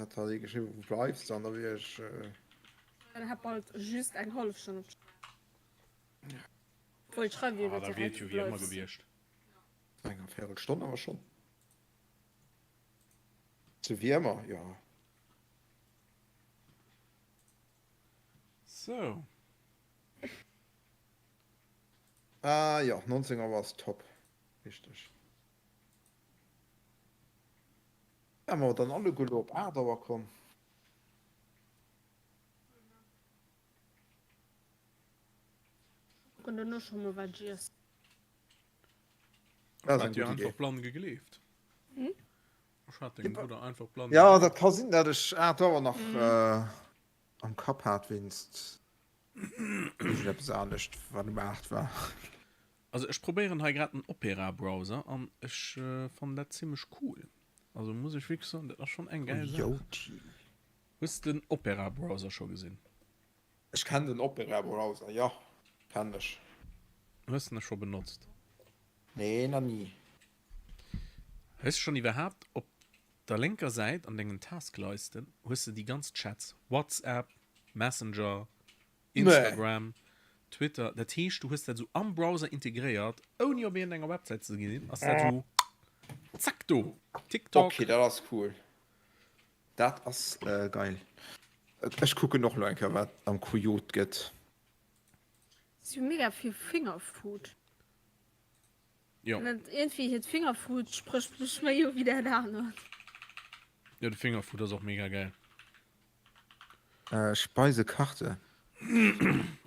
Hat hat ee geschriwwen, wou bleifs de? An da wier ech. Dann hat bald just eng hallef Stonn op. Obwuel, ech schreiwe jo Ah, net da wier et direkt, jo wou wéi ëmmer bleifs. gewiescht. Enger Véirelstonn awer schonn. Sou wéi ëmmer, jo. Sou. Ah jo, 19 Auer ass top. Richteg. Ja, ma dann alleguer elo op 8 Auer komm. Kucken dono scho mol wat ech iess. Dat Ech ass hat eng dir gutt einfach Idee. blann gegleeft. Ech hat dengem Brudder einfach blann Ja, gegleeft. dat ka sinn, dat ech 8 Auer nach am Kapp hat wéinst iergendeppes anescht, wat um 8 war. Also ech probéieren hei grad den Opera Browser an ech fannen dat zimmlech cool. Also muss ech wierklech soen, dat ass schon eng gäil Saach. Coyote. Hues de den Opera Browser scho gesinn? Ech kennen den Opera Browser, jo, kennen ech. Hues de en scho benotzt? Nee, na ni. Hues de schon iwwerhaapt op der lénker Säit an dengen Taskleisten hues de déi ganz Chats, WhatsApp, Messenger, Instagram, Twitter, dat heescht du hues dat esou am Browser integréiert ouni op iergendenger Websäit ze ginn, ass dat esou zack do, TikTok. Ok, dat ass cool. Dat ass geil. Ech kucken och lo eng Kéier wat am Coyote gëtt. Si hu mega vill Fingerfood. Jo. An iergendwéi hiert Fingerfood sprécht mech méi u wéi dat anert. Jo, de Fingerfood ass och mega geil. Speisekarte.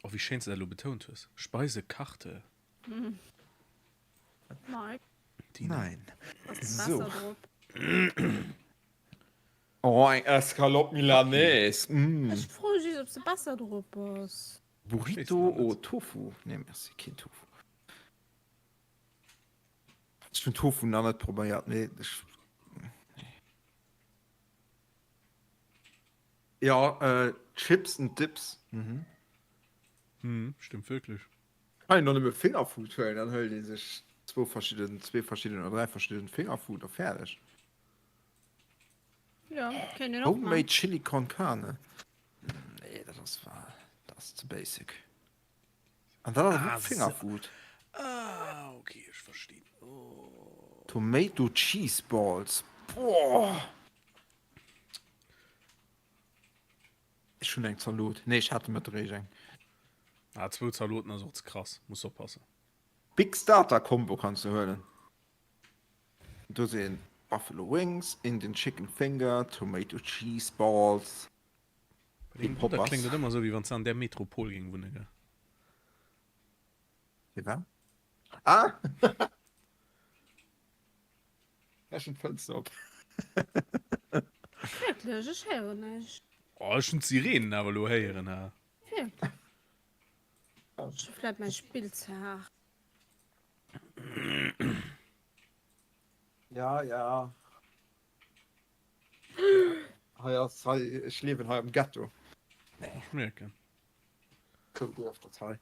Oh, wéi schéin s de dat elo betount hues. Speisekarte. Mike. Tina. Nein. Ass de So. Besser drop. Oh, eng Escalope Milanaise. Mm. Ech froe just, ob s de besser drop bass. Burrito au Tofu. Nee, merci, keen Tofu. Ech hunn Tofu nach net probéiert, mee ech. Ja, äh, Chips and Dips. Mhm. Hm, stimmt wirklich. Kann een doch nëmme Fingerfood huelen, dann hëlt ee sech zwou verschidden, zwee verschidden oder dräi verschidden Fingerfood a fäerdeg. Ja, kéint een och Homemade man. Chili con Carne. Nee, dat ass wa, dat ass ze basic. An dat ass Ah, och Fingerfood. Ah, okay, ech verstinn. Oh. Tomato Cheese Balls. Boah! Ech hunn eng Zalot. Nee, ech hat de Mëtteg eréischt eng. Ah, zwou Zaloten ass och ze krass. Muss oppassen. Big Starter Combo kanns de huelen. Do sinn Buffalo Wings, Indian Chicken Finger, Tomato Cheese Balls, Bei dengem Brudder kléngt et ëmmer esou, wéi wann s de an där Metropol géing wunne, gell? Firwat? Ah! Ech hunn d'Fënster op. Wierklech? Ech héieren näischt. Oh, ech hunn d'Sirenen awer elo héieren, ha. Wierklech? Ech hu vläit mäi Spill ze haart. Ja, ja. Hei ass hei, ech liewen hei am Ghetto. Ech mierken. Kommt dir öfters hei?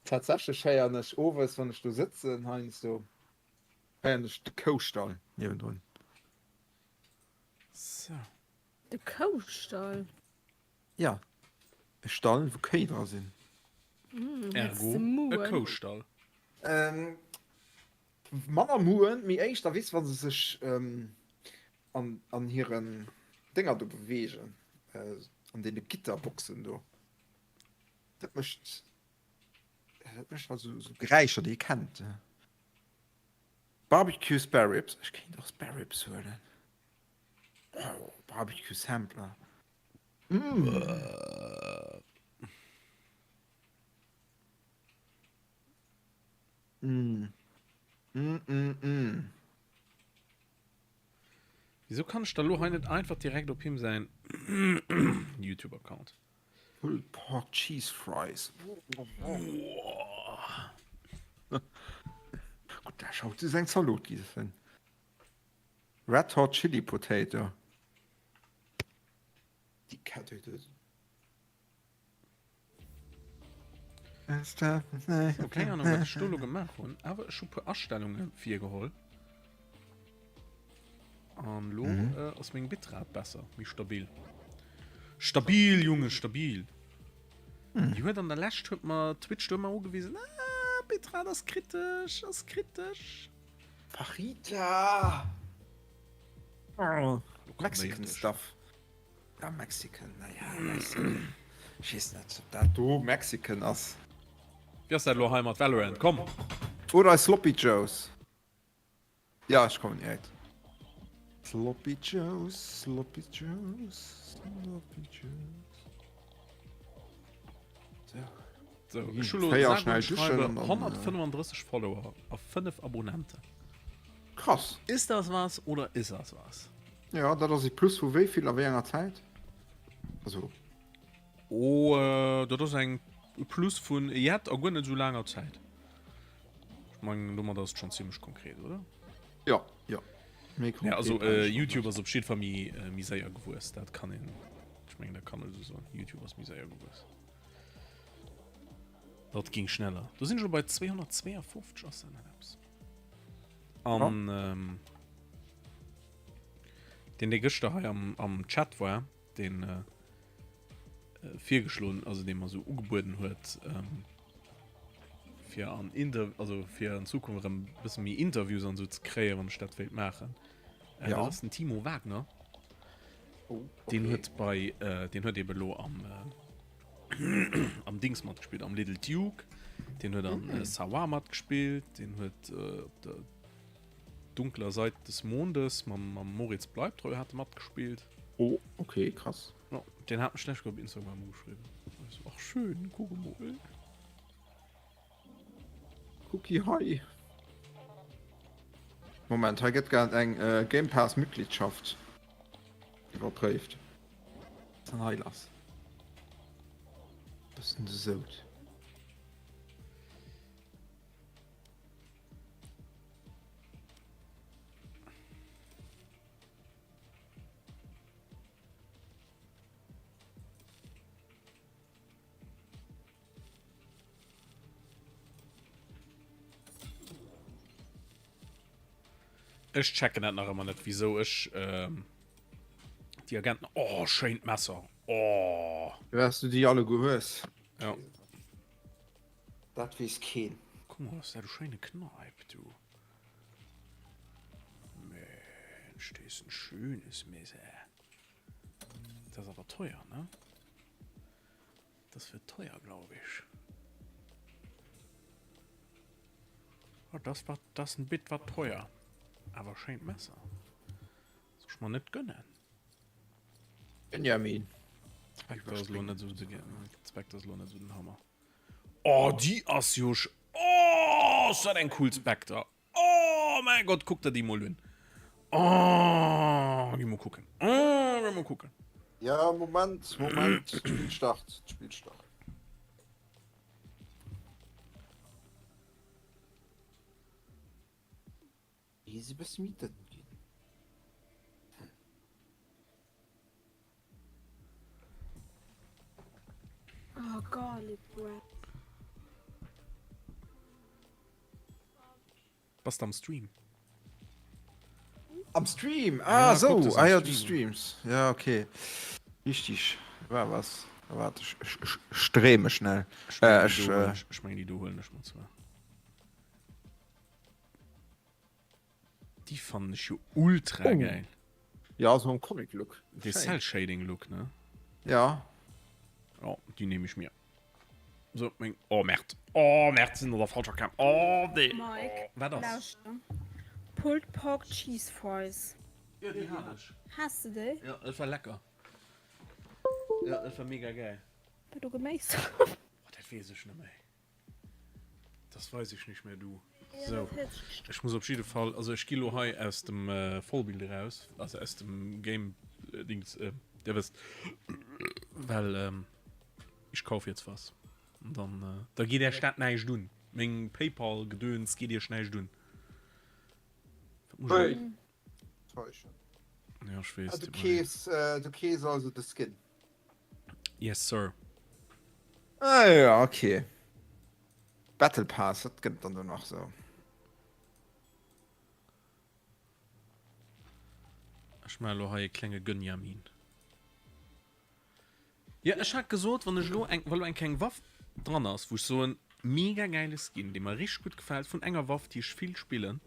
Tatsächlech héieren ech owes, wann ech do sëtzen heiansdo, héieren ech de Koustall niewendrun. So. De Koustall? Ja, e Stall, wou Kéi dra sinn. Ergo e Koustall. Manner Muen, mee éischter, weess, wa se sech an hiren Dénger do beweegen, an deene Gitterboxen do. Dat mécht, dat mécht halt esou Geräischer, déi ee kennt. Barbecue Spare Ribs, ech kéint och Spare Ribs huelen. Oh, Barbecue Sampler. Mm. Mm. Mm, mm, mm. Wieso kann ech da lo hei net einfach direkt op him säin YouTube-Account? Pulled Pork Cheese Fries. Gutt, da schaut se eng Zalot giessen. Red Hot Chili Potato. Déi Kette. Ech hu keng Ahnung wat ech do lo gemaach hunn, awer ech hu puer Astellunge virgeholl. An lo mhm. äh, ass meng Bitrate besser, méi stabil. Stabil, Junge, stabil. Mhm. Déi huet an der Lescht huet mer Twitch do ëmmer ugewisen, ah, Bitrate ass kritesch, ass kritesch. Fajita! Oh, Mexican Stuff. Ja, Mexican, naja, Mexican. Ech weess net, ob dat do Mexican ass. Wéi ass dat elo hei mat Valorant? Komm! Oder Sloppy Joes. Ja, ech kommen direkt. Sloppy Joes, Sloppy Joes, Sloppy Joes. So. So, ech hu lo Féier sage schnell und duschen schreibe an dann, 135 Follower a 5 Abonnenten. Krass. Ist das was oder ist das was? Ja, dat ass e Plus vu wéi vill a wéi enger Zäit? Also. Oh, äh, dat ass eng e Plus vun jett a guer net esou laanger Zäit. Ech mengen, domat ass et schonn zimmlech konkret, oder? Ja, ja. Méi Ja, also konkret äh, eigentlich och YouTube net. ass op jidde Fall méi, äh, méi séier gewuess. Dat kann een, ech mengen, dat kann een esou soen. YouTube ass méi séier gewuess. Dat ging schneller. Do sinn ech elo bei 252, ass dat net eppes? An ja. ähm, den dee gëschter hei am, am Chat war, den äh, äh, virgeschloen, also dee mer sou ugebueden huet, ähm, fir an Inter also fir an Zukunft erëm bësse méi Interviews an sou ze kréien, wann ech dat wéilt maachen. Äh, Ja. Dat ass den Timo Wagner. Oh, Den okay. huet bei äh, den huet eben lo am äh, am Dings matgespillt, am Little Duke. Den huet an äh, Sawa matgespillt, den huet äh, op der dunkler Seit des Mondes mam, mam Moritz Bleibtreu hat e matgespillt. Oh, okay, krass. Ja, den hat mech lech op Instagram ugeschriwwen. Also, ach schön, kuck emol. Cookie hei. Moment, hei gëtt grad eng äh, Game Pass Mitgliedschaft iwwerpréift. Was ist denn hei lass? Was ist denn so? Ech checken dat nach ëmmer net, wieso ech ähm, déi Agenten. Oh, schéint Messer. Oh. Wärst du déi alleguer hues? Ja. Dat weess keen. Guck mal, was dat e schéine Kneip, du. Mensch, das ist ein schönes Messer. Das ist aber teuer, ne? Das wird teuer, glaube ich. Oh, das war das ein Bit war teuer. Aber schéint Messer. Soll ich mir net gönnen. Benjamin. Spectre ass lo net sou de Spectre ass lo net sou den Hammer. Oh, déi ass jo sch Oh, ass dat eng cool Spectre. Oh mäi Gott, kuck der déi mol un. Oh, gi mol kucken. Oh, gi mol kucken. Ja, Moment, Moment, d'Spill start, d'Spill start. Déi si bësse méi dënn ginn. Oh, garlic bread. Bass de am Stream? Am Stream? Ah, Ja, so. guck, das am Ah ja, du Stream. streams. Ja, okay. Richtig. War was. Warte, ich, ich, ich, ich dreh mich schnell. Ech meng, Äh, déi ich, do huelen äh, ech, ech meng, déi do huelen ech mer zwar. Déi fannen ech jo ultra Oh. geil. Ja, so am Comic-Look. De Schéin. Cell-Shading-Look, ne? Ja. Oh, déi nehme ich mir. So, meng. Oh, Merd. Oh, Merd, sinn an der falscher Cam. Oh, nee. Mike, Oh, wat ass? lauschter. Pulled Pork Cheese Fries. Ja, déi hat ech. Has de déi? Ja, dat war lecker. Ja, dat war mega geil. War do Geméis drop? Oh, dat weess ech net méi. Das weiß ich nicht mehr, du. So, ech muss op jidde Fall, also ech gi lo hei aus dem äh, Vollbild eraus, also aus dem Game äh, Dings, äh, der wësst, well ähm, ich kauf jetzt was. Und dann, äh, da geet Iech dat näischt un. Meng PayPal-Gedöns geet Iech näischt un. Wat muss ich- Hey. Täuschen. Ja, ich weess. Ah, du tut mir leid. keefs, äh, du keefs also de Skin. Yes, sir. Ah ja, okay. Battle Pass, dat gëtt dann do nach so. Ech maache lo hei e klenge Gönjamin. Jo, ech hat gesot, wann ech elo eng, wa lo eng kleng Waff dran ass, wou ech soen, mega gäile Skin, dee mer richteg gutt gefält, vun enger Waff, déi ech vill spillen.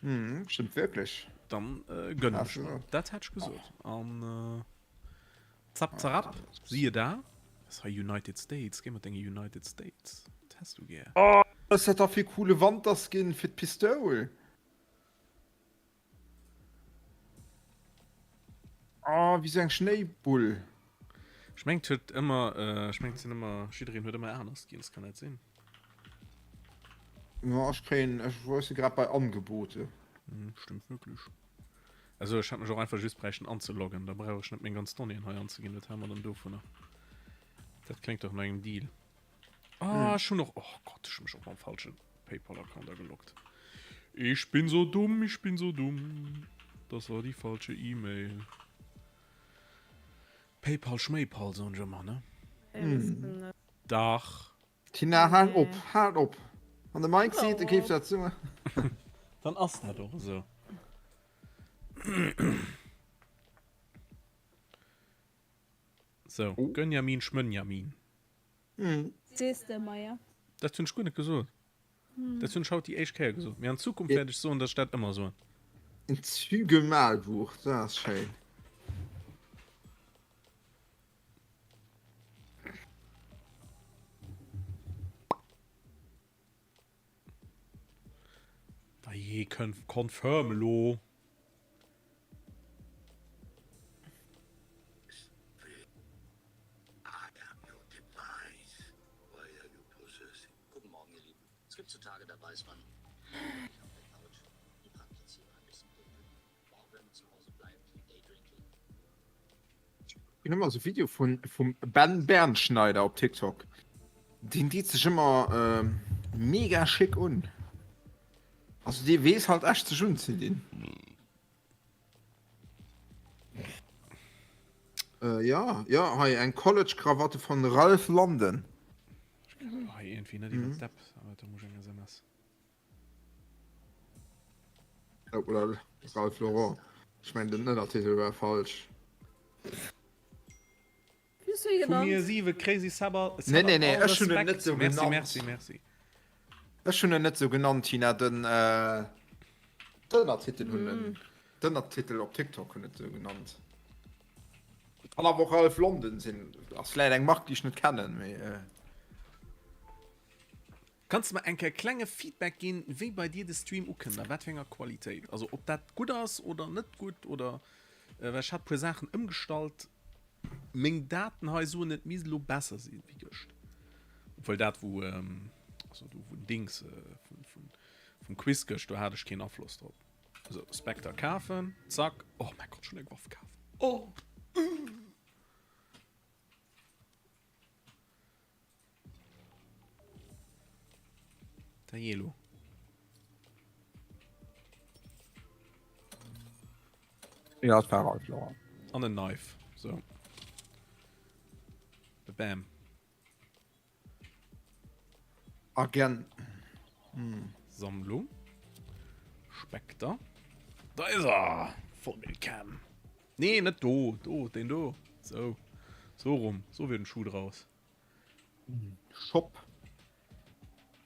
Mhm, stimmt wierklech. Dann gönn ech mer. Dat hat ech gesot. An zapp zarap, siehe da. Was hei United States? Géi mat denge United States. Dat häss du gär. Oh, was dat da fir coole Wanterskin fir d'Pistoul. Oh, wéi sou eng Schnéibull. Ech mengt huet ëmmer, ech mengt sinn ëmmer, jiddereen huet ëmmer aner Skins, kann dat sinn? Jo, ech kréien, ech wou se grad bei Angebote. Hm, stimmt wirklich. Also ech hätt mech och einfach just bräichten anzeloggen, da brauch ech net meng ganz Donnéeën hei anzeginn, wat hale mer dann dovunner? Dat kléngt doch no engem Deal. Ah, ech hunn och, oh Gott, ech hu mech och mam falsche PayPal-Account ageloggt. Ich bin so dumm, ich bin so dumm. Das war die falsche E-Mail. PayPal, Schméipal, soen ech ëmmer, ne? Mm. Dach. Tina, hal op, hal op. Wann de Mike seet, e géif dat soen. Dann ass dat och esou. Sou, Gönjamin, Schmönjamin. Sees de, Maja. Dat hunn ech guer net gesot. Dat hunn ech haut déi éischt Kéier gesot. Mee an Zukunft wäert ech soen, datt ech dat ëmmer soen. En Zügemalbuch, dat ass schéin. Dajee, confirm elo. Hun ëmmer sou Video vun vum Ben Bernschneider op TikTok. Deen deet sech ëmmer äh, mega schick un. Also dee weess halt echt sech unzedinn. Äh, ja, ja, hei eng College-Krawatte von Ralph London. Ech kann hei irgendwie net iwwer d'App, awer do muss ech eng SMS. Oh, oder Ralph Lauren. Ech mengen den Ënnertitel war falsch. Vu mir 7 Crazy Sabber. Nee, nee, nee, ech hunn en net sou genannt. Merci, merci, merci. Ech hunn en net sou genannt, Tina. Den äh, d'Ënnertitel hunn en. Mm. D'Ënnertitel op TikTok hunn et sou genannt. Kann awer och Ralph London sinn. Ass vläit eng Mark, déi ech net kennen, mee. Äh. Kanns de mer eng Kéier klenge Feedback ginn wéi bei dir de Stream ukënnt a wat fir enger Qualitéit? Also ob dat gutt ass oder net gutt oder well ech hat puer Saachen ëmgestallt. Meng Daten hei soen et misst elo besser sinn wéi gëscht. Obwuel dat wou also do wou Dings vun vun vum Quiz gëscht do hat ech keen Afloss drop. Sou Spectre kafen, zack. Oh mäi Gott, ech hunn eng Waff kaf. Oh! Danielo. Ja, das war Ralph Lauren. An en Knife. So. Bam. Agent. Hm. Sammlung. Spekter. Da ist er! Vollbildcam. Nee, net do, do, deen do. Sou, sou rum, sou wier den Schuh draus. Shop.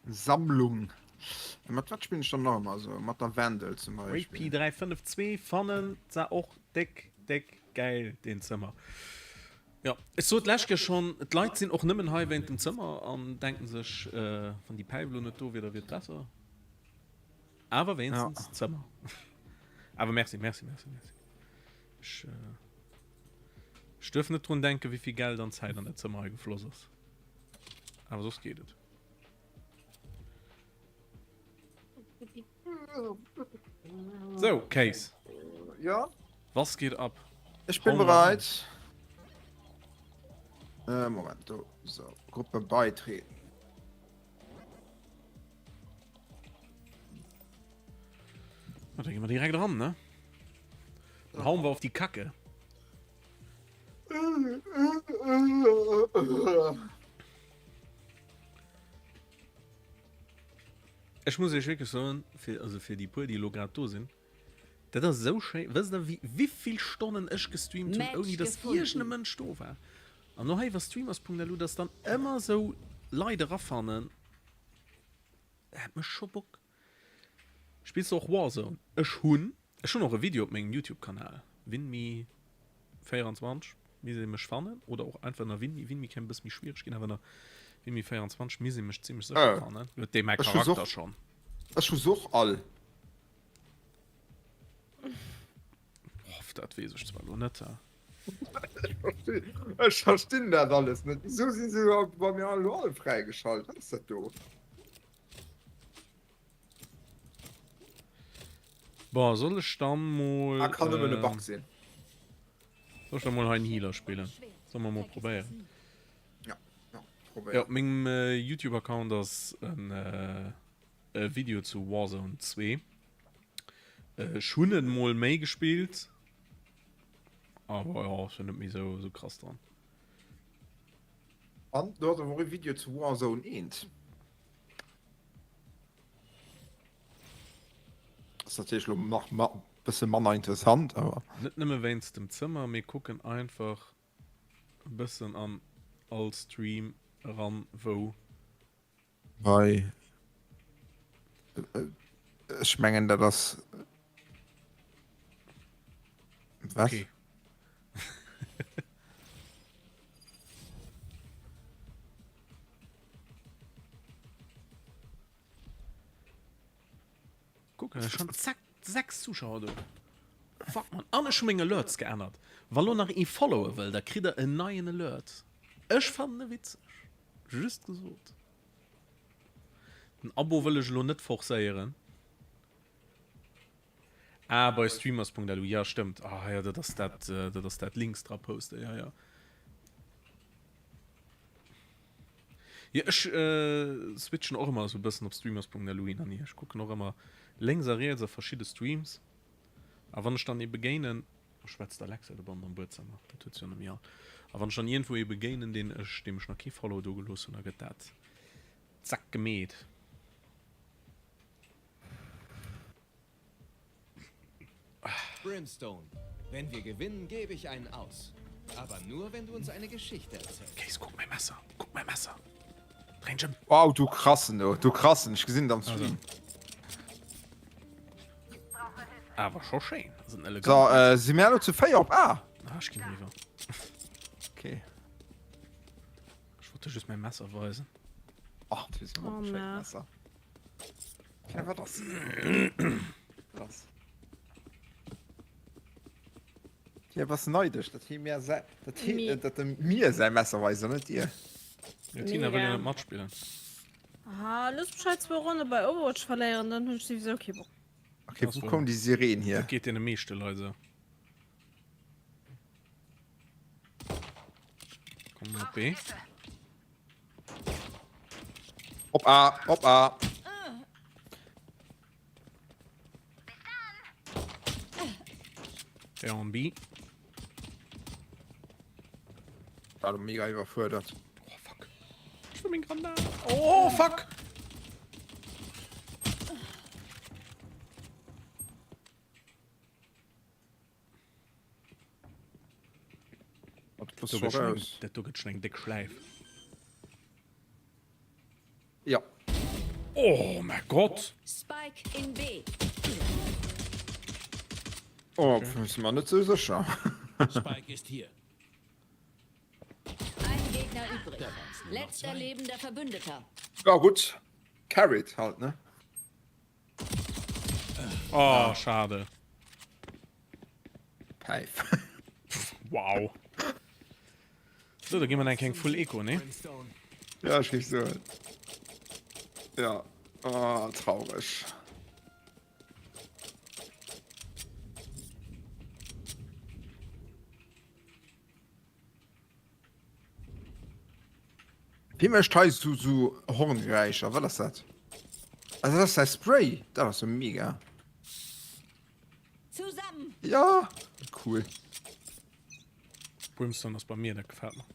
Sammlung. Mat wat spillen ech dann nach ëmmer esou? Mat der Vandal zum Beispill. Rapy352 fannen se och déck, déck gäil deen Zëmmer. Jo, ech sot d'lescht Kéier schonn, d'Leit sinn och nëmmen hei wéint dem Zëmmer an denken sech, wann déi Päif elo net do wier, da wier et besser. Awer wéinstens ja. Zëmmer. Awer merci, merci, merci, merci. Ech, äh, ech duerf net drun denken, wéi vill Geld an Zäit an dat Zëmmer hei gefloss ass. Awer soss geet et. So, Case. Ja? Was geht ab? Ich bin bereit. Äh, Moment, do. So, Gruppe beitreten. Na, da gehen wir direkt ran, ne? Dann hauen wir auf die Kacke. Ech muss iech wierklech soen, fir, also fir déi puer, déi elo grad do sinn, Dat ass esou schéin. Wësst der wéi wéivill Stonnen ech gestreamt hunn Match ouni dass iergend e gefunden. Mënsch do war? An lo hei iwwer streamers.lu dass dann ëmmer esou Leit erafannen, dat mécht scho Bock. Spills de och Warzone? Ech hunn ech hunn och e Video op mengem Youtube Kanal Winmi 24 misst ee mech fannen oder och einfach ënner Winmi. Winmi kéint e bësse méi schwiereg ginn awer ënner Winmi 24 misst ee mech zimmlech sécher fannen. Huet dee mäi Ech hu Charakter s'och schonn. ech hu s'och all. Boff, dat weess ech zwar elo net. Ech verstinn dat alles net. Wisou si se bei mir elo all fräigeschalt? Wat ass dat do? Bon, soll ech dann mol. Ah, kann nëmmen e Bug sinn. Soll ech dann mol hei en Healer spillen? Solle mer mol probéieren? Ja, ja, probéier. Ja, op mengem YouTube-Account ass en e Video zu Warzone 2. Ech hunn et mol méi gespillt, awer jo, ech sinn net méi sou, sou krass dran. An do ass awer och e Video zu Warzone 1. Ass natierlech lo nach ma bësse manner interessant, awer. Net nëmme wéinst dem Zëmmer, mir kucken einfach e bëssen an all Stream eran, wou. Bei. Ech mengen dat ass. Wat? Okay. Kuck, da schon zack, sechs Zuschauer do. Fuck man, an ech hu meng Alerts geännert. Wa lo nach ee followe wëll, da kritt der en neien Alert. Ech fannen e witzeg. Just gesot. Den Abo wëll ech elo net forcéieren. Ah, bei streamers.lu, ja stëmmt. Ah ja, dat ass dat, dat ass dat links dra posten, ja ja. Jo ech switchen och ëmmer esou bëssen op streamers.lu hin an hier. Ech kucken och ëmmer lénks a riets a verschidde Streams. A wann ech dann ee begéinen, oh schwätzt d'Alexa dobannen am Buedzëmmer, dat huet se jo net méi all. A wann ech dann iergendwou ee begéinen, deen ech, deem ech nach kee Follow do gelooss hunn, da gëtt dat zack gemeet. Brimstone, wenn wir gewinnen, gebe ich einen aus. Aber nur, wenn du uns eine Geschichte erzählst. Kees, guck mäi Messer, guck mäi Messer. Dréin dech ëm. Wow, du krassen do, du krassen, ech gesinn et am Stream. Awer scho schéin, ass en elegant. So, äh, si mir elo zu 4 op A? Ah, ech ginn eriwwer. Okay. Ech wollt der just mäi Messer weisen. Ach, du hues Oh, e schéint na. Messer. Ja, wat ass? Was? Ja, was neidesch, dat hie mir säi, dat hie, Mi- dat dem mir säi Messer weist an net dir. Ja, Tina wëll jo Mega. net matspillen. Aha, looss mech hei zwou Ronne bei Overwatch verléieren, dann hunn ech souwisou kee Bock. Okay, Das wou war- koum déi Sireen hier? Dat geet deene meeschte Leit esou. Komm op B. Op A, op A. Ja, on B. War mega iwwerfuerdert. Oh, fuck. Ich will min Granat. Oh, fuck. Dat do gëtt schon eng déck Schläif. Ja. Oh mein Gott! Spike in B. Oh, okay. si mer net sou sécher. Spike ist hier. Ein Gegner übrig. Letzter lebender Verbündeter. Ja gutt, carried halt ne. Oh, schade. Päif. Wow. So, da gi mer eng Full Eco, ne? Ja, ech géif soen. Ja. Oh, traureg. Wie mécht hei sou sou Horngeräischer? Wat ass dat? Also dat ass säi Spray. Dat ass jo mega. Zusammen. Ja, cool. Brimstone ass bei mir, dat gefält mer.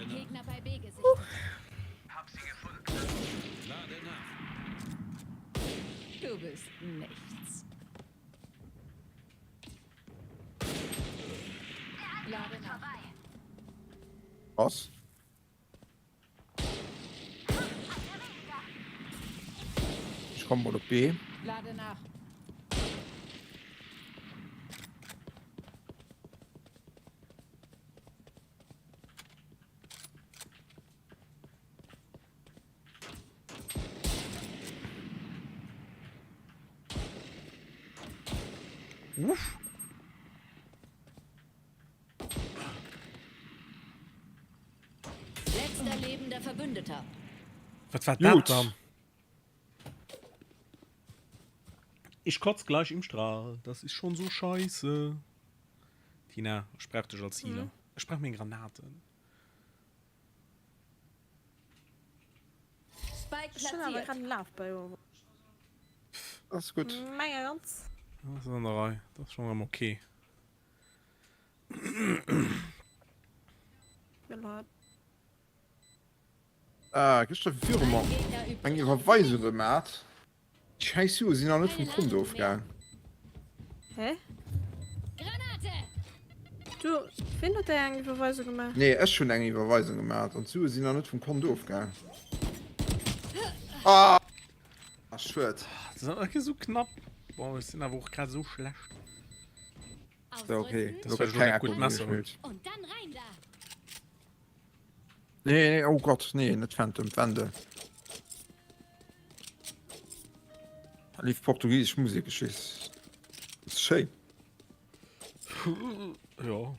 Gegner bei B gesichtet. Du bist nichts. Lade nach. Was? Ech komme mol op B. Lade nach. Uff. Letzter lebender Verbündeter. Wat war dat dann? Ich kotz gleich im Strahl. Das ist schon so scheiße. Tina, ech brauch dech als Healer. Mhm. Ech brauch meng Granaten. Spike Schon awer platziert. grad en Laf bei Ower. Ass gutt. Menge ganz. Das ist an der Rei. Das ist schon erëm okay. Mir leid. Ah, gëschter viru mer eng Iwwerweisung gemat. Déi schäiss Sue sinn nach net vum Konto ofgaang. Hä? Granate! Du, wien huet der eng Iwwerweisung gemaach? Nee, ech hunn eng Iwwerweisung gemat an d'Sue sinn nach net vum Konto ofgaang. Ah, schued. Das ist awer esou knapp. Boah, ech sinn awer och grad esou schlecht. Ja, okay. Das war schon gutt Messer. Und dann rein da. Nee, nee, oh Gott, nee, net Phantom, Wende. Da lief portugiesesch Musek, ech weess. Das ist schéin. Ja.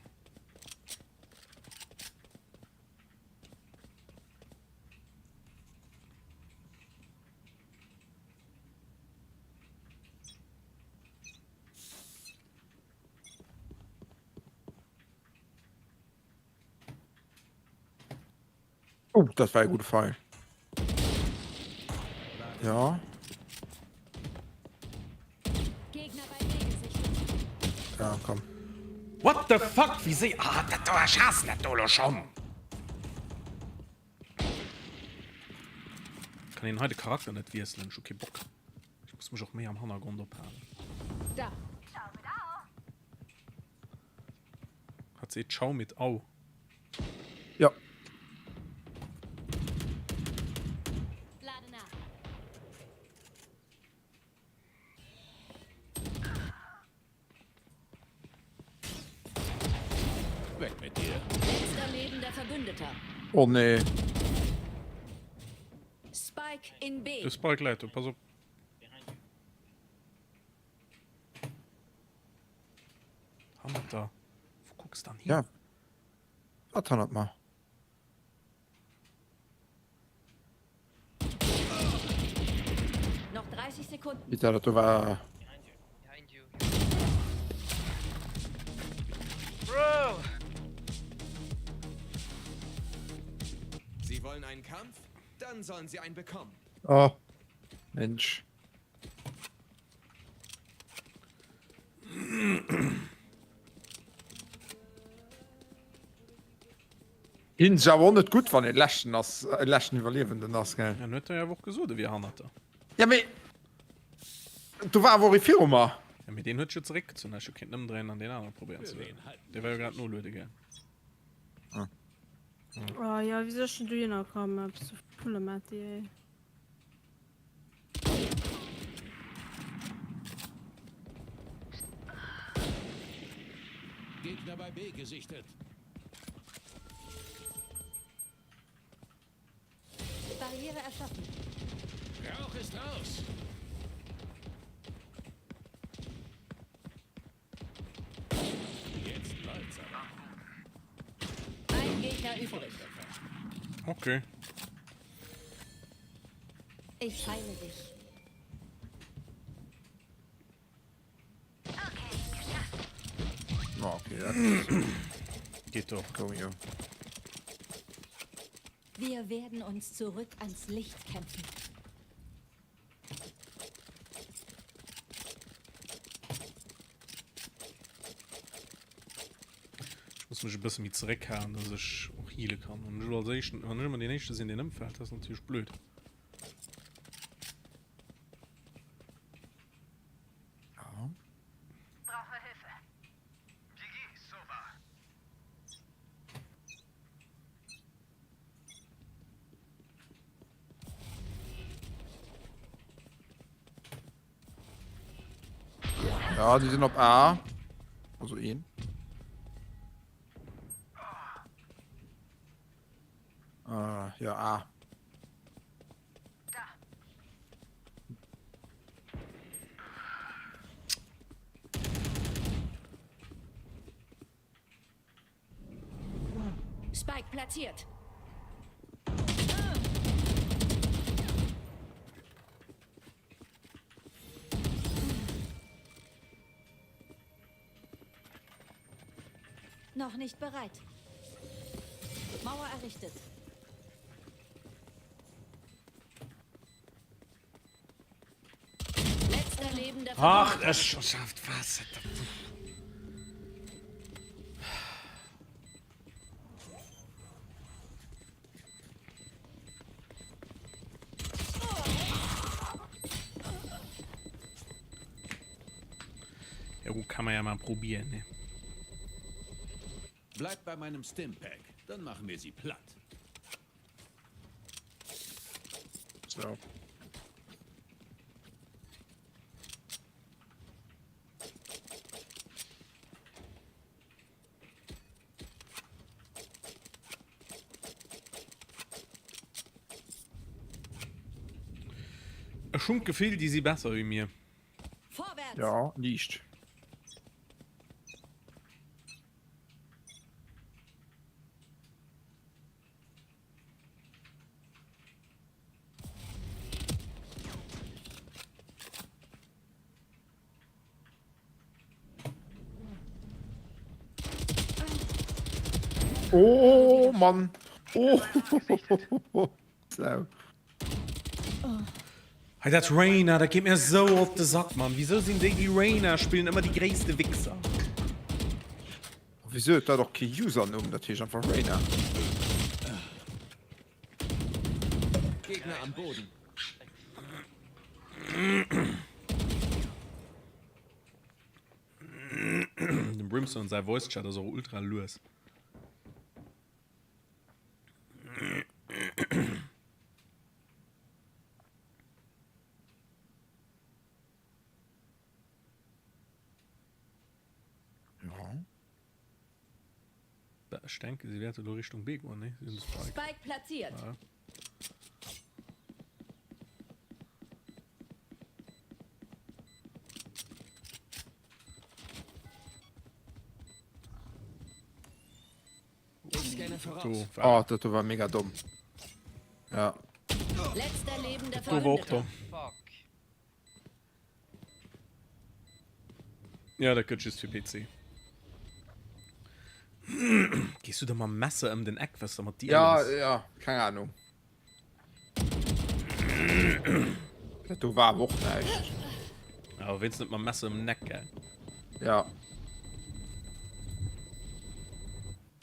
Oh, dat war e gudde Feil. Ja. Ja, komm. What the fuck? Wéi séi. Ah, dat do, ech haassen dat do elo schonn! Kann een hei de Charakter net wiesselen? Ech hu kee Bock. Ech muss mech och méi am Hannergrond ophalen. Da. Hat seet Ciao mit Au. Ja. Lade nach. Weg mit dir. Letzter lebender Verbündeter. Oh nee. Spike in B. De Spike läit do, pass op. Hannert der. Wou kucks dann hin? Ja. Wat hannert mer? Noch 30 Sekunden. Bitte, dat do war. Bro! Sie wollen einen Kampf? Dann sollen sie einen bekommen. Oh. Mensch. Hien ass awer och net gutt, wann een leschten ass, äh, leschten Iwwerliewenden ass, gell? Ja, huet der jo och gesot, e wier hannert der. Ja, mee do war awer och ee viru mer. Ja, mee deen huet jo zeréckgezunn, hätt jo kéinten ëmdréien an deen anere probéieren ze lueden. Dee war jo grad noluede gaang. Ah. Oh ja, wéi soll ech denn dohinner kommen? Bist du Pulle, Matti, ey. Gegner bei B gesichtet. Barriere erschaffen. Rauch ist raus. Jetzt läuft's aber. Ein Gegner übrig. Okay. Ich heile dich. Oh, okay, dat Geht doch. goung jo. Wir werden uns zurück ans Licht kämpfen. Ech muss mech e bësse méi zeréckhalen, dass ech och heale kann. Wann ech elo als éischten, wann ech ëmmer deen éischte sinn, deen ëmfält, dat ass natierlech blöd. Ja, déi sinn op A. Also een. Ah, ja, A. Spike platziert. Noch nicht bereit. Mauer errichtet. Letzter lebender Ach, es schafft was. Ja gut, kann man ja mal probieren, ne? Bleib bei meinem Stimpack, dann machen wir sie platt. So. Ech hunn d'Gefill, déi si besser wéi mir. Vorwärts! Ja, liicht. Oh Mann. Oh. So. Hey, dat Reyna, dat geet mir sou op de Sack, Mann. Wieso sinn déi, déi Reyna spillen, ëmmer déi gréisste Wichser? Wieso huet dat och kee Usernumm? Dat heescht einfach Reyna. Gegner am Boden. Dem Brimstone säi Voice Chat ass och ultra lues. Ja. Ech denke si wäerte lo Richtung B goen, nee? Si hunn de Spike. Spike platziert. Ja. Ich scanne voraus. Do war, Oh, dat do war mega domm. Ja. Letzter lebender do war och Verbündeter. domm. Fuck. Ja, dat gëtt just fir PC. Gees du da mam Messer ëm den Eck, was da mat dir Ja, lass? ja, keng Ahnung. Dat do war awer och näischt. Awer wéinst net mam Messer ëm den Eck, gell? Ja.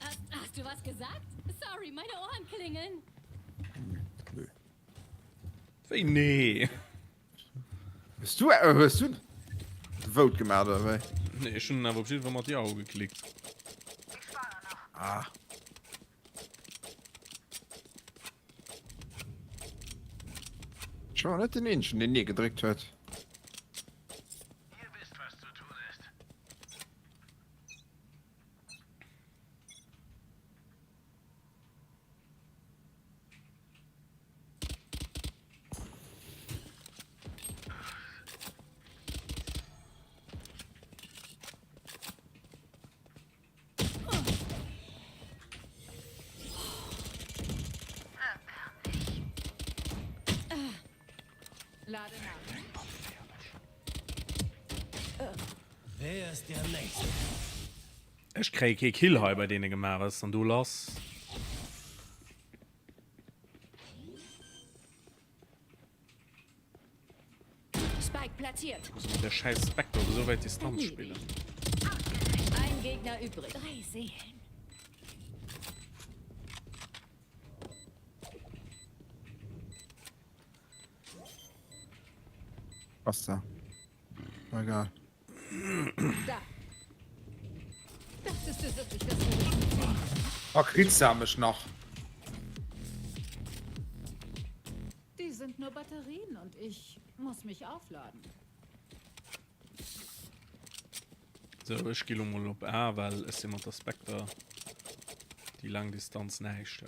Hast, hast du was gesagt? Sorry, meine Ohren klingeln. Nö. Wéi nee? Hues du, äh, hues du de Vote gemaach oder wéi? Nee, ech hunn awer op jidde Fall mat Ja ugeklickt. Ah. Ech war net den eenzegen, deen Nee gedréckt huet. Ihr wisst, was zu tun ist. Lade nach. Wer ist der Nächste? Ech kréie kee Kill hei bei deene gemaach, wat ass dann do lass? Spike platziert. Muss mat der scheiß Spectre op esou wäit Distanz spillen. Ein Gegner übrig. Drei Seelen. Was da? Egal. Da. Dachtest du wirklich, das würde funktionieren? Ah, kriegst du mech nach? Die sind nur Batterien und ich muss mich aufladen. Sou, ech gi lo mol op A, well ech si mat der Spectre déi laang Distanz näischt.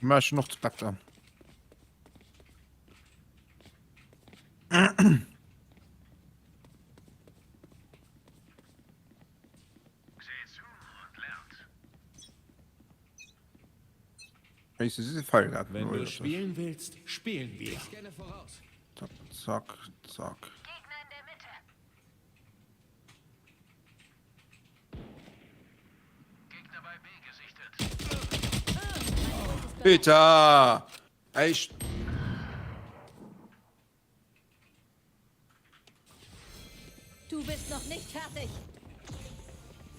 Mä ech hunn och d'Spectre. Wenn du spielen willst, spielen wir. Ich scanne voraus. Zack, zack, zack. Gegner in der Mitte. Gegner bei B gesichtet. Peter! Echt? Du bist noch nicht fertig.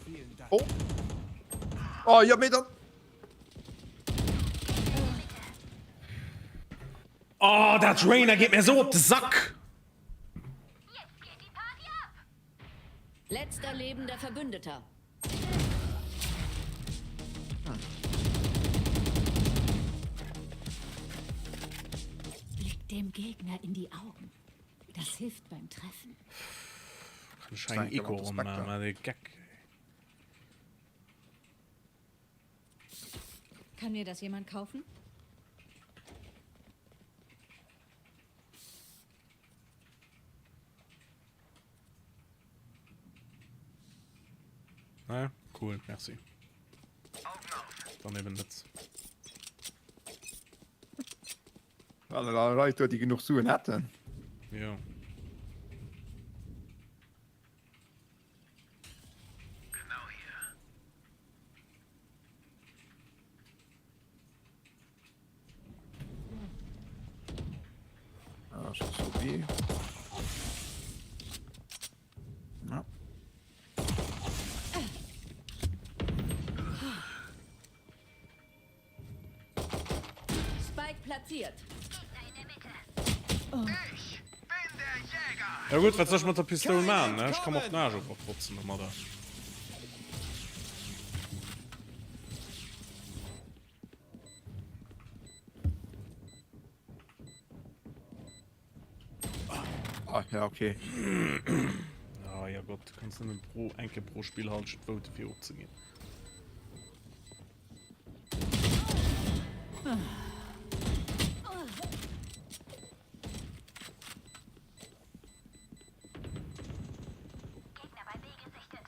Vielen Dank. Oh. Oh, ja, mee dann. Oh, dat Reyna geet mir esou op de Sack! Jetzt geht die Party ab. Letzter lebender Verbündeter. Blick dem Gegner in die Augen. Das hilft beim Treffen. Kann ech eng Eco-Ronn maachen, wat e Geck. Kann mir das jemand kaufen? Nee? Cool, merci. Dann eben net. Waren da Leit do, déi genuch Suen hätten? Jo. Genau hier. Ah, ech muss op B. Ja. Spike platziert. Ja gut, wat soll ech mat der Pistoul man, ne? Ech kann mer och den Aarsch ofrotzen domadder. Ah, ja, okay. Ah, ja Gott, du kannst nëmmen pro eng Kéier pro Spillhalschent vote fir opzeginn. Gegner bei B gesichtet.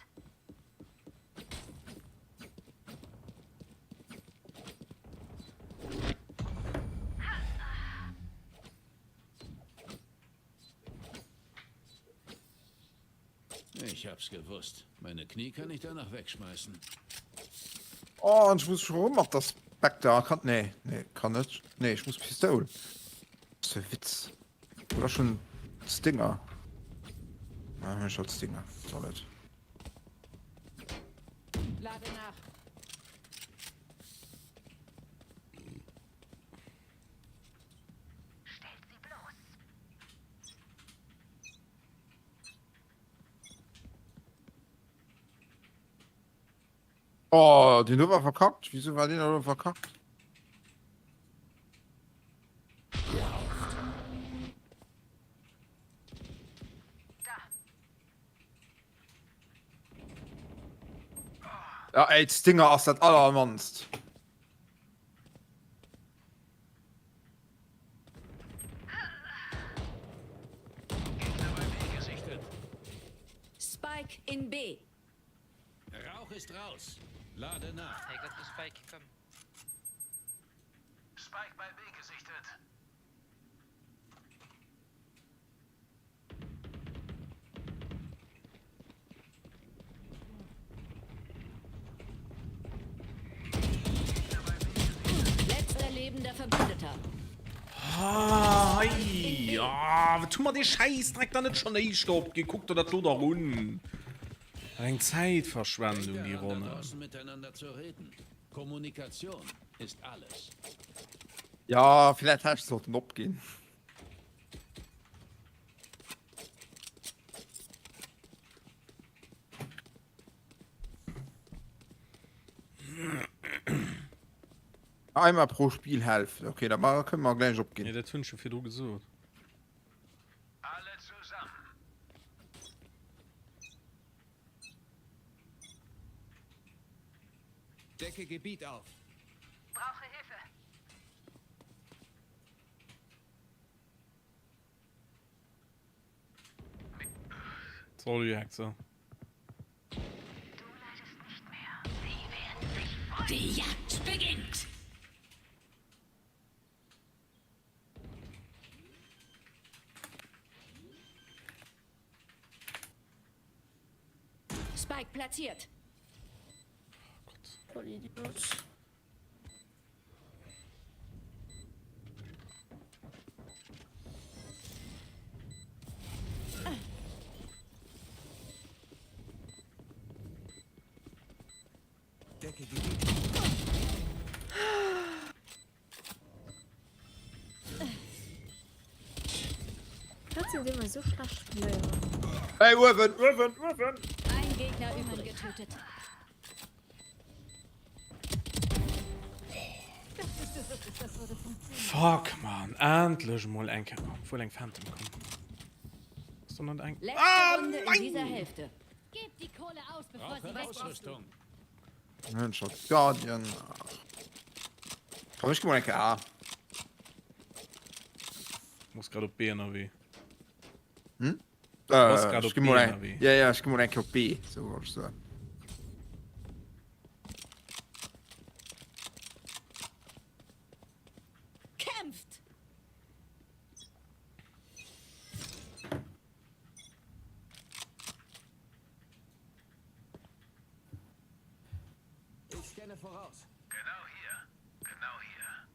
Ich hab's gewusst. Meine Knie kann ich danach wegschmeißen. Oh, an ech muss schon mat der Spectre. Kann, nee, nee, kann net. Nee, ich muss Pistoul. Was für Witz. Oder schon Stinger. Ja, ich halt Stinger. Soll et. Lade nach. Stellt sie bloß. Oh, den do war verkackt. Wieso war den do verkackt? Ja, ey, d'Stinger ass dat allermannst. Spike in B. Rauch ist raus. Lade nach. I got the spike, come. Spike bei B gesichtet. Letzter lebender Verbündeter. Ah, hei, ah, wat hu mer dee Schäissdreck dann net schonn éischter opgekuckt? Kuckt der dat lo dach un. Wat eng Zäitverschwendung, Denkt déi daran, da Ronne. draußen miteinander zu reden. Kommunikation ist alles. Ja, villäicht hätt ech sollten opginn. Einmal pro Spielhälfte. Okay, da kënne mer gläich opginn. Nee, dat hunn ech jo virdru gesot. Alle zusammen. Decke Gebiet auf. Brauche Hilfe. Salut Hexe. Du leidest nicht mehr. Sie werden sich freuen. Die Jagd beginnt. Spike platziert. Oh Gott. Voll Idiot. Decke Gebiet. Wat sinn déi mei sou schlecht spilléieren? Hey, uewen, uewen, uewen! Ein Gegner übrig. Getötet. Fuck man, endlech mol eng Kéier, obwuel eng Phantom komm. Ass do net eng? Letzte Ah, Runde in nein! dieser Hälfte. Gebt die Kohle aus, bevor sie Brauche weg ist. Ausrüstung. Mensch, Guardian. Komm, ech gi mol eng Kéier A. Muss grad op B ënnerwee. Hm? Bass Äh, grad ech op gi B mol eng, ënnerwee. ja, ja, ech gi mol eng Kéier op B, sou wollt ech soen. Kämpft! Ich scanne voraus. Genau hier. Genau hier.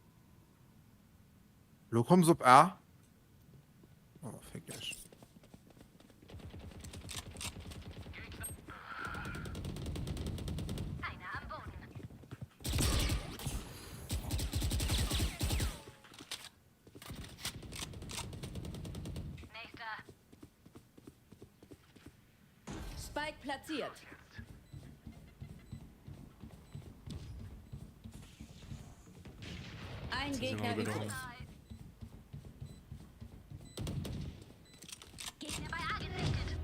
Lo komm se op A. Oh, fick dech. Einer am Boden. Nächster. Spike platziert. Ein Gegner übrig. Gegner bei A gesichtet.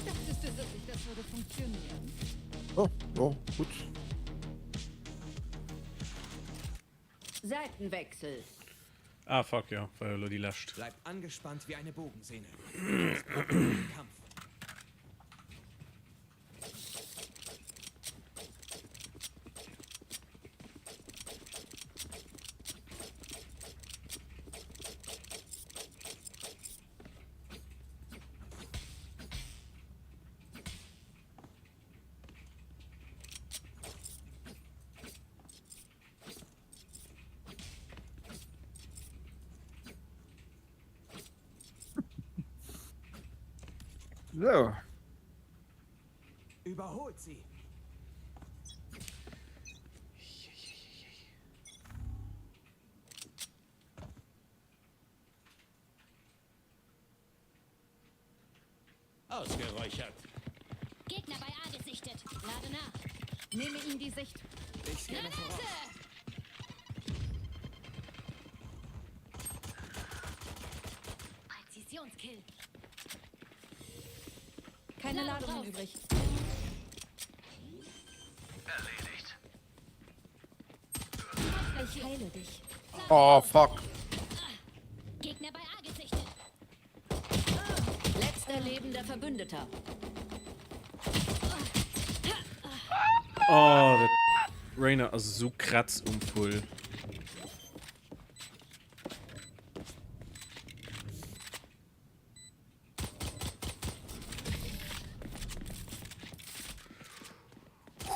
Dachtest du wirklich, das würde funktionieren? Oh, oh, gutt. Seitenwechsel. Ah fuck, jo, war jo elo déi lescht. Bleib angespannt wie eine Bogensehne. Es braucht einen Kampf. So. Überholt sie. Ausgeräuchert. Gegner bei A gesichtet. Lade nach. Nehme ihm die Sicht. Ich scanne voraus. Präzisionskill. Keine Ladung Ladungen raus. übrig. Erledigt. Ich heile dich. Oh, fuck. Gegner bei A gesichtet. Letzter lebender Verbündeter. Oh, dat Reyna ass esou kratz um Pull.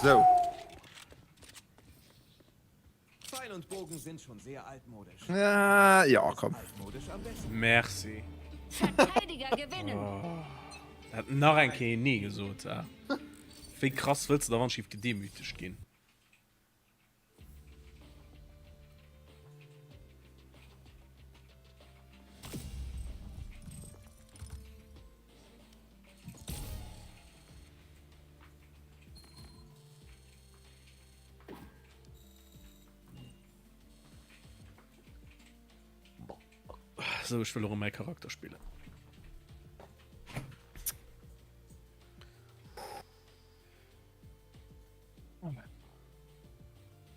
So. Pfeil und Bogen sind schon sehr altmodisch. Ja, ja, komm. Altmodisch am besten. Merci. Verteidiger gewinnen. Oh. Hat nach eng Kéier nee gesot. Ah. Wéi krass wëlls de da wann schief gedemütegt ginn? Sou, ech wëll och mäi Charakter spillen.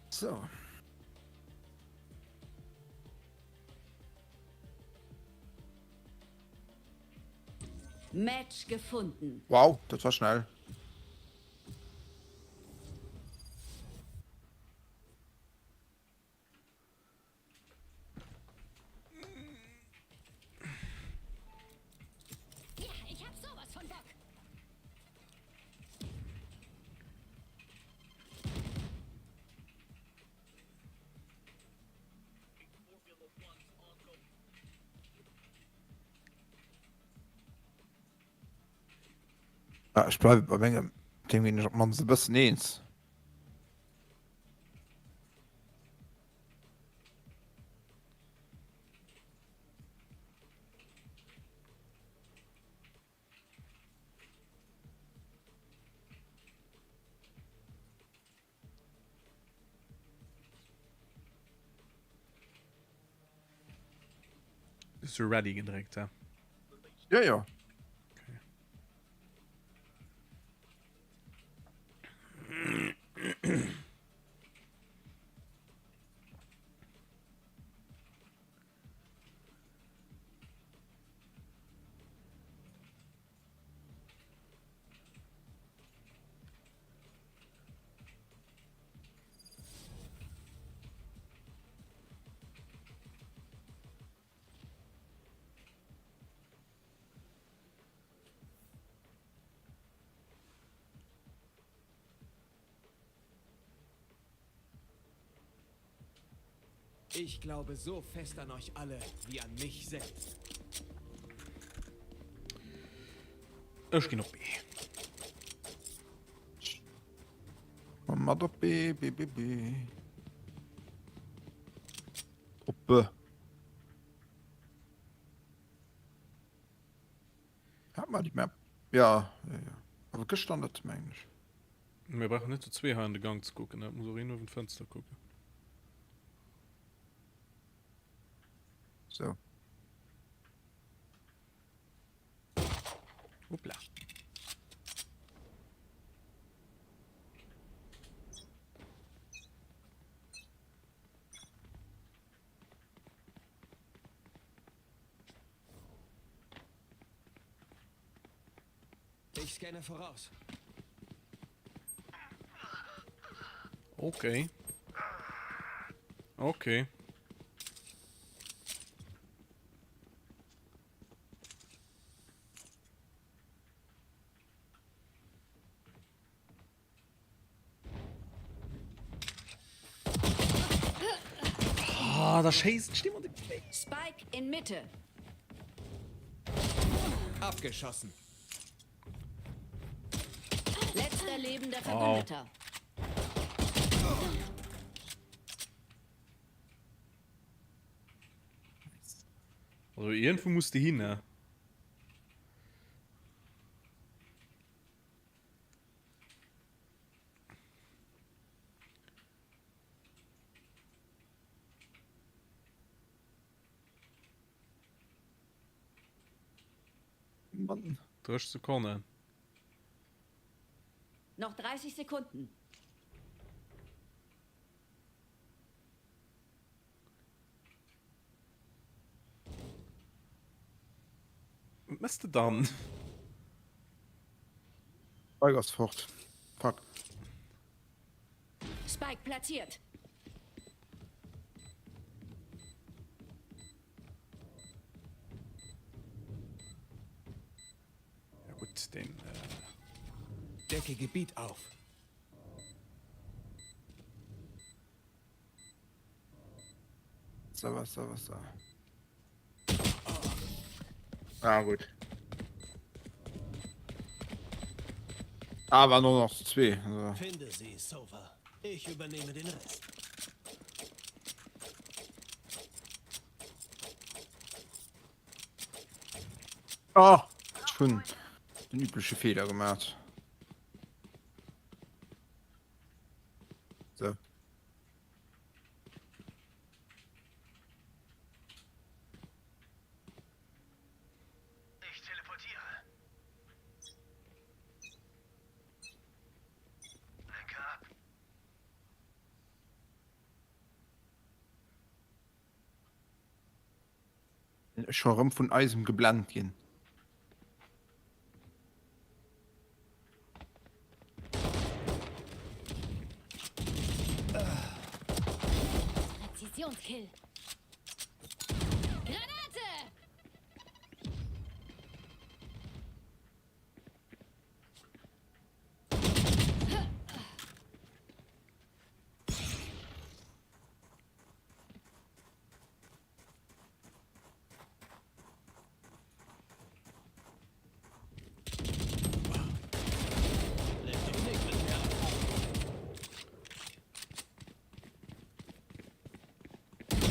So. Match gefunden. Wow, dat war schnell. Ja, ich hab sowas von Bock. Ah, ech bleiwe bei mengem Ding, ginn ech op d'mannst e bëssen eens. Hues du ready gedréckt, hä? Ja, ja. Ich glaube so fest an euch alle wie an mich selbst. Ech ginn op B. Mat op B, B, B, B. Op B. Hat mer déi Map? Ja, ja, ja. Awer gëschter net, mengen ech. Mir brauchen net zu zwee hei an de Gang ze kucken, et muss och een uewen d'Fënster kucken. So. Hoppla. Ich scanne voraus. Okay. Okay. Ah, da schéisst ech deem an de Knéi. Spike in Mitte. Abgeschossen. Letzter lebender Verbündeter. Also iergendwou muss de hin, ne? Mann. 30 Sekonnen. Noch 30 Sekunden. Wat mess de dann? Spike ass fort. Fuck. Spike platziert. Ja gutt, den äh. Decke Gebiet auf. So, was da, was da. Ah, gut. Ah, war nur noch zwee. Also. Finde sie, Sova. Ich übernehme den Rest. Oh, ech hunn den übleche Feeler gemaach. So. Sinn ech scho rëm vun eisem geblent ginn. Präzisionskill. Granate!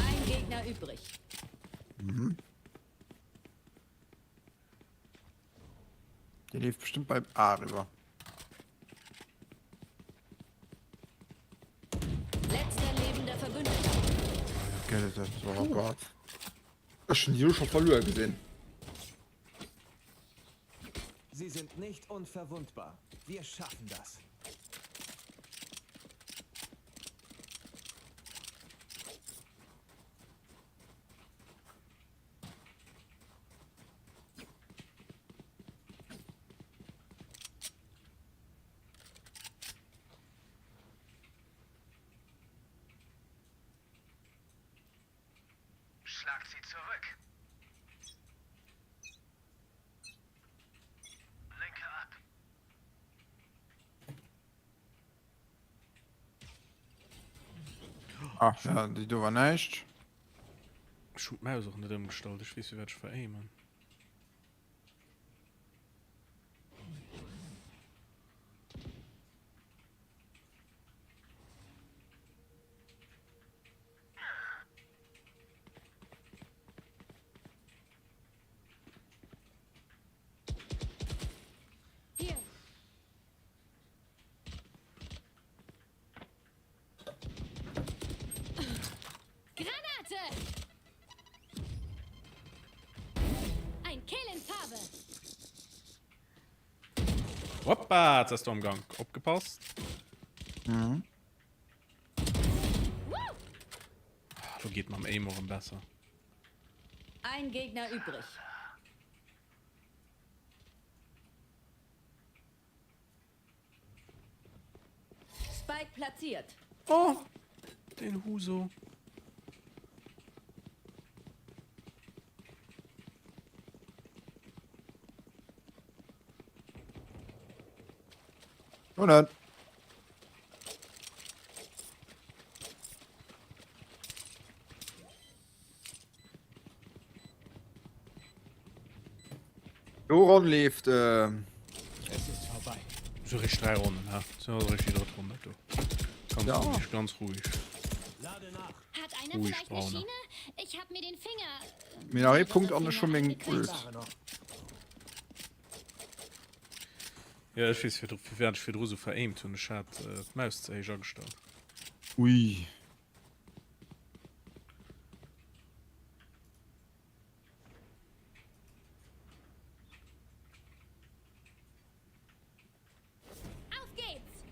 Ein Gegner übrig. Mhm. Der lebt bestimmt beim A rüber. Letzter lebender Verbündeter. Okay, das war oh Gott. Ech hun déi lo scho verluer gesinn. Sie sind nicht unverwundbar. Wir schaffen das. Schlag sie zurück. Lenke ab. Ach ja, déi do war näischt. Ech hunn d'Maus och net ëmgestallt, ech weess firwat ech veraimen. Hier. Granate! Ein Kill in Farbe. Hoppa, jetzt ass du am Gank. Opgepasst. Mhm. Lo geet mam Aim och em besser. Ein Gegner übrig. Spike platziert. Oh, den Huso. Oh nein. Doron leeft. Äh... Es ist vorbei. So richtig drei Runden, ha? So richtig die dritte Runde, du. Ganz Ja. ruhig, ganz ruhig. Lade nach. Hat einer Ruhig, vielleicht eine Braune. Schiene? Ich hab mir den Finger. Mir nach ee Punkt an ech hu meng Ult. Ware noch. Ja, ech weess, fir, firwat ech virdru sou veraimt hunn. Ech hat äh, d'Maus ze héich agestallt. Ui. Auf geht's!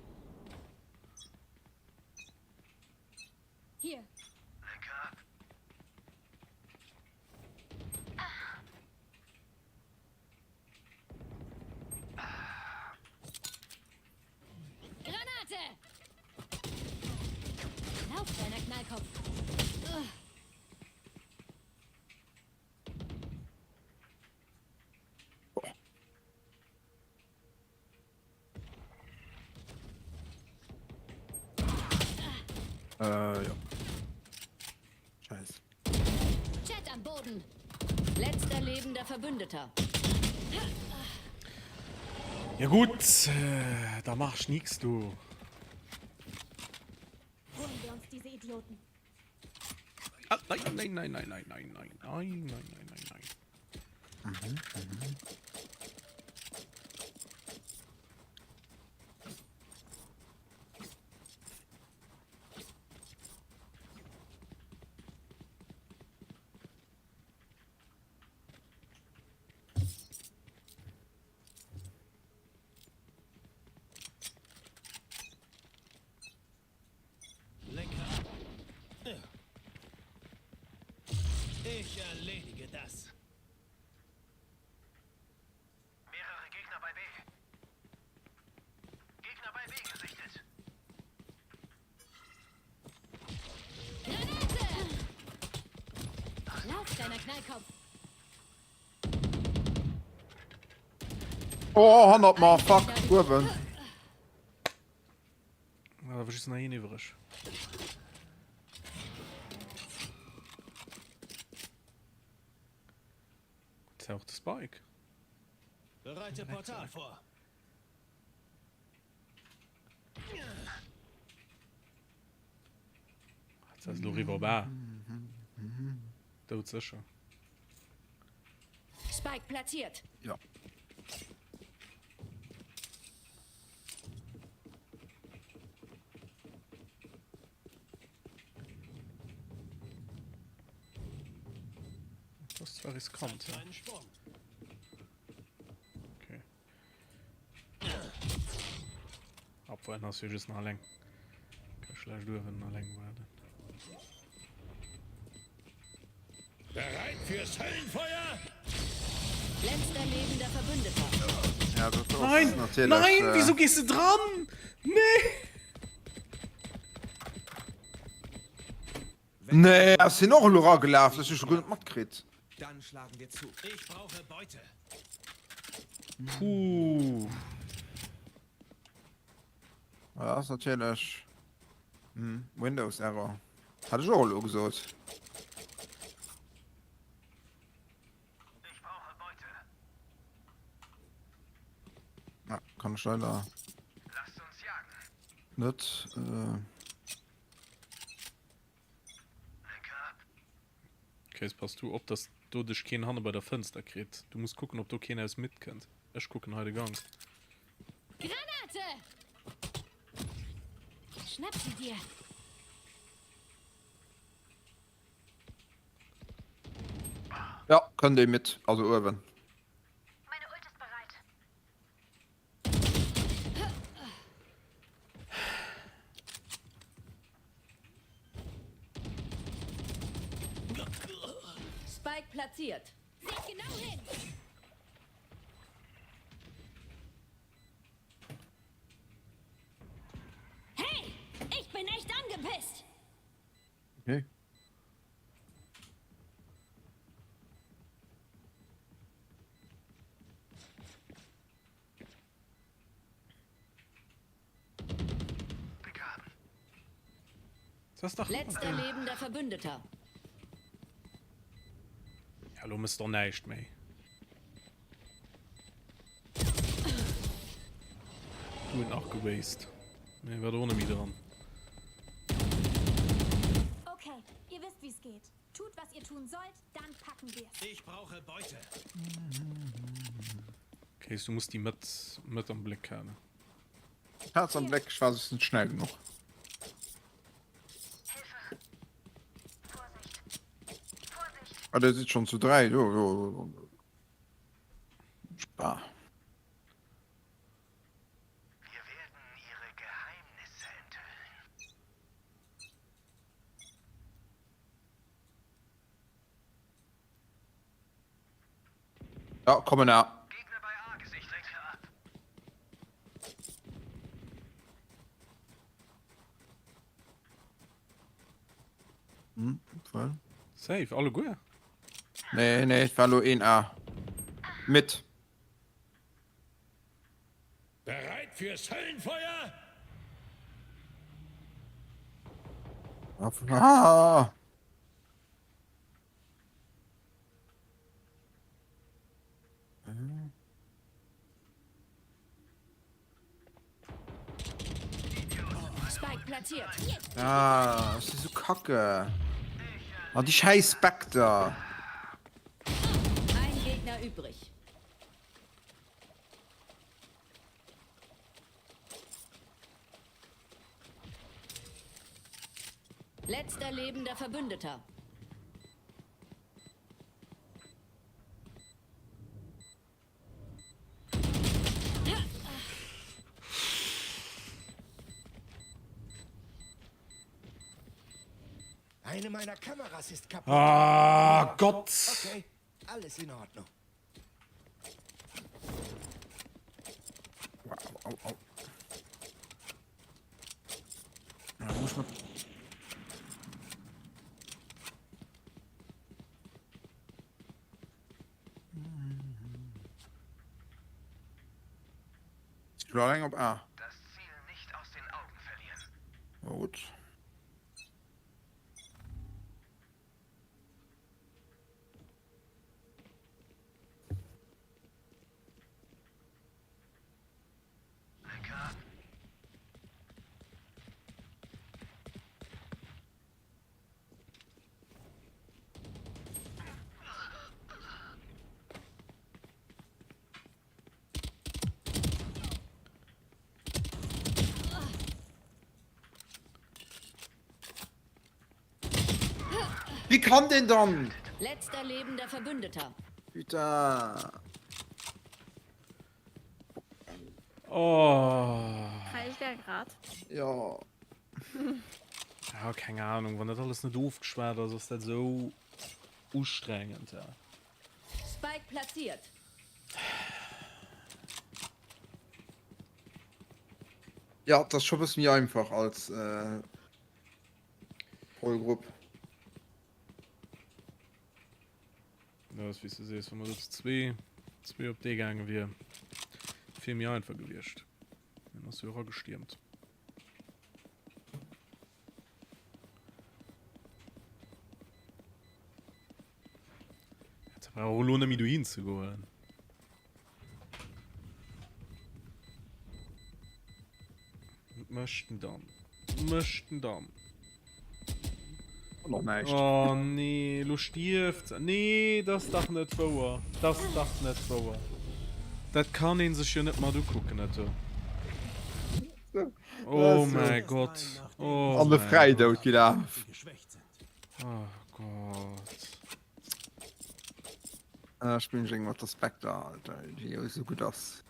Hier. Lenke ab. Granate! Lauf, kleiner Knallkopf. Ugh. Äh, ja. Scheiß. Chat am Boden. Letzter lebender Verbündeter. Ja gut, äh, da machst nix, du. Holen wir uns diese Idioten. Ah, nein, nein, nein, nein, nein, nein, nein, nein, nein, nein, nein, nein. Mhm, mhm. Lenke ab. Ich erledige das. Auf, kleiner Knallkopf. Oh, hannert mer, fuck, uewen. Ah, da war just nach een iwwreg. Jetzt auch de Spike. Bereite Portal vor. Jetzt ass elo riwwer op A. Doudsécher. Spike platziert. Ja. Das ist zwar riskant, ja. Okay. Obwohl, en ass jo just nach alleng. Ka schlecht uewen alleng waarden. Bereit fürs Höllenfeuer? Letzter lebender Verbündeter. Ja, dat ass Nein! natierlech, Nein! äh, Wieso gees de dran? Nee! Nee, ass hien och elo eragelaf? Dat hu ech jo guer net matkritt. Dann schlagen wir zu. Ich brauche Beute. Puh. Ja, ass natierlech hm, Windows Error. Hat ech och elo gesot. Ich brauche Beute. Ja, kann ech leider Lasst uns jagen. net. Äh, Lenke ab. Kéis, pass du op, dass do dech keen hanne bei der Fënster kritt. Du muss kucken, ob do keen aus Mid kënnt. Ech kucken hei de Gank. Granate! Schnapp sie dir! Ja, kënnt ee mit, also uewen. Meine Ult ist bereit. Spike platziert. Seht genau hin. Hey, ich bin echt angepisst. Okay. Das ist doch Letzter lebender Verbündeter. Ja, lo mëss doch näischt méi. Du huet nach gewased. Mee war do och net méi dran. Okay, ihr wisst, wie's geht. Tut, was ihr tun sollt, dann packen wir's. Ich brauche Beute. Okay, du muss déi Mëtt, Mëtt am Bléck halen. Herz am Bléck, ech war just net schnell genuch. Hilfe. Vorsicht. Vorsicht. Ah, der sitzt schon zu 3. Jo, jo. Spar. Wir werden ihre Geheimnisse enthüllen. Ja, kommen ja. Gegner bei A gesichtet. Lenke ab. Hm, voll. Safe, alleguer. Nee, nee, et war lo een A. Mit. Bereit fürs Höllenfeuer? Ah. Spike platziert. Ah, ech si sou kacke. Ah, déi schäiss Spectre. Ein Gegner übrig. Letzter lebender Verbündeter. Eine meiner Kameras ist kaputt. Ah, Gott! Okay, alles in Ordnung. Au, au, au. Ja, muss man. Ech lo alleng op A. Oh, gutt. Wie kann den dann? Letzter lebender Verbündeter. Putain. Oh. Kann ich der grad? Ja. Ja, keng Ahnung, wann dat alles net ofgeschwat ass, ass dat esou ustrengend. Ja. Spike platziert. Ja, dat ass scho bësse méi einfach als äh, Vollgrupp. Ja, ass wéi s du sees, wa mer do zu zwee, zwee op dee gaange wier, vill méi einfach gewiescht. Dann ass jo eragestiermt. Dat brauch och elo net méi dohin ze goen. Wat mécht en dann? Wat mécht en dann? Noch näischt. Oh nee, lo stierft se. Nee, dat ass dach net wouer. Dat ass dach net wouer. Dat kann een sech jo net mat ukucken, dat do. Oh mäi Gott. Oh An de mäi Gott. Fräidoud gelaf. Oh Gott. Äh, spillen ech eng mat der Spectre, Alter, déi jo esou gutt ass.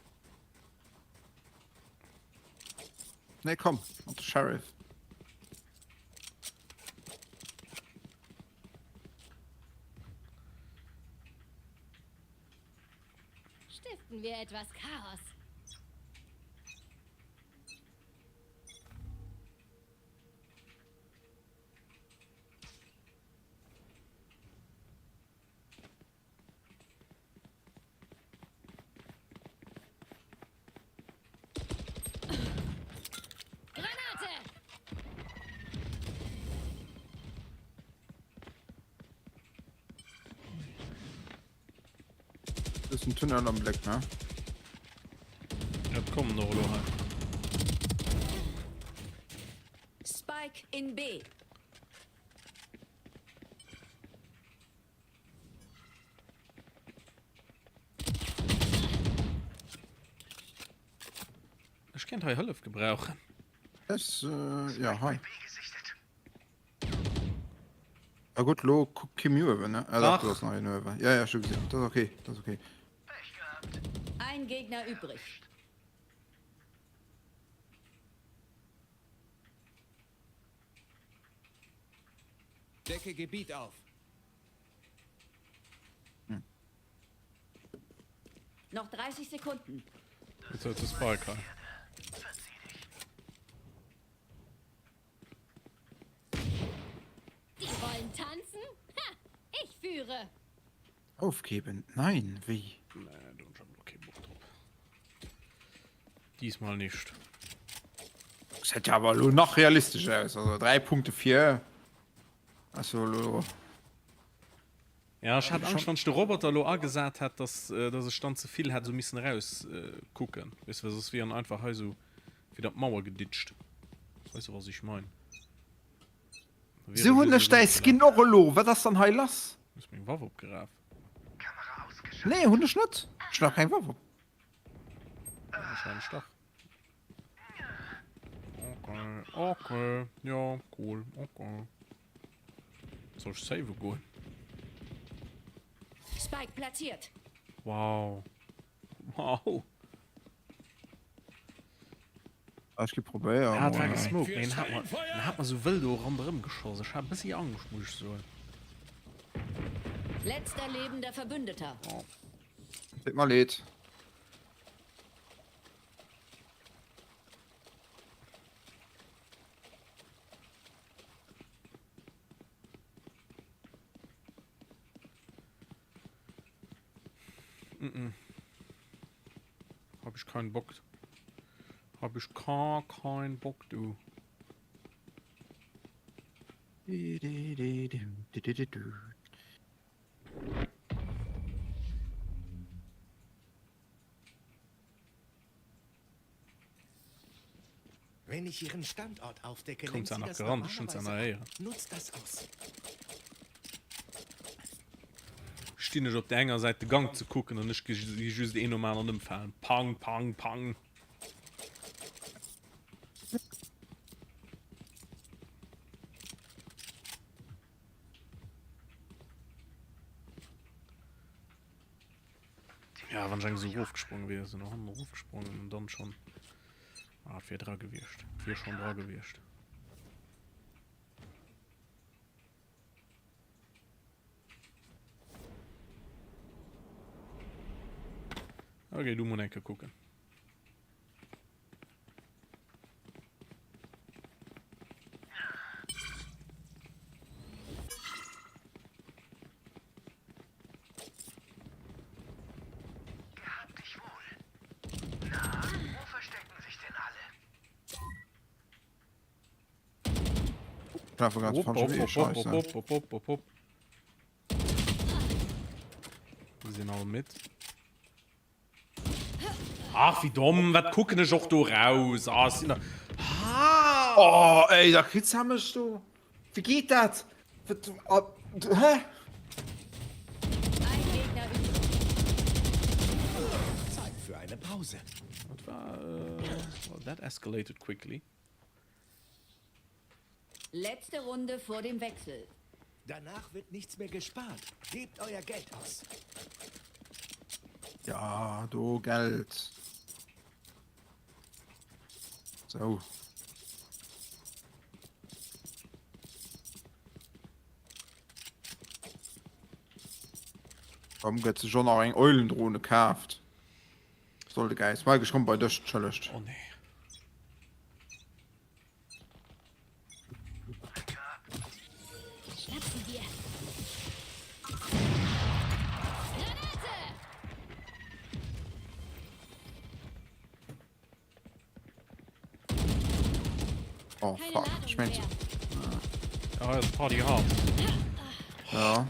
Nee, komm, mat der Sheriff. Stiften wir etwas Chaos. Granate! Das ist ein Tunnel am Blick, ne? Ja, kommen noch elo hei. Spike in B. Ech kéint hei Hëllef gebrauchen. Ech, äh, ja, hei. Ah gutt, lo kuckt kee méi uewen, ne? Ah dach, do ass nach een uewen. Ja, ja, ech hu gesinn. Dat ass okay, dat ass okay. Ein Gegner übrig. Decke Gebiet auf. Hm. Noch 30 Sekunden. Jetzt huet de Spike hei. Die wollen tanzen? Ha! Ich führe! Aufgeben? Nein, wéi? Nee, do hunn ech awer lo kee Bock drop. Diesmal nicht. Gesäit jo awer elo nach realistesch aus. Also 3 Punkte vir ass jo elo. Ja, ech hat Angscht, wann ech de Roboter elo agesat hätt, dass, dass ech dann ze vill hätt esou missen eraus kucken. Weess de, well soss wier en einfach hei esou widder d'Mauer geditscht. Weess de, was ich mein? Da wier Sou en hunn just ech esou däi Skin gelaf. och elo. Wat ass dann hei lass? Hues meng Waff opgeraf? Nee, hunn ech net. Ech hunn nach keng Waff op. Wahrscheinlech dach. Okay, okay, ja, cool, okay. Soll ech save goen? Spike platziert. Wow. Wow. Ah, ech gi probéieren. Ja, et war gesmoked, mee en hat mer, en hat mer sou wëll do ronderëm geschoss. Ech hat e bëssi Angscht, muss ech soen. Letzter lebender Verbündeter. Oh. Deet mer leed. Mm -mm. Hab ich keinen Bock. Hab ech gar kein Bock du. Wenn ich ihren Standort aufdecke, Kommt lenkt sie sie nach das gerannt, schon zu normalerweise einer ab. Nutzt das aus. Stinn ech op der enger Säit de Gang ze kucken an ech gesi just een nom aneren ëmfalen. Pang, pang, pang. Ja, wann ech eng esou erofgesprongen wier, esou no hannen erofgesprongen an dann schon. Ah, et wier dra gewiescht. Et wier schon dra gewiescht. Okay, du muss enke kucken. Gehabt dich wohl. Na, wo verstecken sich denn alle? Treffer ganz Hopp, falsch hopp, Weg, hopp, Scheiße. hopp, hopp, hopp, hopp, hopp. Wir sinn all mit. Ach, wie domm, wat kucken ech och do raus? Ah, sinn der... Ah! Oh, ey, da kriegst du mich du. Wie geht das? Was, ah, hä? Ein Gegner übrig. Zeit für eine Pause. Dat war, äh, well, that escalated quickly. Letzte Runde vor dem Wechsel. Danach wird nichts mehr gespart. Gebt euer Geld aus. Ja, do Geld. So. Warum gëtt sech och nach eng Eulendrone kaaft? Soll de Gäiz. Mike, ech komm bei dech, entschëllegt. Oh nee. Schnapp sie dir. Granate! Oh Keine fuck, Ladung ich mein, mehr. Ja, das Party hard. ja.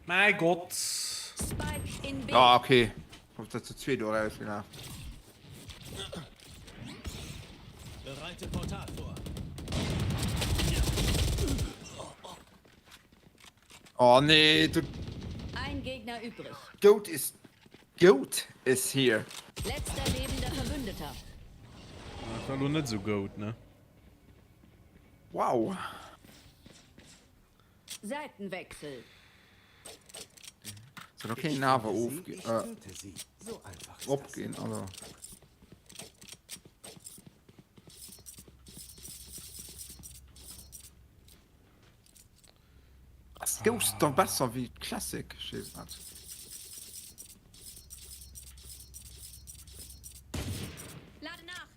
Mein Gott. Spike in B. Ja, okay. Kommt dat zu zwee do rausgelaf. Bereite Portal vor. Oh nee, du Ein Gegner übrig. Goat is Goat is here. Letzter lebender Verbündeter. Dat war lo net sou goat, ne? Wow. Seitenwechsel. So, da kann ich awer ofge Ich äh, töte sie. So einfach ist das. opginn, also. Ass Ghost da besser wéi Classic? Ech weess et net. Lade nach.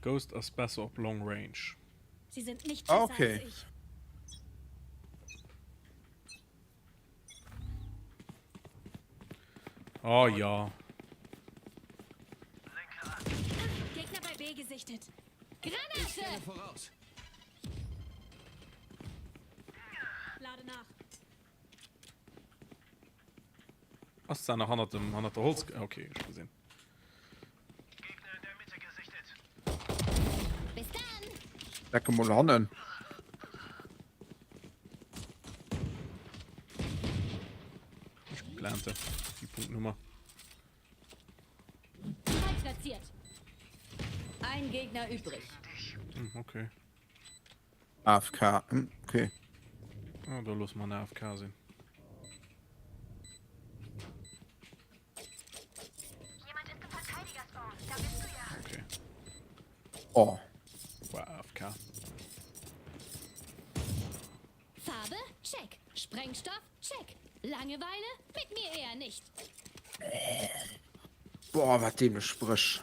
Ghost ass besser op Long Range. Sie sind nicht Ah, besser okay. als ich. Oh ja. Gegner bei B gesichtet. Granate! Voraus. Lade nach. Ass da nach hannert dem hannert der Holz? Okay, ech gesinn. Gegner in der Mitte gesichtet. Bis dann! Decke mol hannen. Ech plante déi Punktnummer. Spike platziert. Ein Gegner übrig. Hm, okay. AFK. Hm, okay. Ah, da loosse mer en AFK sinn. Jemand ist im Verteidigerspawn. Da bist du ja. Okay. Oh. War AFK. Farbe? Check. Sprengstoff? Check. Langeweile? Mit mir eher nicht. Boah, wat dämlech Spréch.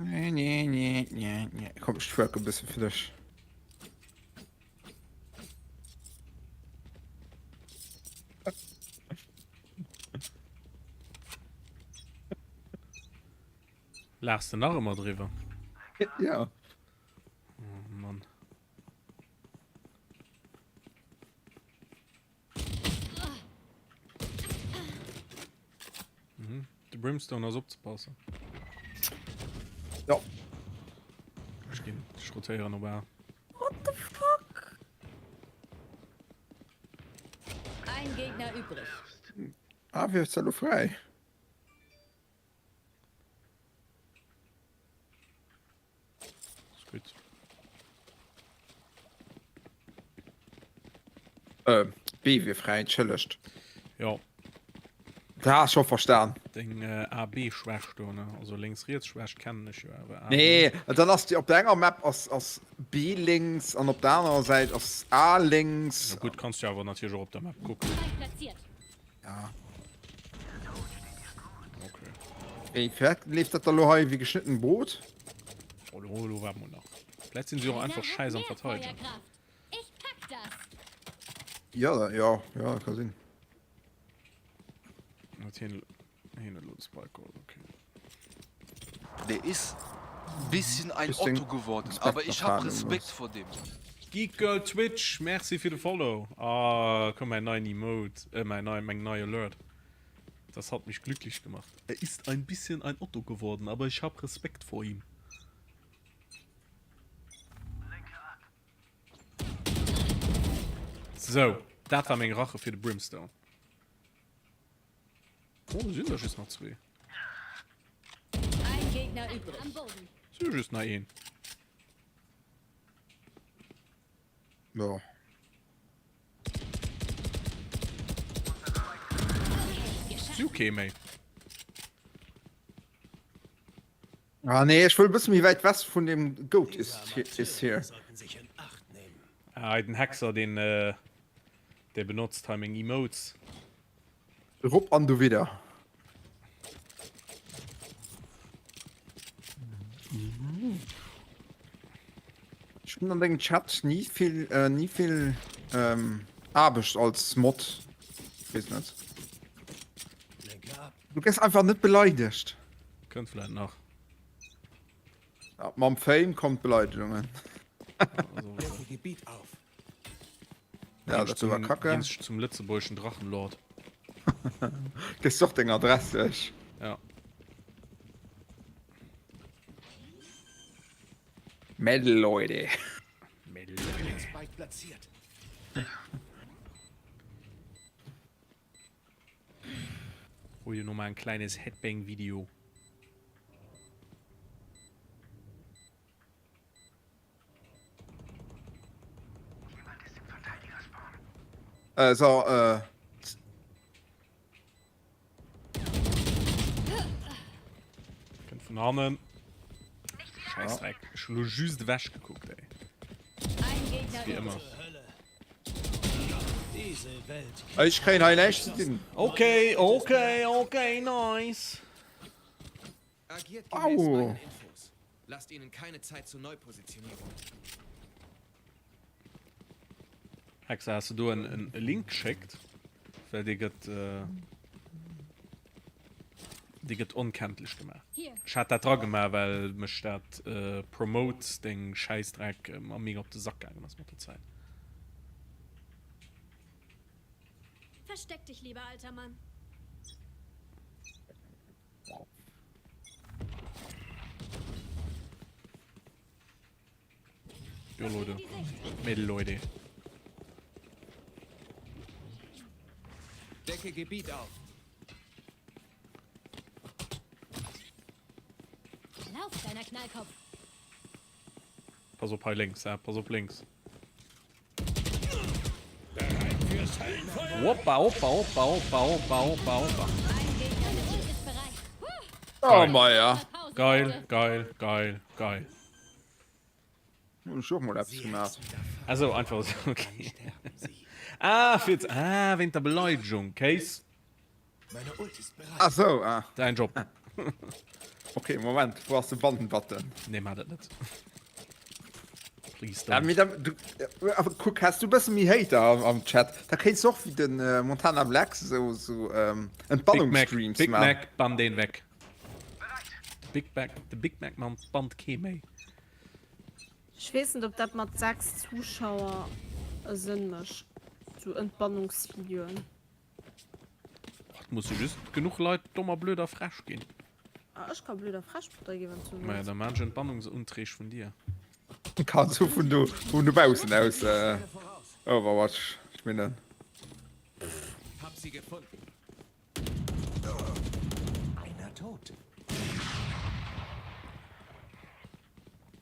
Nee, nee, nee, nee, nee. Komm, ech twerk e bësse fir dech. Laachs de nach ëmmer driwwer? Ja. Oh Mann. Mhm. De Brimstone ass opzepassen. Ja. Ech ginn, ech rotéieren op A. What the fuck? Ein Gegner übrig. Ah, wie ist elo fräi? Gutt. Äh, B wier fräi, entschëllegt. Jo. Dat has scho verstan. Deng äh, AB-Schwächt do, ne? Also lénks-riets-Schwächt kennen ech jo, awer AB. Nee, dann ass déi op der enger Map ass, ass B lénks an op der anerer Säit ass A lénks. Na gutt, kanns du awer natierlech och op der Map kucken. Spike platziert. Ja. Okay. Ey, firwat leeft dat da lo hei wéi geschnitten Brot? Oh, lo, lo warten wir nach. Vielleicht sind sie auch einfach scheiß am Verteidigen. Ich pack das. Ja, ja, ja, ka sinn. Hat hien, hien huet lo de Spike geholt, okay. Der ist bisschen ein Just den Otto geworden, Respekt aber ich hab erfahren Respekt muss. vor dem. Geek Girl Twitch, merci fir de Follow. Ah, komm, mäin neien Emote, äh, mäin nei, meng nei Alert. Das hat mich glücklich gemacht. Er ist ein bisschen ein Otto geworden, aber ich hab Respekt vor ihm. Sou, dat war meng Rache fir de Brimstone. Oh, do sinn der just nach zwee. Ein Gegner übrig. Am Boden. Si just nach een. Ja. Si hu kee méi. Ah nee, ech wëll e bësse méi wäit west vun dem Goat is, is here. Ah, hei den Hexer, deen, äh, dee benotzt hei meng Emotes. Rop an du widder. Ech hunn an dengem Chat ni vill, äh, ni vill ähm, Aarbecht als Mod. Weess net. Du gëss einfach net beleidegt. Kënnt vläit nach. Ja, mam Fame kommt Beleidegungen. Also, Gebiet auf. Ja, dat war kacke. Ginn ech zum lëtzebuergeschen Drachenlord. Gëss och deng Adress duerch. Ja. Mädel Leute. Mädel Leute. Spike platziert. Hol dir nochmal ein kleines Headbang-Video. Äh, so, äh. Kënnt vun hannen. Scheißdreck. Ech hun lo just ewech gekuckt, ey. Wéi ëmmer. Ech kréien hei näischt ze dinn. Okay, okay, okay, nice. Agiert gemäß Au. meinen Infos. Lasst ihnen keine Zeit zur Neupositionierung. Hexa, has de do en e Link geschéckt? Well dee gëtt dee gëtt onkenntlech gemaach. Ech hat dat dra gemaach, well mech dat Promote deng Schäissdreck mer mega op de Sack gaangen ass mat der Zäit. Versteck dich lieber, alter Mann. Jo Leute. Mädel Leute. Decke Gebiet auf. Lauf, kleiner Knallkopf. Pass op hei lénks, ja, pass op lénks. Hoppa, hoppa, hoppa, hoppa, hoppa, hoppa, hoppa. Oh Meier. Geil, geil, geil, geil. Hunn ech och mol eppes gemaach. Also einfach so, okay. Ah, fir ah, wéint der Beleidegung. Case. Ah sou, ah. Dein Job. Ok, Moment, wou ass de Bannen-Button? Nee, maach dat net. Please Ja, don't. mee da, du, awer kuck, häss du e bësse méi Hater am, am Chat, da kéints du och wéi den äh, Montana Black sou, sou ähm, Big Mac, Entbannungsstreams Big maachen. Mac, bann deen weg. Big Mac, de Big Mac man bannt kee méi. Ech weess net op dat mat 6 Zuschauer e Sënn mécht, sou Entbannungsvideoen. Et musse just genuch Leit domm a blöd a frech ginn. Ah, ech ka blöd a frech mat der ginn, wann s du Maja, wëlls. da maan ech Entbannungsuntreeg vun dir. Kann sou vun do, vun dobaussen aus Overwatch spillen. Hab sie gefunden. Einer tot.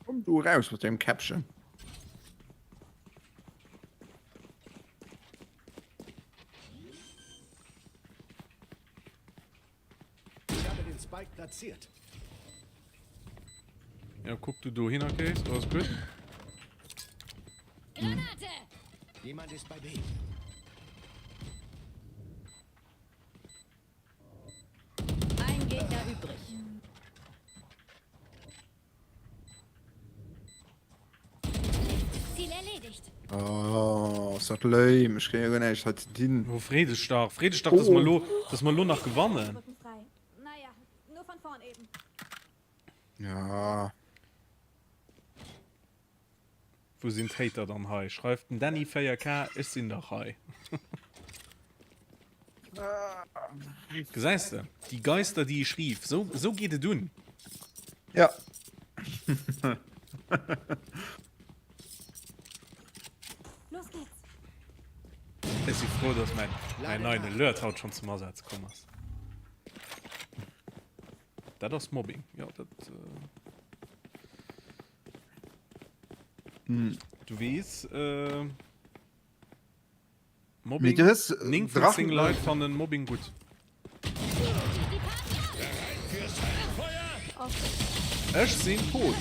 Komm du eraus mat dengem Käppchen. Ich habe den Spike platziert. Ja, kuck du dohinner, Case, alles gutt. Granate! Jemand ist bei B. Ein Gegner übrig. Ziel erledigt. Oh, ass dat lame. Ech kréien jo guer näischt hei ze dinn. Oh, free dech dach, free dech dach, dass mer lo, dass mer lo nach gewannen. Rücken frei. Naja, nur von vorn eben. Ja. Wou sinn d'Hater dann hei? Schreift den Dany 4K, ech sinn dach hei. Gesäis de, die Geister, die ich rief. Sou, sou geet et un. Ja. Los geht's. Ech si frou, dass mäin, mäin neien Alert haut schonn zum Asaz komm ass. Dat ass Mobbing, jo, dat. Hm. Du weess, äh. Mee Mobbing, du hues 9 vun 10 Leit fannen Mobbing gutt. Ech sinn tot.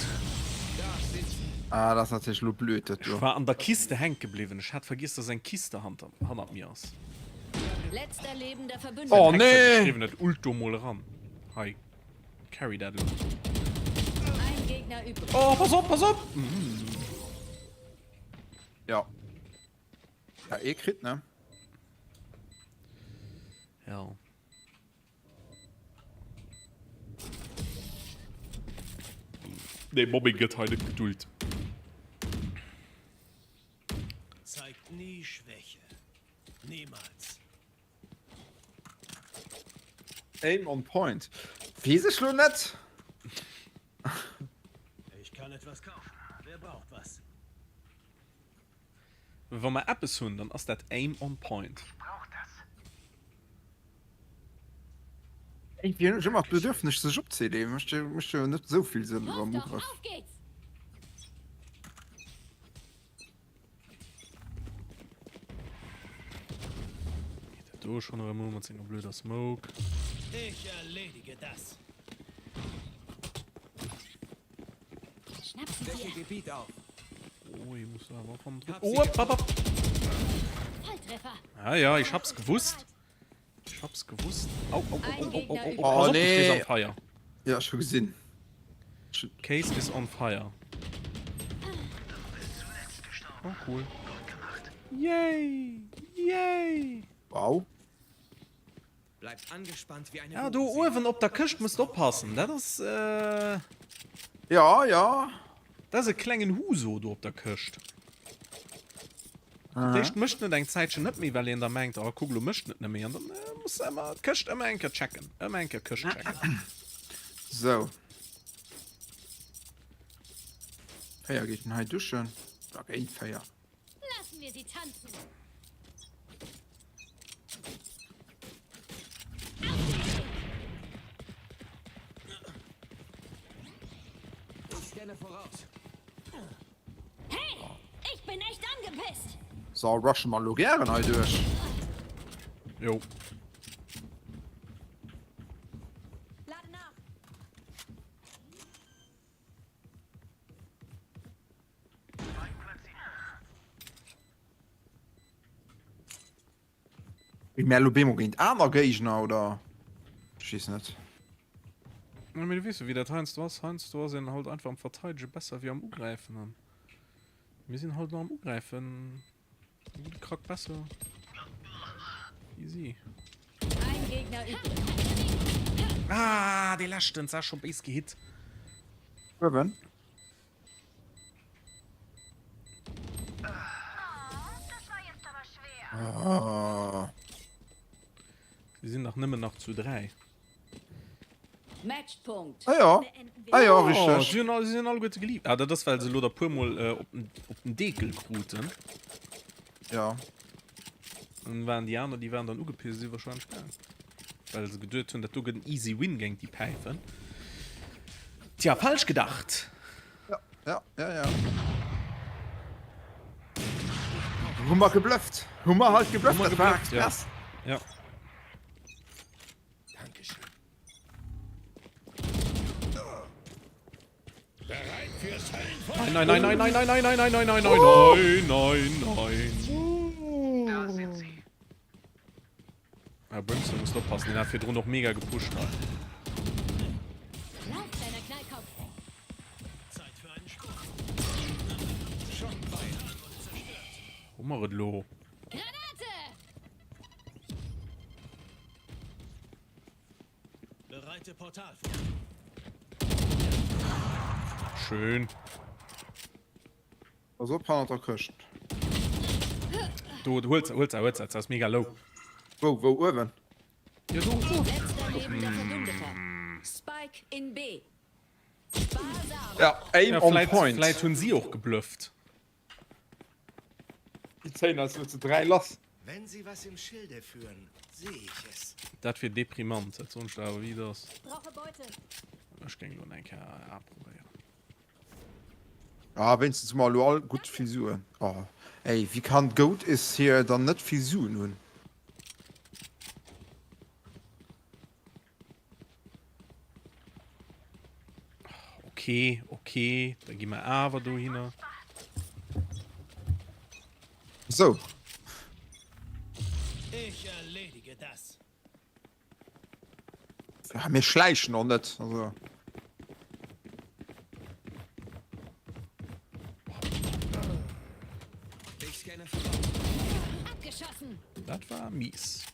Ah, dat ass natierlech elo blöd, dat do. Ech war an der Kiste hänke bliwwen. Ech hat vergiess, dass eng Kiste hannert mir ass. Letzter lebender Verbündeter. Oh Hexer nee! geschriwwen huet, Ult do mol eran. Hei, carry dat elo. Ein Gegner übrig. Oh, pass op, pass op! Ja. Ja, ee kritt, ne? Ja. Nee, Mobbing gëtt hei net geduld. Zeigt nie Schwäche. Niemals. Aim on point. Weess ech lo net. Ich kann etwas kaufen. Wer braucht was? Wa mer eppes hunn, dann ass dat Aim on point. Iergendwéi hunn ech ëmmer d'Bedürfnis sech opzeleeën. Mécht jo, mécht jo net esou vill Sënn Los am doch, Ugrëff. auf geht's! Geet dat do schonn erëm u mat senger blöder Smoke. Ich erledige das. Schnapp sie Decke dir. Gebiet auf. Oh, hier muss awer och an Hab Oh, sie hopp, hopp, hopp. Volltreffer. Ah ja, ich hab's gewusst. Ich hab's gewusst. Au, au, au, au, au, au, au. Oh, Pass op, du stehst nee. am Feier. Ja, ech hu gesinn. Case is on fire. Oh, cool. Yay! Yay! Wow. Bleibt angespannt wie eine Ja, do uewen op der Këscht muss de oppassen. Dat ass, äh. Ja, ja. Dat ass e klengen Huso do op der Këscht. Fir d'éischt mécht en et eng Zäitchen net méi, well een da mengt, oh kuck, elo mécht en et net méi. An dann muss de ëmmer d'Këscht ëmmer eng Kéier checken. Ëmmer eng Kéier d'Këscht checken. Sou. 4 geet en hei duschen. Da géint 4. Lassen wir sie tanzen. Ich scanne voraus. Hey, ich bin echt angepisst. So, rushen mer lo gären hei duerch. Jo. Lade nach. Wéi mär lo bemol géint aner Géigner oder? Ech weess net. Ja, mee du weess jo wéi dat heiansdo ass. Heiansdo ass een halt einfach am Verteidege besser wéi am Ugräifen an mir sinn halt elo am Ugräifen e gudde Krack besser wéi si. Ein Gegner übrig. Ah, dee leschten war scho béis gehitt. Uewen. Ah. Sie sinn nach nëmmen nach zu 3. Matchpunkt. Ah ja. Ah ja, Oh, richtig. sie hunn all, sie sinn alleguerte geliebt. Ah, dat ass well se elo der puer mol äh, op den, op den Dekel kruten. Ja. Dann waren déi aner, déi waren dann ugepisst, si wahrscheinlech gaang. Well se geduet hunn, dat do gëtt en easy win géint déi Päifen. Tja, falsch gedacht. Ja, ja, ja, ja. Hu mer geblufft. Hu mer halt geblufft. Hu mer Dat war geblufft, ja. express. Ja. Dankeschön. Nein, nein, nein, nein, nein, nein, nein, nein, nein, nein, nein, nein, nein, nein. Da sind sie. Ah, Brimstone muss oppassen, den hat virdrun och mega gepusht hei. Lauf, kleiner Knallkopf. Zeit für einen Sprung. Schon beinahe wurde zerstört. Hu mer et lo? Granate! Bereite Portal vor. Schön. Pass op hannert der Këscht. Do, huel se, huel se, huel se, se ass mega low. Wou, wou uewen? Jo, do, do. Letzter lebender Verbündeter. Spike in B. Sparsam. Ja, aim Ja, on vläit, point. vläit hunn si och geblufft. Déi zéien eis elo zu 3 lass. Wenn sie was im Schilde führen, seh ich es. Dat wier deprimant, dat soen ech der awer wéi et ass. Brauche Beute. Ech géing elo eng Kéier A probéieren. Ah, wéinstens hu mer elo all gutt vill Suen. Oh, ey, wéi kann Goat is here dann net vill Suen hunn? Okay, okay, da gi mer awer dohinner. So. Ich erledige das. Ja, mir schleichen och net. Also. Ich scanne voraus. Abgeschossen. Dat war mies.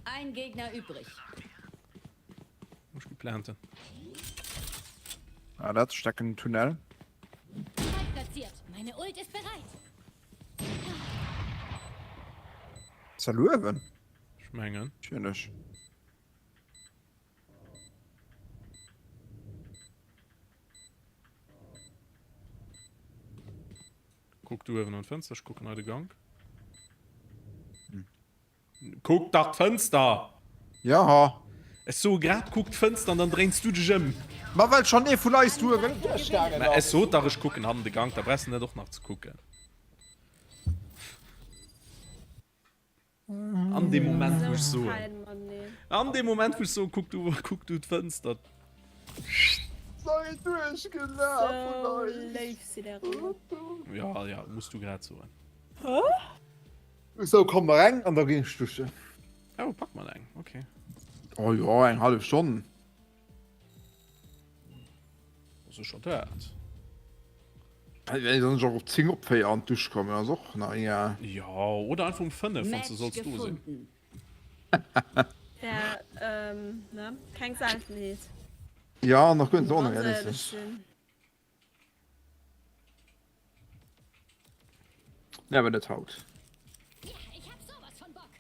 Ein Gegner übrig. Muss geplanten. Ah, dat stecken Tunnel. Spike platziert. Meine Ult ist bereit. Zerluewen? Ech mengen. Natierlech. Kuck du uewen an d'Fënster, ech kucken hei de Gank. Kuck dach d'Fënster! Jaha. Ech soe grad kuck d'Fënster an dann dréins du dech ëm. Ma well schonn ee vun eis du uewen duerchgaangen Mä ech ass. sot dach ech kucken hannen de Gank, da brauchs de net och nach ze kucken. An dem Moment wou ech soen. An dem Moment wou ech soen, kuck du, kuck du d'Fënster. Sei duerchgelaf vun eis. Léif si der elo. Ja, ja, muss du grad soen. Sou, komm nach eng an da ginn ech duschen. Oh, pack mal eng, okay. Oh jo, eng hallef Stonn. Sécher dat. Wenn ech och op 10 op 4 an d'Dusch kommen, ass och nach egal. Jo, oder einfach um 5, wann s de Match solls do sinn. gefunden. Wär, ähm, ne? Keng Seltenheet. Ja, nach guer net Wann se éierlech onrealistesch. sinn. Nee, awer net haut. Ja, ich hab sowas von Bock.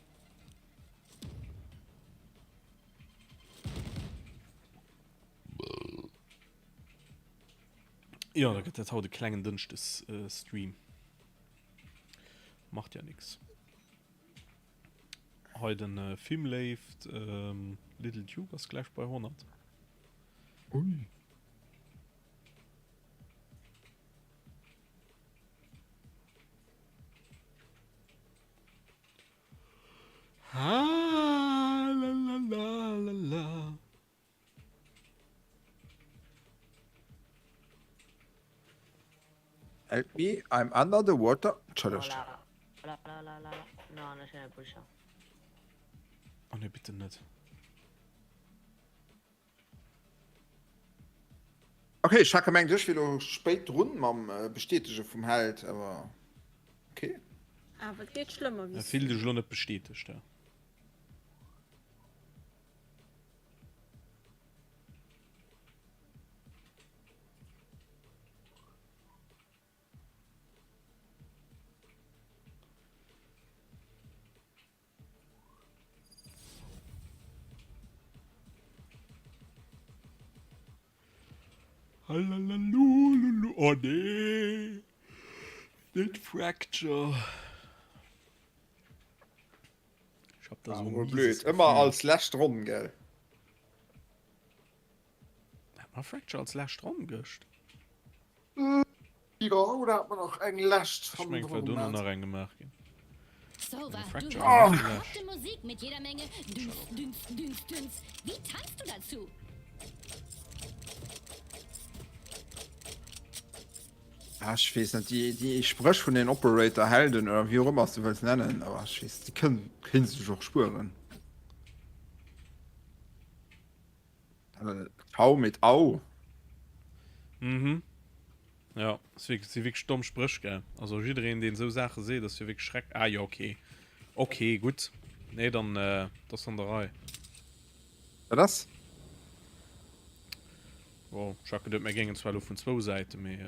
Jo, da gëtt dat haut e klengen Dënschdes-Stream. Macht ja nix. Hei den äh, Film léift, ähm, Little Duke ass gläich bei 100. Ui. Ah, la, la, la, la, la. Help me, I'm under the water. Entschëllegt. Oh nee, bitte net. Ok, ech hat gemengt ech wier lo spéit drun mam Bestätege vum Held, awer ok. Awer et geet schlëmmer wéi s Fill dech lo net bestätegt, ja. Halalululu, oh nee, net Fracture. Ich hab da so ah, blöd. Ëmmer als lescht Ronn, gell? Hat man Fracture als lescht Ronn gëscht? Jo, oder hat man nach eng lescht Ech meng, war dono nach eng gemaach ginn. Sova, Fracture du war hörst net déi lescht. verrückte Musik mit jeder Menge Dünz, Dünz, Dünz, Dünz. Wie tanzt du dazu? Ah, ech weess net, déi, déi Spréch vun den Operator Helden oder wéi och ëmmer s de wëlls nennen, awer ech weess, déi kënn, kéints de sech och spueren. Tau mit Au. Mhm. Ja, si wierklech domm Spréch, gell? Also jiddereen, deen esou Saache seet, ass jo wierklech schreck. Ah jo, okay. Okay, gutt. Nee, dann, dat ass an der Rei. Wat ass? Bon, ech hat geduet, mir géingen zwar elo vun zwou Säiten, mee.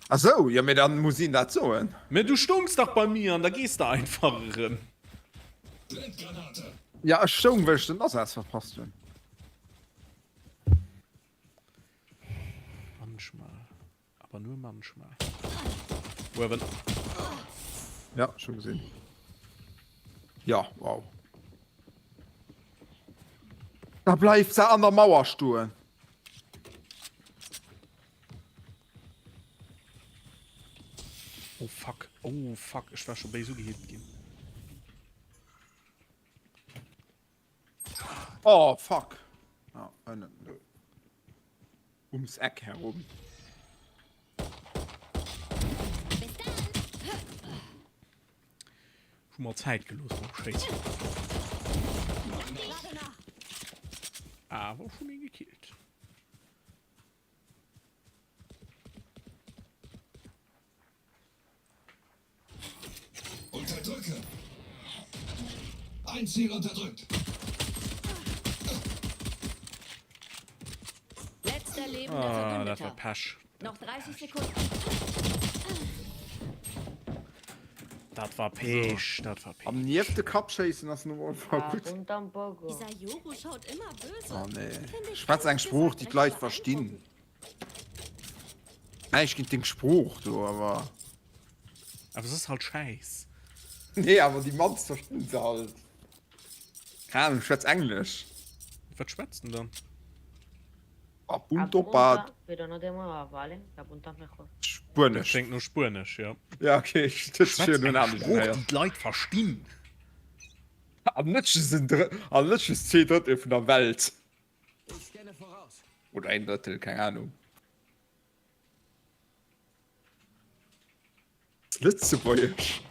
Ah sou, jo, mee dann muss een dat soen. Mee du stoungs dach bei mir an da gees de einfach erëm. Ja, ech stoung, well ech den Asaz verpasst hunn. Manchmal. Aber nur manchmal. Uewen. Ja, schon gesehen. Ja, wow. Da bleift se an der Mauer stoen. Oh fuck, oh fuck, ech war scho béis ugehit ginn. Oh fuck. Ah, ënnen. Ums Eck herum. Hu mer Zäit gelooss mam Schéissen. Awer ech hunn een gekillt. Unterdrücke! Ein Ziel unterdrückt! Letzter lebender Ah, dat Verbündeter. war Pech. Noch 30 Sekunden. Dat war Pech, dat war Pech. Am nieft de Kapp schéissen ass nu einfach gutt. Dieser Joro schaut immer böse. Oh nee. Finde ich Schwätz eng ehrlich Sprooch, gesagt déi recht d'Leit verstinn. beeindruckend. Näischt géint deng Sprooch do, awer. Awer se ass halt schäiss. Nee, awer déi mannst verstinn se halt. Keng Ahnung, schwätz Englesch. Wat schwätzt en dann? Apunto pa. Spuenesch. Spuenesch. Kléngt no Spuenesch, jo. Ja, okay, ech huet Schwätz virun eng anescht Sprooch, gehéiert. déi d'Leit verstinn. An net just en Drë-, an net just 2 Drëttel vun der Welt. Oder een Drëttel, keng Ahnung. Lëtzebuergesch.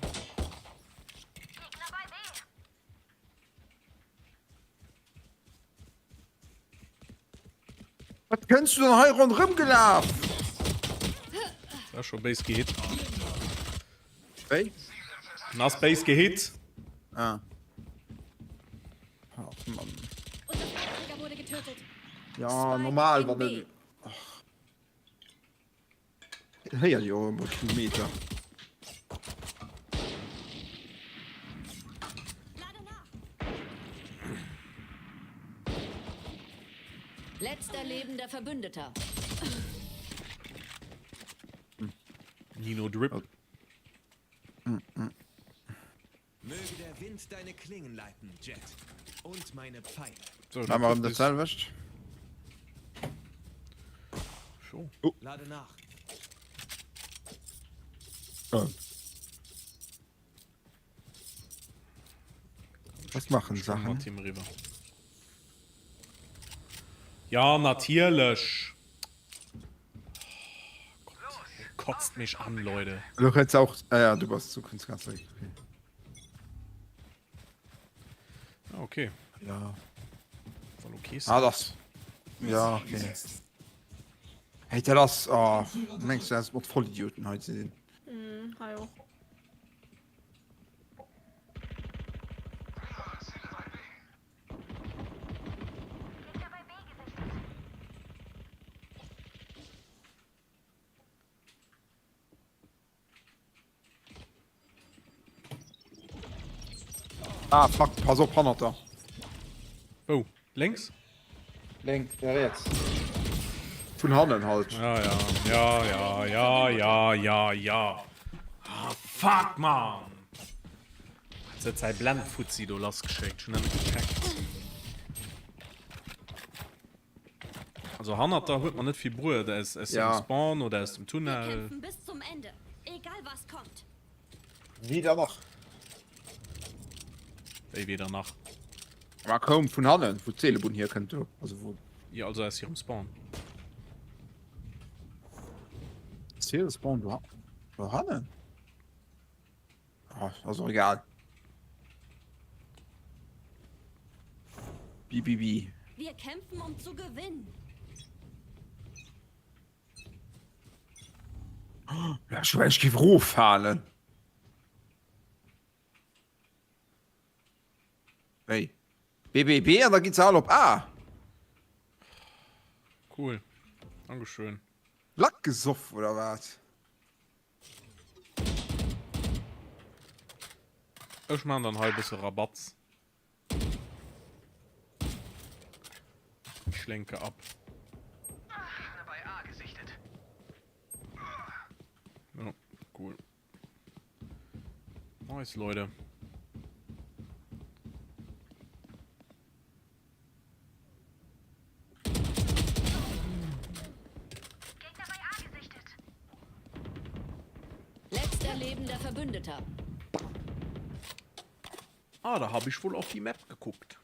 Wat kënns du denn hei ronderëm gelaf? War scho béis gehit. Wéi? En ass béis gehit. Ah. Ach Mann. Ja, normal, wann en. Ach. Héiert jo och ëmmer Kilometer. Letzter lebender Verbündeter. Nino Drip. Möge der Wind deine Klingen leiten, Jet. Und meine Pfeile. So, Machen wir das selwecht. Oh. Oh. Lade nach. Oh. Was machen Sachen? Team rüber. Ja, natierlech. Oh Gott, kotzt mich an, Leute. Du kannst auch. Ah ja, du warst du kannst ganz recht. Okay. Ah, okay. Ja. War okay. Ah, das. Ja, okay. Hey, dat ass oh, mengst du, dat mat Vollidioten hei ze sinn? Mm, hei och. Ah, fuck, pass op, hannert der. Wou? Lénks? Lénks, ja, riets. Vun hannen halt. Ja, ja, ja, ja, ja, ja, ja, ja. Ah, fuck, man! Hat se säi Blendfuzzi do lassgeschéckt, schon net gecheckt. Also hannert der huet man net vill bruet aus, aus ja. dem Spawn oder aus dem Tunnel. Wir kämpfen bis zum Ende, egal was kommt. Weder nach. Wéi weder nach? Ma koum vun hannen, wou d'Seelebunn hier kënnt do. Also wou. Ja, also aus hirem Spawn. Ass hire Spawn do, do hannen? Ah, ass och egal. Bi, bi, bi. Wir kämpfen um zu gewinnen. Ja, ich ich géif roffalen. Wéi? B, B, B an da gi se all op A. Cool. Dankeschön. Lack gesoff oder wat? Ech man dann hei bësse Rabatz. Ich lenke ab. Ja, cool. Nice, Leute. Letzter lebender Verbündeter. Ah, da habe ich wohl auf die Map geguckt.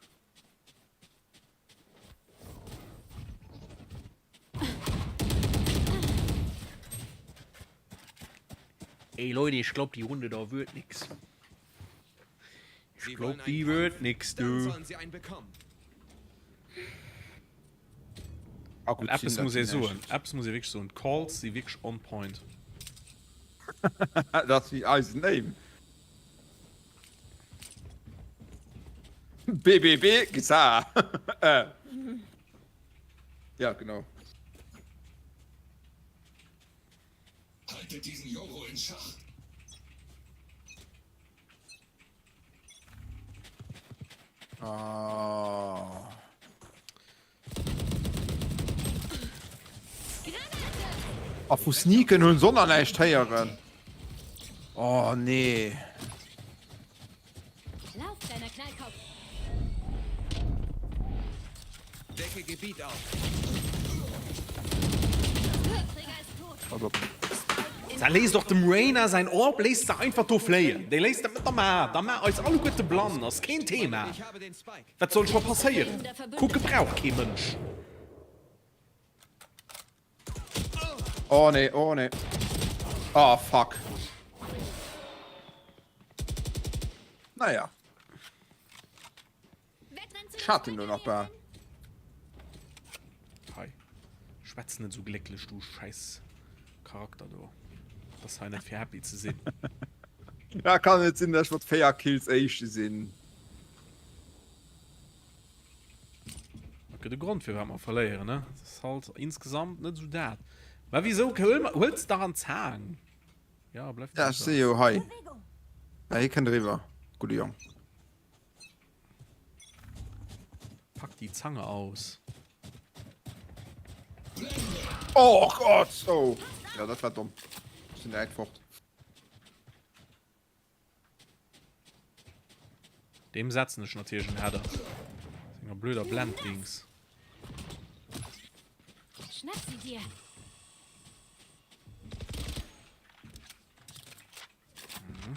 Ey Leute, ich glaube, die Runde da wird nix. Ich glaube, die wird nix, du. Ah, gut, Eppes muss ee soen, eppes muss ee wierklech soen, d'Calls si wierklech on point. Dat ass wéi eisen Aim. BBB gesa. Äh. Ja, genau. Haltet diesen Joro in Schach. Ah. A vu Sneaken hunn se och nach näischt héieren. Oh nee. Lauf, kleiner Knallkopf. Decke Gebiet auf. Träger ist tot. Pass op. Da léisst och dem Reyna säin Orb léisst se einfach do fléien. Déi léisst dat net der ma, da ma eis alleguerte blann, ass keen Thema. Ich habe den Spike. Wat soll scho passéieren? Kucke brauch kee Mënsch. Oh nee, oh nee. Oh fuck. Naja. Ech hat en lo nach bal. Hei. Schwätz net esou glécklech, du schäiss Charakter do. Dat ass hei net fir happy ze sinn. Ja, kann net sinn, dass ech mat 4 Kills Éischte sinn. Dat gëtt e Grond firwat mer verléieren, ne? Dat ass halt insgesamt net esou dat. Mä wisou huels dach an d'Zaang? Ja, bleif Ja, ech si jo hei. Ja, hie kënnt eriwwer, gudde Jong. Pack die Zange aus. Oh Gott! Oh! Ja, dat war domm. Ech sinn direkt fort. Deem setzen ech natierlech en Header. Senger blöder Blend-Dings. Schnapp sie dir. Mhm.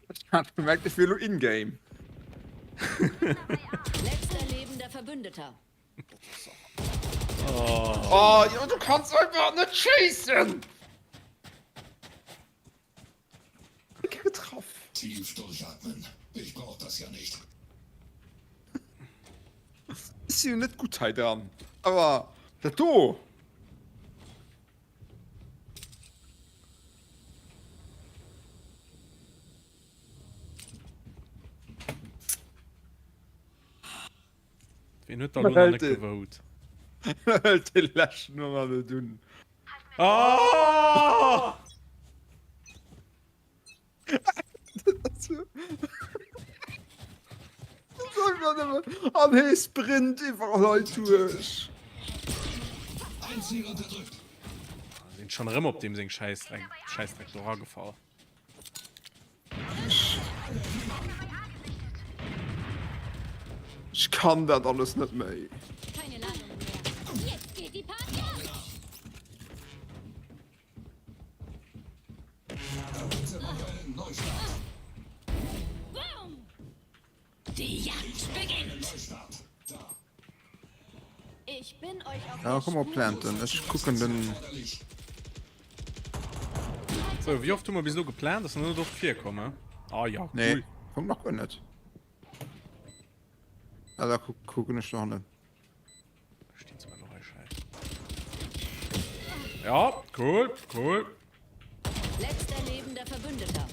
Ech hat gemengt ech wier elo in-game. Letzter lebender Verbündeter. Oh, jo, du kanns einfach net schéissen! Getraff. Tief durchatmen. Ich brauch das ja nicht. Ech si jo net gutt hei dran, awer dat do. Wien huet da lo nach net gevote? Hëlt de leschten och nach net un. Oh! An hee sprint iwwerall hei duerch. Ein Ziel unterdrückt. Sinn schon erëm op deem seng Schäissdreck Schäissdreck do ragefall. Ech kann dat alles net méi. Die Jagd beginnt. Ich bin euch auf Ja, der komm mal Spur. planten. Ech kucken den. So, wéi oft hu mer bis elo geplant, ass nach net oft virkomm, he? Ah ja, cool. Nee, komm nach guer net. Ah, da kucken ech do hannen. Steht zwar noch Scheiß. Ja, cool, cool. Letzter lebender Verbündeter.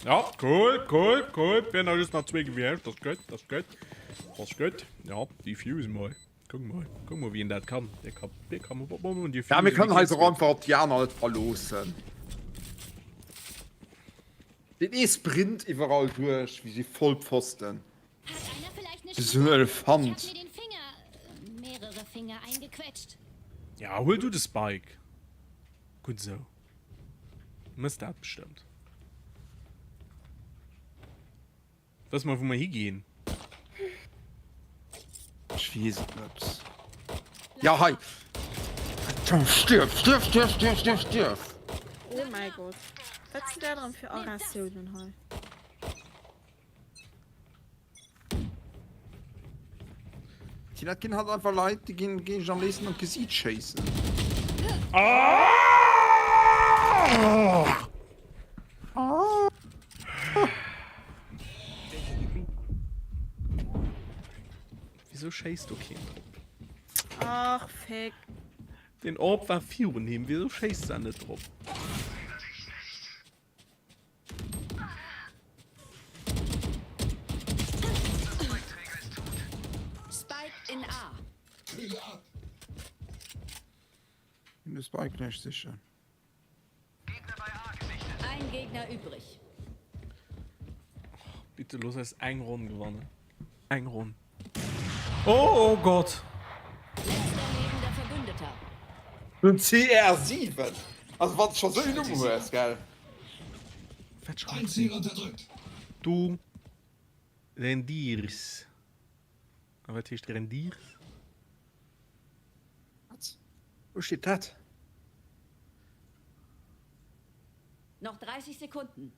Ja, cool, cool, cool. Wären da just nach zwee gewiescht. Das gëtt, das gëtt. Das gëtt. Ja, defuse mol. Guck mol, guck mol, wien dat kann. Der kann, der kann mal Ja, mir kënnen eis och einfach op déi aner net verloossen. Deen ee sprint iwwerall duerch wéi si Vollpfosten. Wéi sou en Elefant. Ja, huel du de Spike. Gutt esou. Mëss dat bestëmmt. Wësse mer, wou mer higinn? Ech weess et net. Ja, hei! Stierf, stierf, stierf, stierf, stierf, stierf! Oh mäi Gott. Wat sinn dat erëm fir Aggressiounen hei? Tja, dat ginn halt einfach Leit, déi ginn géing ech am léifsten an d'Gesiit schéissen. Wieso schéisst do keen drop? Ach, fick. Den Orb war virun him, wieso schéisst en net drop? Spike in A. De Spike gläich sicher. Ein Gegner übrig. Bitte looss eis eng Ronn gewannen. Eng Ronn. Oh, oh Gott! Letzter lebender Verbündeter. Den CR7! Also wann s scho sou een Numm hues, gell? Wat schreift si? Du rendiers. A wat heescht rendiers? Wat? Wou steet dat? Noch 30 Sekunden.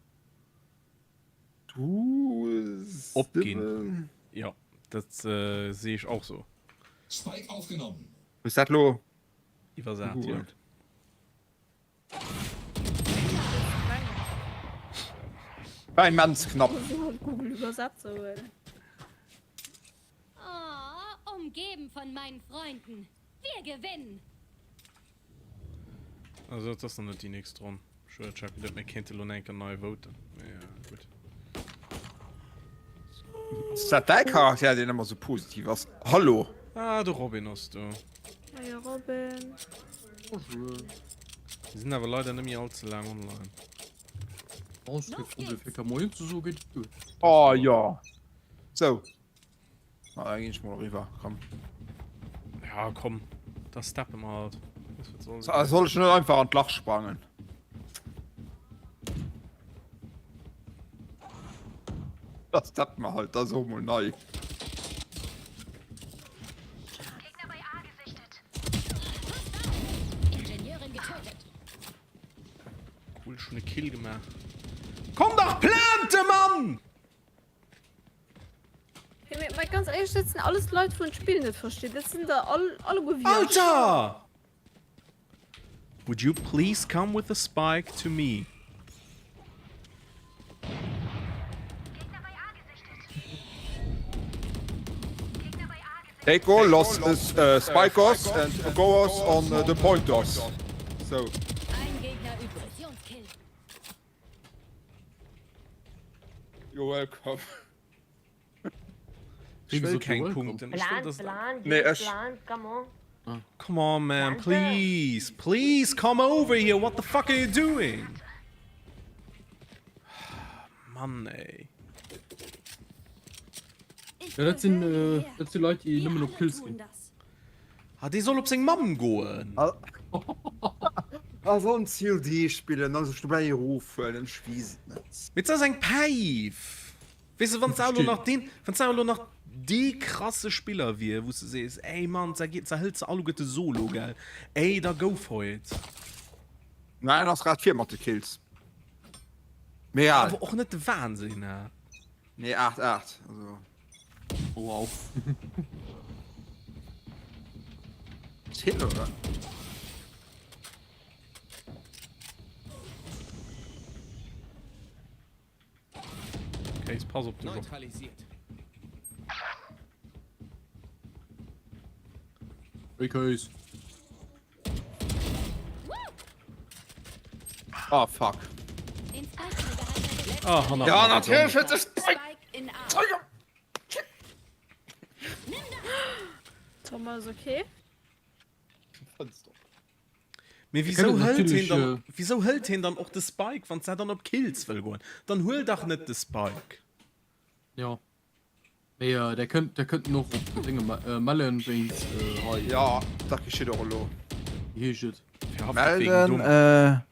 Du Opginn. Jo, dat sehe ech och sou. Spike aufgenommen. Hues dat lo Iwwersat, jo. gegoogelt? War immens knapp. Google Übersetzer huelen. Oh, umgeben von meinen Freunden. Wir gewinnen! Also dat ass nach net déi nächst Ronn. Schued, ech hat geduet mir kéinte lo nach eng Kéier nei voten. Mee gutt. Ass dat däi Charakter deen ëmmer sou positiv ass? Hallo? Ah, de Robin ass do. Heie Robin. Bonjour. Mir sinn awer leider net méi all ze laang online. Oh jo. Sou. Na, da ginn ech mol eriwwer, komm. Ja, komm, da steppe mer halt. So, soll ech net einfach an d'Lach sprangen? Da steppen mer halt, dat ass och mol nei. Gegner bei A gesichtet. Ingenieurin getötet. Cool, schon e Kill gemaach. Komm dach, plante, Mann! Hey, mir, mir. Mä ganz éierlech, dat sinn alles Leit, wou d'Spill net verstinn. Dat sinn der all, alleguer Vierge. Alter! Would you please come with the spike to me? Take all los uh, spikers and goers on uh, the pointers. So. Ein Gegner übrig. You're welcome. Ech wëll keng Punkten. Ech wëll, dass Nee, ech. Come on man, please, please come over here, what the fuck are you doing? Mann ey. Ja, dat sinn, äh, dat si Leit, déi nëmmen op Kills ginn. Ah, dee soll op seng Mamm goen. A soll en COD spillen a sech dobäi erofhuelen, ech weess et net. Mee 't ass eng Päif. Weess de, wann s de elo nach deen, wann s de elo nach dee krasse Spiller wier, wou s de sees, ey Mann, se geet, se hëlt se alleguerte solo, gell, ey, da go for it. Nei, en ass grad vir mat de Kills. Mee ja. Awer och net de Wahnsinn, ne? Nee, 8, 8, also. Wow. Zählt, oder? Case, pass op dech op. Neutralisiert. Hey Case. Oh fuck. Ah, hanner Ja, natierlech huet sech Spike in A. Thomas, okay. Fënster. Mee wisou hëlt heen dann, wisou hëlt heen dann och de Spike, wann s dann op Kills wëll goen? Dann huel dach net de Spike. Jo. Mee der kënnt, der kënnt en och op Dénge mellen wéinst hei. Jo, dat geschitt och elo. Wéi heescht et? Verhaftet wegen Melden,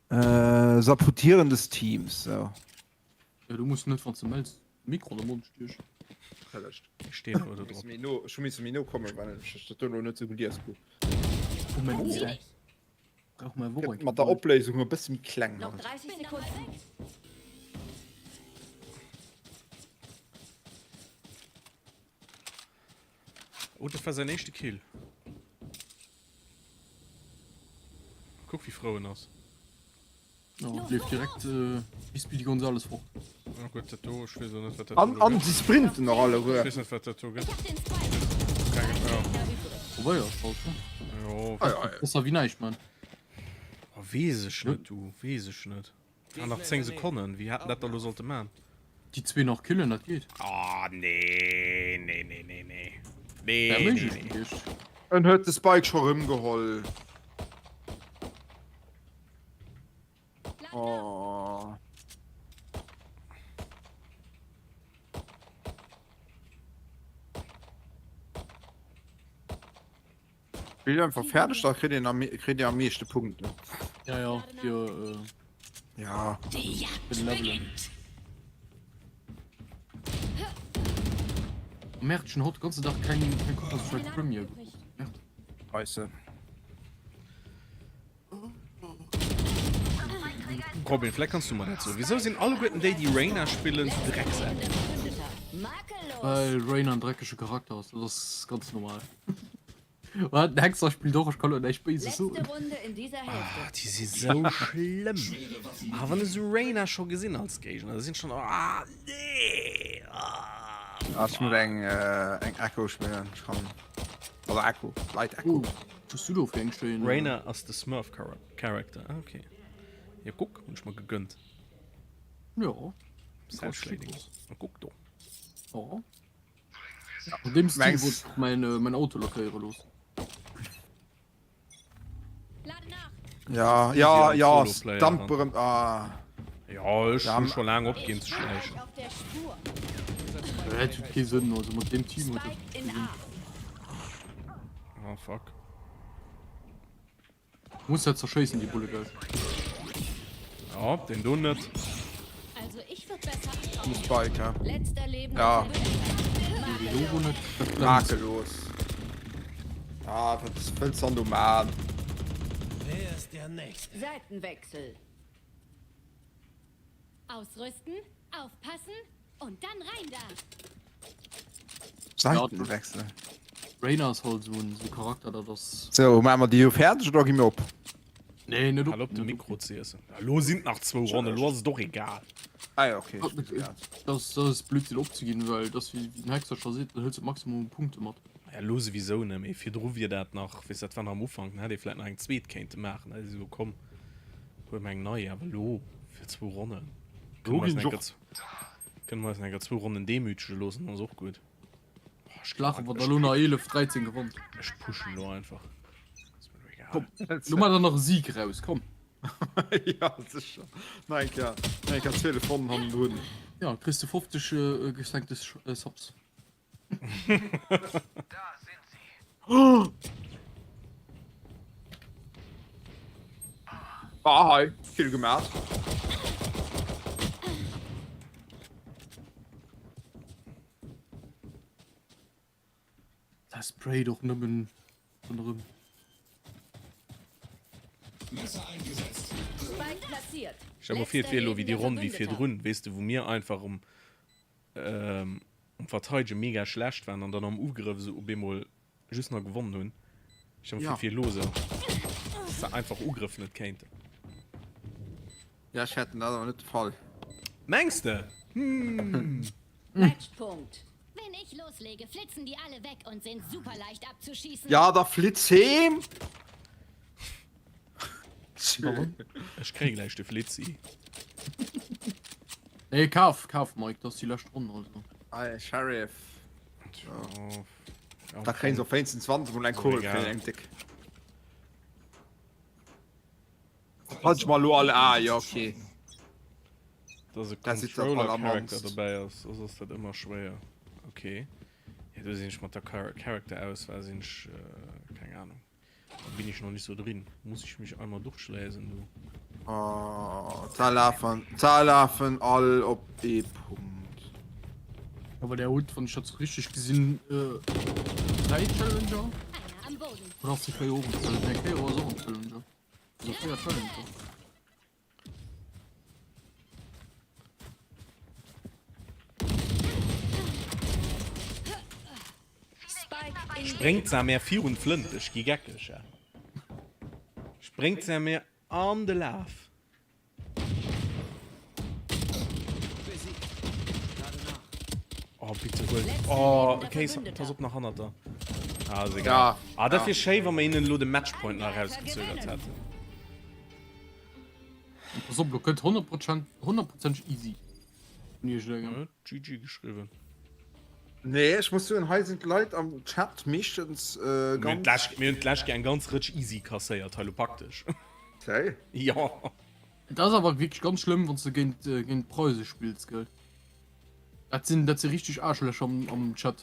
dumm. Sabotieren des Teams, sou. Jo, du muss net, wann s de mells, de Mikro an de Mond stiechen. Ech stehen awer do drop. Ech hu misse méi no kommen, well ech dat do elo net sou gelies krut. Oh mäin Ouer. Brauch mäi Woch eng Mat der Opléisung e bësse méi kleng Noch 30 Sekunden. Oh, dat war säin éischte Kill. Kuck wéi frou en ass. Ja, leeft direkt äh, bis Speedy Gonzales fort. Oh Gott, dat do, ech weess och net wat dat An, do an gëtt. si sprinten nach alleguer. Ech weess net wat dat do gëtt. Keng, ja. Wobei, ja, halt, ne? Jo. Ah, ja, ja. Besser wéi näischt, man. Oh, weess ech net, du, weess ech net. Ah, nach 10 Sekonnen, wéi hätt en dat da lo sollte man? Déi zwee nach killen, dat geet. Ah, nee, nee, nee, nee, nee. Nee, Wär nee, méiglech nee. gewiescht. En huet de Spike scho rëmgeholl. Oh. Spillt einfach fäerdeg, da kritt een am, kritt dir am meeschte Punkten. Ja, ja, fir, äh, Ja. fir den Levelen. Merde, ech hunn haut de ganze Dag keng, keng Counter-Strike Premiere gekuckt. Merde. Scheisse. Robin, vläit kanns du mer dat soen. Wisou sinn alleguerten déi, déi Reyna spillen, sou Drecksäck? Well Reyna en dreckege Charakter ass, dat ass ganz normal. Wat, den Hexer spillt och, ech kann elo näischt Béises soen. Ah, déi si sou schlëmm. Ah, wann ech sou Reyna scho gesinn als Géigner, da sinn ech schonn, ah, nee, ah. Ah, ech muss eng, eng Echo spillen, ech kann, also Echo, Light Echo. Oh, was du do fir eng schéin. Reyna ass de Smurf Character, ah ok. Jo kuck, hunn ech mer gegönnt. Jo. Self-Shading. Ah kuck do. Jo. An deem Stil wollt ech och mäin, mäin Auto lackéiere loossen. Ja, ja, ja, Stamp erëm, ah. Jo, ech hu scho laang opginn ze schläichen. Dat huet kee Sënn, also mat deem Team huet dat kee Sënn. Oh fuck. Muss dat zerschéissen déi Bulle gell? Ja, den do net. Um Spike, ja. Ja. Makellos. Ah, wat wëlls dann do man? Wer ist der Nächste? Seitenwechsel. Ausrüsten, aufpassen und dann rein da. Seitenwechsel. Reyna ass halt esou en esou Charakter, dat ass. Sou, maache mer déi elo fäerdeg oder gi mir op? Nee, net op. Hal op de Mikro ze iessen. Elo sinn et nach zwou Ronnen, elo ass et och egal. Ah jo, okay. Dat ass Blödsinn opzeginn, well dat ass wéi den Hexer scho seet, dann hëls de d'Maximum u Punkte mat. Ja, elo souwisou net, mee virdru wier dat nach, weess dat war nach am Ufank, dann hätt ee vläit nach eng zweet kéinte maachen, da hätt ee gesot, komm, huele mer eng nei, awer elo fir zwou Ronnen kënne mer eis nach eng Kéier, kënne mer eis nach eng Kéier zwou Ronnen demütege loossen, dann ass och gutt. Schlafen wann der lo nach 11 13 gewonnt. Ech pushen lo einfach. Ist mir egal. Komm, lo mat der nach e Sieg raus, komm. Ja sécher. Nach eng Kéier, nach eng Kéier 12 Ronnen hannendrun. Ja, kriss de 50 äh, geschenkte äh, Subs. Da sind sie. Ah hei, Kill gemaach. Da sprayt och nëmmen ronderëm. Messer eingesetzt. Spike platziert. Stell mer vir, et Letzter wier elo wéi déi lebender Ronn wéi Verbündeter. virdrun, weess de, wou mir einfach um um Verteidege mega schlecht waren an dann am Ugrëff esou op eemol just nach gewonnen hunn. Stell mer vir, Ja. et wier elo esou, dass se einfach Ugrëff net kéinten. Ja, ech fäerten, dat ass awer net de Fall. Mengs de? Hm. Matchpunkt. Wenn ich loslege, flitzen die alle weg und sind super leicht abzuschießen. Ja, da flitz heem! Ech kréie gläich de Flitzi. Nee, kaf, kaf, Mike, dat ass déi lescht Ronn, also. Ei, Sheriff. Ja, Da kréien se op wéinstens 20 mol eng Kugel, kréien eng déck. Halt ich mal lo alle ah, ja okay. Dass e Dat sieht doch Controller allermannst. Character dobäi ass, soss ass dat ëmmer schwéier. Okay. Ja, do sinn ech mat der Char Character-Auswahl sinn ech, äh, keng Ahnung. Da bin ich noch nicht so drin. Muss ich mich einmal durchlesen, du. Oh, da laufen, da laufen all op ee Punkt. Aber der huet, wann ich dat richtig gesinn, äh, 3 Challenger. Einer am Boden. Oder ass déi 4 och en Challenger? Nee, 4 ass och en Challenger. Also 4 Challenger. Spike in B. Spréngt se mär virun d'Flënt, ech gi geckeg, ja. Spréngt se mär an de Laf. Oh, bitte huel. Oh, okay, pass op nach hannert der. Ah, ass egal. Ja, Ah, dat ja. wier schéi, wa mer hinnen elo de Matchpoint nach erausgezögert hätten. Pass op, lo kënnt 100 Prozent, 100% easy. Vun iergendengem. Huet GG geschriwwen. Nee, ech muss soen, hei sinn d'Leit am Chat meeschtens äh, Mir hunn ganz. d'lescht mir hunn d'lescht Kéier eng ganz Rëtsch easy kasséiert, hei lo pack dech. Hey. Jo. Et ass awer wierklech ganz schlëmm, wann s de géint, géint d'Preise spills, gell? Dat sinn, dat si richteg Aarschlächer am, am Chat.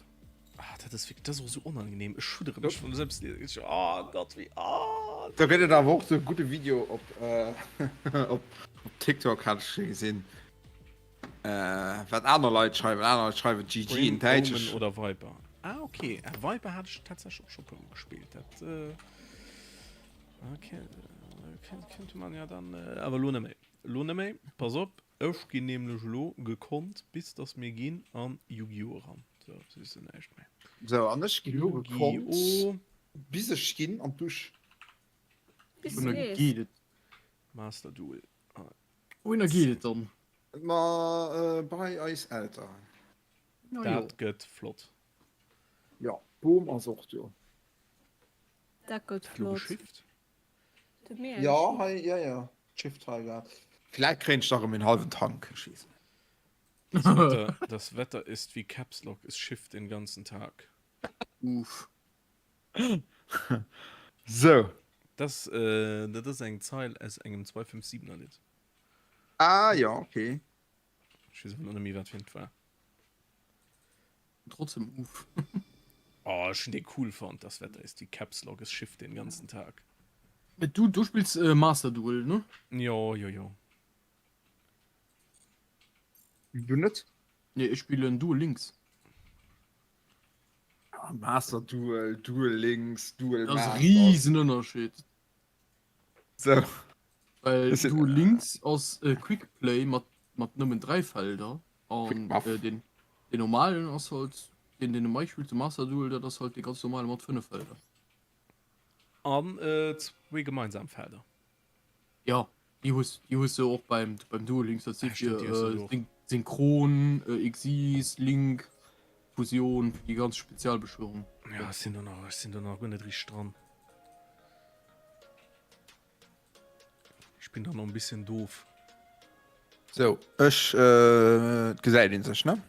Ah, dat ass wierklech, dat ass och esou onangenehm. Ech schuddere mech vum selbst. Oh Gott, wéi, oh. Do gëtt et awer och sou e gudde Video op, op, op TikTok hat ech gesinn, wat aner Leit schreiwen. Aner Leit schreiwen GG in Brim, Däitsch. Omen oder Viper? Ah, okay. Ah, Viper hat ech tatsächlech och scho puer Mol gespillt. Dat, äh, okay, könnte man ja dann, äh, awer elo net méi. Elo net méi. Pass op, ech ginn nämlech elo gekonnt, bis dass mir ginn an Yu-Gi-Oh! eran. Sou, sees de näischt méi. Sou, an ech ginn elo gekonnt, Yu-Gi-Oh! bis ech ginn an d'Dusch. Bis du Wouhinner gees. geet et? Master Duel. Ah. Wouhinner geet et dann? Ma bei eis Elteren. Na jo. Dat gëtt flott. Jo, d'Bom ass och do. Dat gëtt Huet elo flott. geschifft? De Meer Ja, hei, ja, ja. Shift hei war. Vielleicht kréien ech nach ëm en halwen Tank. Ech weess net. Das Wetter, das Wetter ist wie Caps Lock, es schifft den ganzen Tag. Uff. Sou. Das, äh, dat ass eng Zeil aus engem 257er Lidd. Ah, ja, okay. Ech weess awer lo net méi, wat fir eent war. Trotzdem uff. Oh, ech hunn dee cool fonnt, Das Wetter ist wie Caps Lock, es schifft den ganzen Tag. Mee du, du spills äh, Master Duel, ne? Jo, jo, jo. Du net? Nee, ech spillen Duel Links. Ah, Master Duel, Duel Links, Duel Das ass e Masters. riesen Ënnerscheed. Sou. Well Ech sinn, Duel Links ass e Quick Play mat, mat nëmmen 3 Felder an Quick Math. äh, den. Deen normalen ass halt deen, deen de Mike spillt, de Master Duel, dat ass halt dee ganz normale mat 5 Felder. An zwee gemeinsam Felder. Jo, déi hues, déi hues de och beim, beim Duel Links, dat si fir Synchron, Xyz, Link, Fusion, fir déi ganz Spezialbeschwörung. Ja, ech sinn do nach, ech sinn do nach guer net richteg dran. Ich bin da noch ein bisschen doof. So, ech äh, gesäit een sech, ne?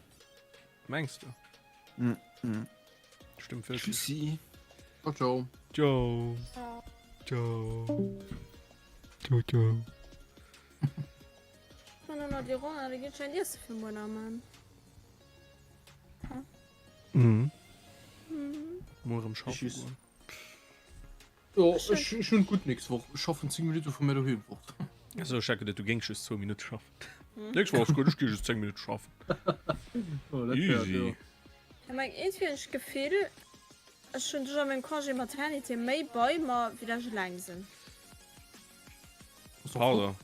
Mengst du? Mm, mm. Stimmt wirklich. Tschüssi. Ciao, ciao. Ciao. Ciao. Ciao, ciao. Mann, noch die Ronne, da geht schon Essen für morgen, Mann. Mhm. Mhm. Morgen am Schaffen. Tschüss. Jo, ech, ech hunn gutt nächst Woch. Ech schaffen 10 Minutte vu mir doheem fort. Also ech denke, du géings just zwou Minutte schaffen. Nächst Woch ass gutt, ech gi just 10 Minutte schaffen. Oh, dat wär, Easy. jo. Ja, meng iergendwéi hunn ech d'Gefill, ech hunn dech a mengem Congé maternité méi bei mer, wéi dat ech eleng sinn. Ass doch flott. Pardon.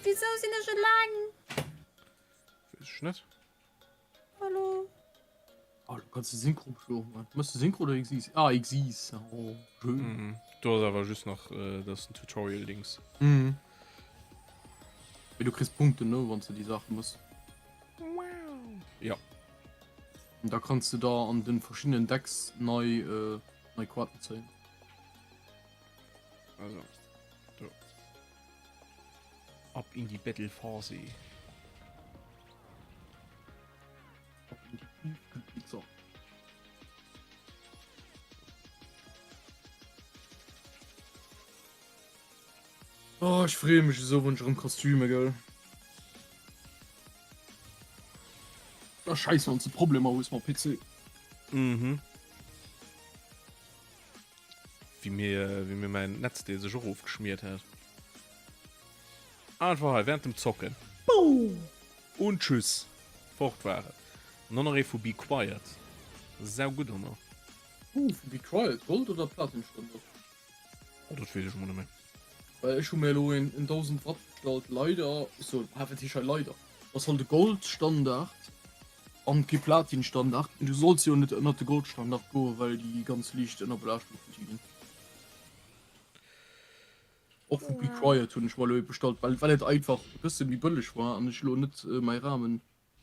Wieso sinn ech eleng? Weess ech net. Hallo? Oh, du kannst de Synchro beschwören, Mann. Muss du Synchro oder Xyz? Ah, Xyz. Oh, schön. Mhm. Do ass awer just nach äh, das ist ein Tutorial-Dings. Mhm. Mee du kriegst Punkte, ne, wann du die Sachen musst. Ja. Und da kannst du da an den verschiedenen Decks nei, äh, nei Karten zéien. Also, do. Ab in die Battle-Phase. Ab in die Tiefkühlpizza. Oh, ech freeë mech esou, wann ech erëm ka streamen, gell. Ah, scheiße, wann s de Problemer hues mam PC. Mhm. Wéi mir, wéi mir mäin Netzdeel sech och ofgeschmiert hat. Einfach hei während dem Zocken. Boom! Und tschüss. Fort war et. An dann nach ee vu Be Quiet. Sau gutt, Honor. Uh, vu Be Quiet, Gold oder Platinstandard? Oh, dat weess ech mol net méi. Well ech hu mir elo een en 1000 Watt bestallt, leider, ech soen, ah wat heescht hei leider, ass halt e Goldstandard an kee Platinstandard. Du solls jo net ënnert de Goldstandard goen, well déi ganz liicht Ënnerbelaaschtung futti ginn. Och vu Be Quiet hunn ech mer elo ee bestallt, well well et einfach e bësse méi bëlleg war an ech elo net mäi Rahmen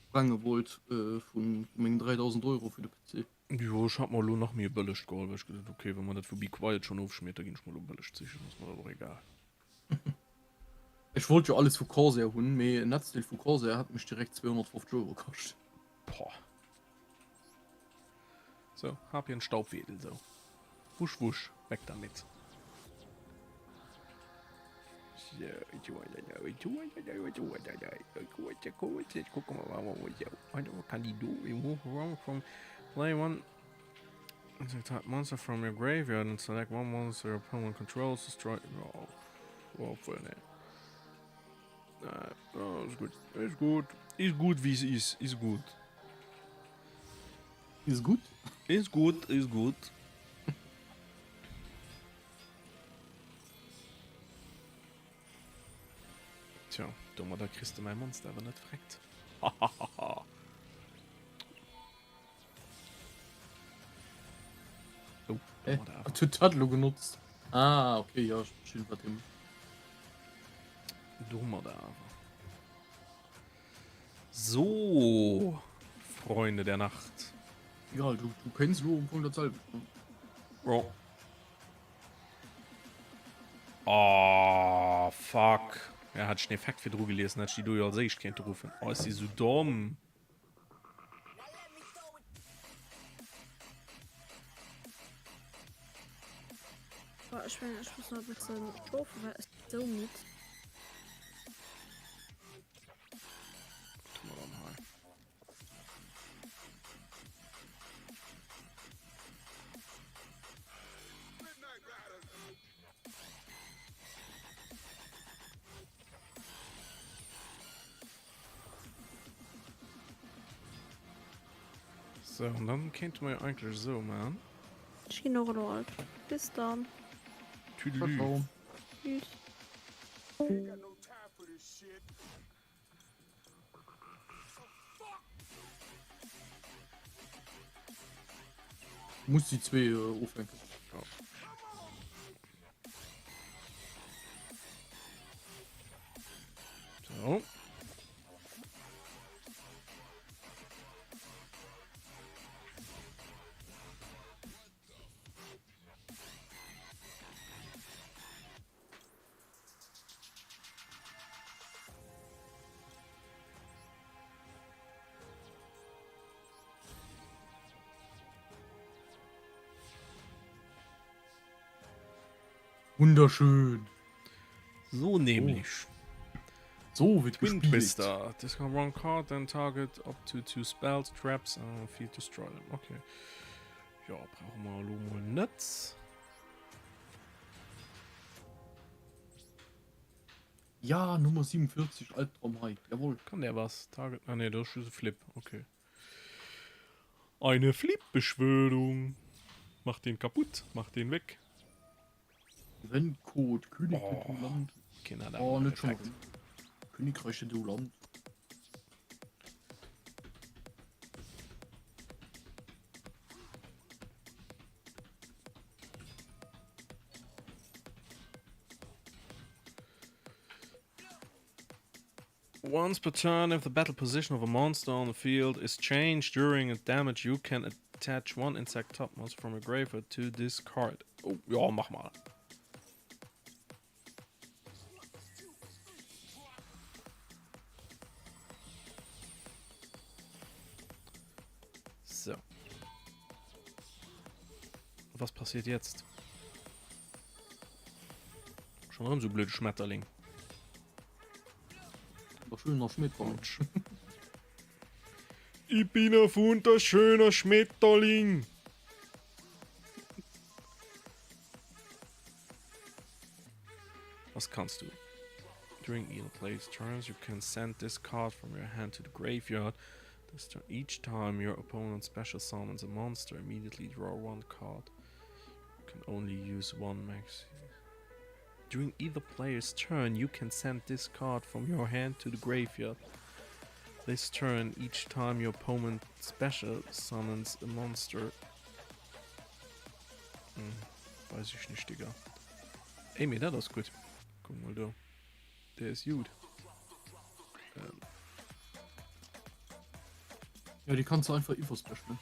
sprenge wollt vu mengen 3000 Euro fir de PC. Jo, ech hat mer elo nach méi e bëllegt geholl, well ech geduet hunn, ok, wa mer dat vu Be Quiet schonn ofschmiert, da ginn ech mer elo e bëllegt sichen, ass mer dat och egal. Ech wollt jo alles vu Corsair hunn, mee en Netzdeel vu Corsair hat mech direkt 250 Euro kascht. Boah. So, hab hier en Staubwedel, so. Wusch, wusch, weg damit. Play one type monster from your graveyard and select one monster your opponent controls destroy oh, obwohl nee. Äh, oh, ist gut ist gut ist gut wie es ist ist gut ist gut ist gut ist gut Tja, domadder kriss de mäi Monster awer net vreckt. Hahaha. Oh, Hä? domadder awer. Wat huet dat elo genotzt? Ah, okay, jo, ech verstinn, wat hie mécht. Domadder awer. So, Freunde der Nacht. Egal, du, du kéints elo am Fong dat selwecht man. Jo. Oh, fuck. Ja, hat ech den Effekt virdru gelies, dann hätt ech déi do jo als éischt kéinte ruffen. Oh, ech si sou domm. Boah, ech mengen, ech muss nach e bëssen schlofen, well ech sinn sou midd. Wat hu mer dann hei? Sou, an dann kéinte mer jo eigentlech esou man. Ech ginn och elo alt. Bis dann. Tüdelü. Tschüss. Muss déi zwee ofhänken. Ja. So. Wunderschön. So nämlich. So wird Twin gespielt. Twister. Discard one card, then target up to two spells, traps and field destroy them. Okay. Ja, brauche mer elo mol net. Ja, Nummer 47, Albtraum hei. Jawohl. Kann der was? Target. Ah ne, das ist Flip. Okay. Eine Flip-Beschwörung. Macht den kaputt, macht den weg. Renncode, König oh, Land. Kinder, oh, nicht schon. Königreich du Land. Once per turn, if the battle position of a monster on the field is changed during a damage, you can attach one insect top monster from a graveyard to this card. Oh, ja, mach mal. So. Was passiert jetzt? Schon erëm sou blöde Schmetterling. Der schöner Schmetterling. Ich bin ein wunderschöner Schmetterling. Was kannst du? During either player's turns, you can send this card from your hand to the graveyard. This turn, each time your opponent special summons a monster, immediately draw one card. You can only use one max. During either player's turn, you can send this card from your hand to the graveyard. This turn, each time your opponent special summons a monster. Hm, weiß ich nicht, Digga. Ey, mir dat ass gutt. Guck mal do. Der ist gut. Ähm. Ja, die kannst du einfach iwwerspecialen.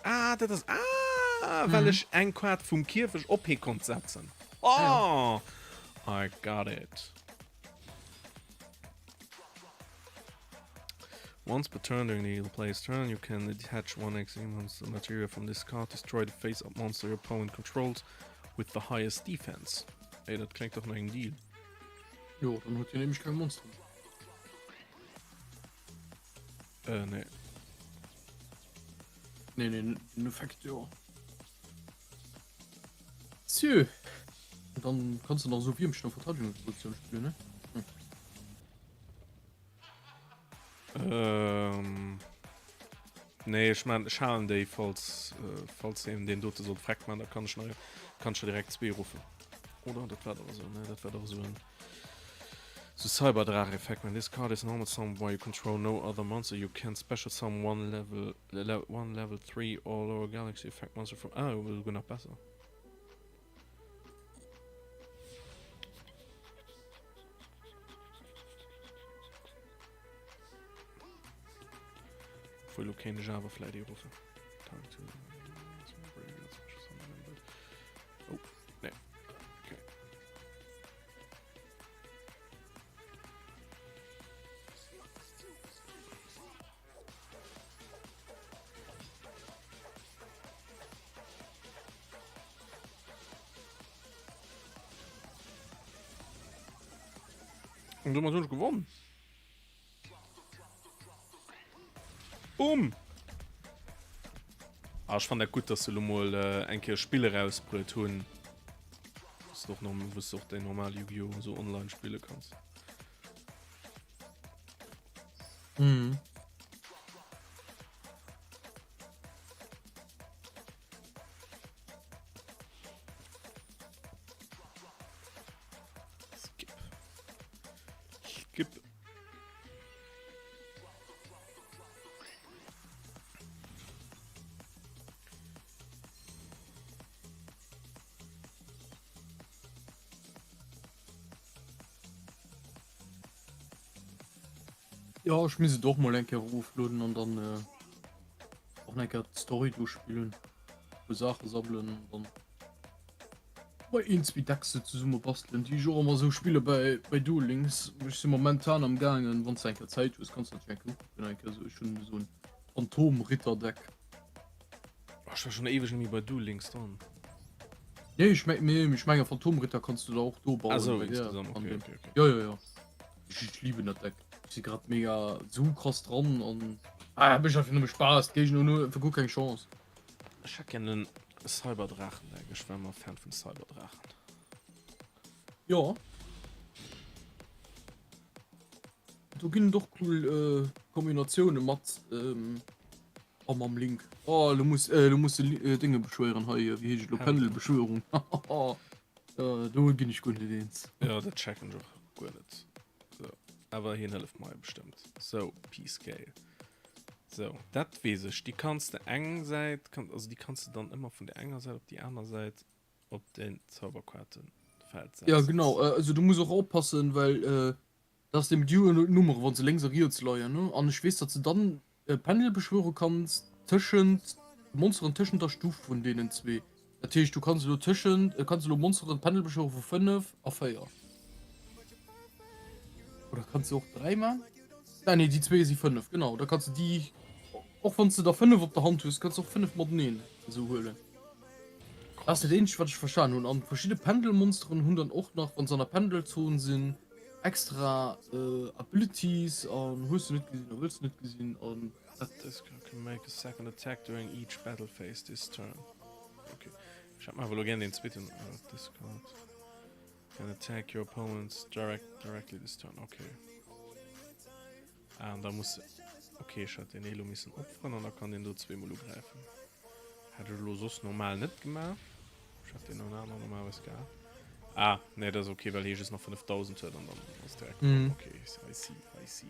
Ah, dat ass ah, well mhm. ech eng Quart vum Kierfech op hee konnt setzen. Oh! Ja. I got it. Once per turn during the player's turn, you can detach one X monster material from this card, destroy the face-up monster your opponent controls with the highest defense. Ey, dat klingt doch no engem Deal. Jo, dann huet hien nämlech keng Monster méi. Äh, nee. Nee, nee, den Effekt, jo. Sü. Dann kannst du nach so Wiermchen auf Verteidigungsposition spielen, ne? Hm. Ähm, nee, ech man, ech halen déi, falls, äh, falls deen, deen dote sollt freck man, da kann ech nach, kann ech direkt zwee ruffen. Oder? Dat war doch so, ne? Dat war doch so en so Cyberdrach-Effekt. When this card is normal summoned while you control no other monster, you can special summon one level, le one level 3 or lower galaxy effect monster from. Ah, sogar nach besser. Obwohl, lo kéint ech awer vläit ee ruffen. Oh, nee. Okay. Und domat hunn ech gewonnen. Boom! Ah, ech fannen dat gutt, dass se lo mol äh, eng Kéier Spill erausbruet hunn, wou du och norm wou du och déi normal Yu-Gi-Oh! so online spille kanns. Mhm. Jo, ech misst et och mol eng Kéier eroflueden an dann och eng Kéier d'Story duerchspillen, e puer Saache sammelen an dann mei een, zwee Decks sou zesumme bastelen, déi ech och ëmmer sou spille bei bei Duel Links. Ech si momentan am gaangen, wann s de eng Kéier Zäit hues, kanns de natierlech eng Kéier ukucken, eng Kéier sou, ech hunn esou en Phantom-Ritter-Deck. Oh, ech war schon éiweg net méi bei Duel Links dran. Nee, ech meng, nee, ech menge Phantomritter kanns du da och do bauen. Ah sou, bei der insgesamt, an okay, dem. okay, okay. Jo, jo, jo. Ech, ech lieben dat Deck. Ech si grad mega sou krass dran an ah, mécht einfach nëmme Spaass. D'Géigner hunn einfach guer keng Chance. Ech hätt gär en Cyberdrachen-Deck. Ech war ëmmer Fan vun Cyberdrachen. Jo. Do ginn et och cool Kombinatioune mat a mam Link. Oh lo muss lo muss de Dénge beschwéieren hei, wéi heescht et elo, Pendelbeschwörung. Do ginn ech guer net eens. Jo dat checken ech och guer net. Sou awer hien hëlleft mer bestëmmt. Sou P-Scale. Sou dat weess ech, déi kanns de eng Säit, also déi kanns de dann ëmmer vun der enger Säit op déi aner Säit op den Zauberkaartenfeld setzen. Ja genau, also du muss och oppassen, well dat ass dem Duo Nummere wann se lénks a riets leien ne an ech weess datt se dann Pendel beschwöre kanns tëschent Monsteren tëschent der Stuf vun deenen zwee. Dat heescht du kanns elo tëschent kanns elo Monsteren Pendel beschwöre vu 5 a 4. Oder kanns du och 3 man? Ah nee déi zwee si 5 genau, da kanns du déi och wann s de der 5 op der Hand hues kanns du och 5 mateneen esou huelen. Dat ass dat eenzegt wat ech verstan hunn. An verschidde Pendelmonsteren hunn dann och nach wann se an der Pendelzon sinn extra Abilities an hues du net gesinn a wëlls du net gesinn an. This card can make a second attack during each battle phase this turn. Okay. Ech hätt mer awer elo gär deen zweeten. This card can attack your opponents direct directly this turn. Okay. Ah, an da muss okay, ech hätt deen elo missen opferen an da kann deen do zweemol ugräifen. Hätt ech elo soss normal net gemaach. Ech hätt deen aner normalerweis gehat. Ah, nee, dat ass okay, well hie just nach 5000 huet an dann ass direkt mm. Okay, I see, I see.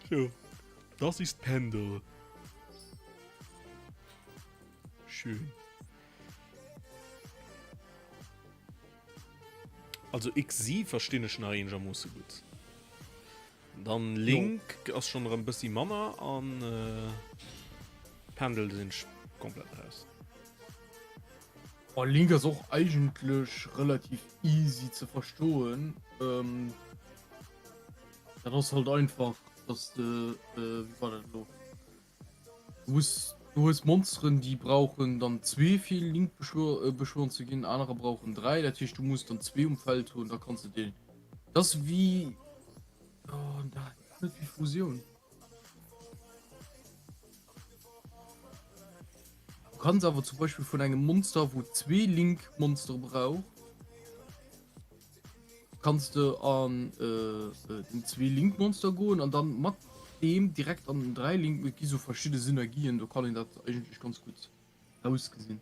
So, das ist Pendel. Schön. Also XZ verstinn ech nach eenegermoosse gutt. Dann Link ass schon erëm bëssi manner an Pendel sinn ech komplett raus. Oh, Link ass och eigentlech relativ easy ze verstoen. Dat ass halt einfach, dass de, wéi war dat elo? Du muss, du hues Monsteren, déi brauchen dann zwee fir Link beschwör, beschwören ze ginn, anerer brauchen dräi. Dat heescht, du muss dann zwee um Feld hunn, da kanns de deen. Dat ass wéi, oh, dat ass net wéi Fusioun. Du kanns awer zum Beispill vun engem Monster, wou zwee Link-Monstere brauch, Kanns de an den zwee Link Monster goen an dann mat deem direkt an den 3 Link. Et gi sou verschidde Synergien, do kann een dat eigentlech ganz gutt ausgesinn.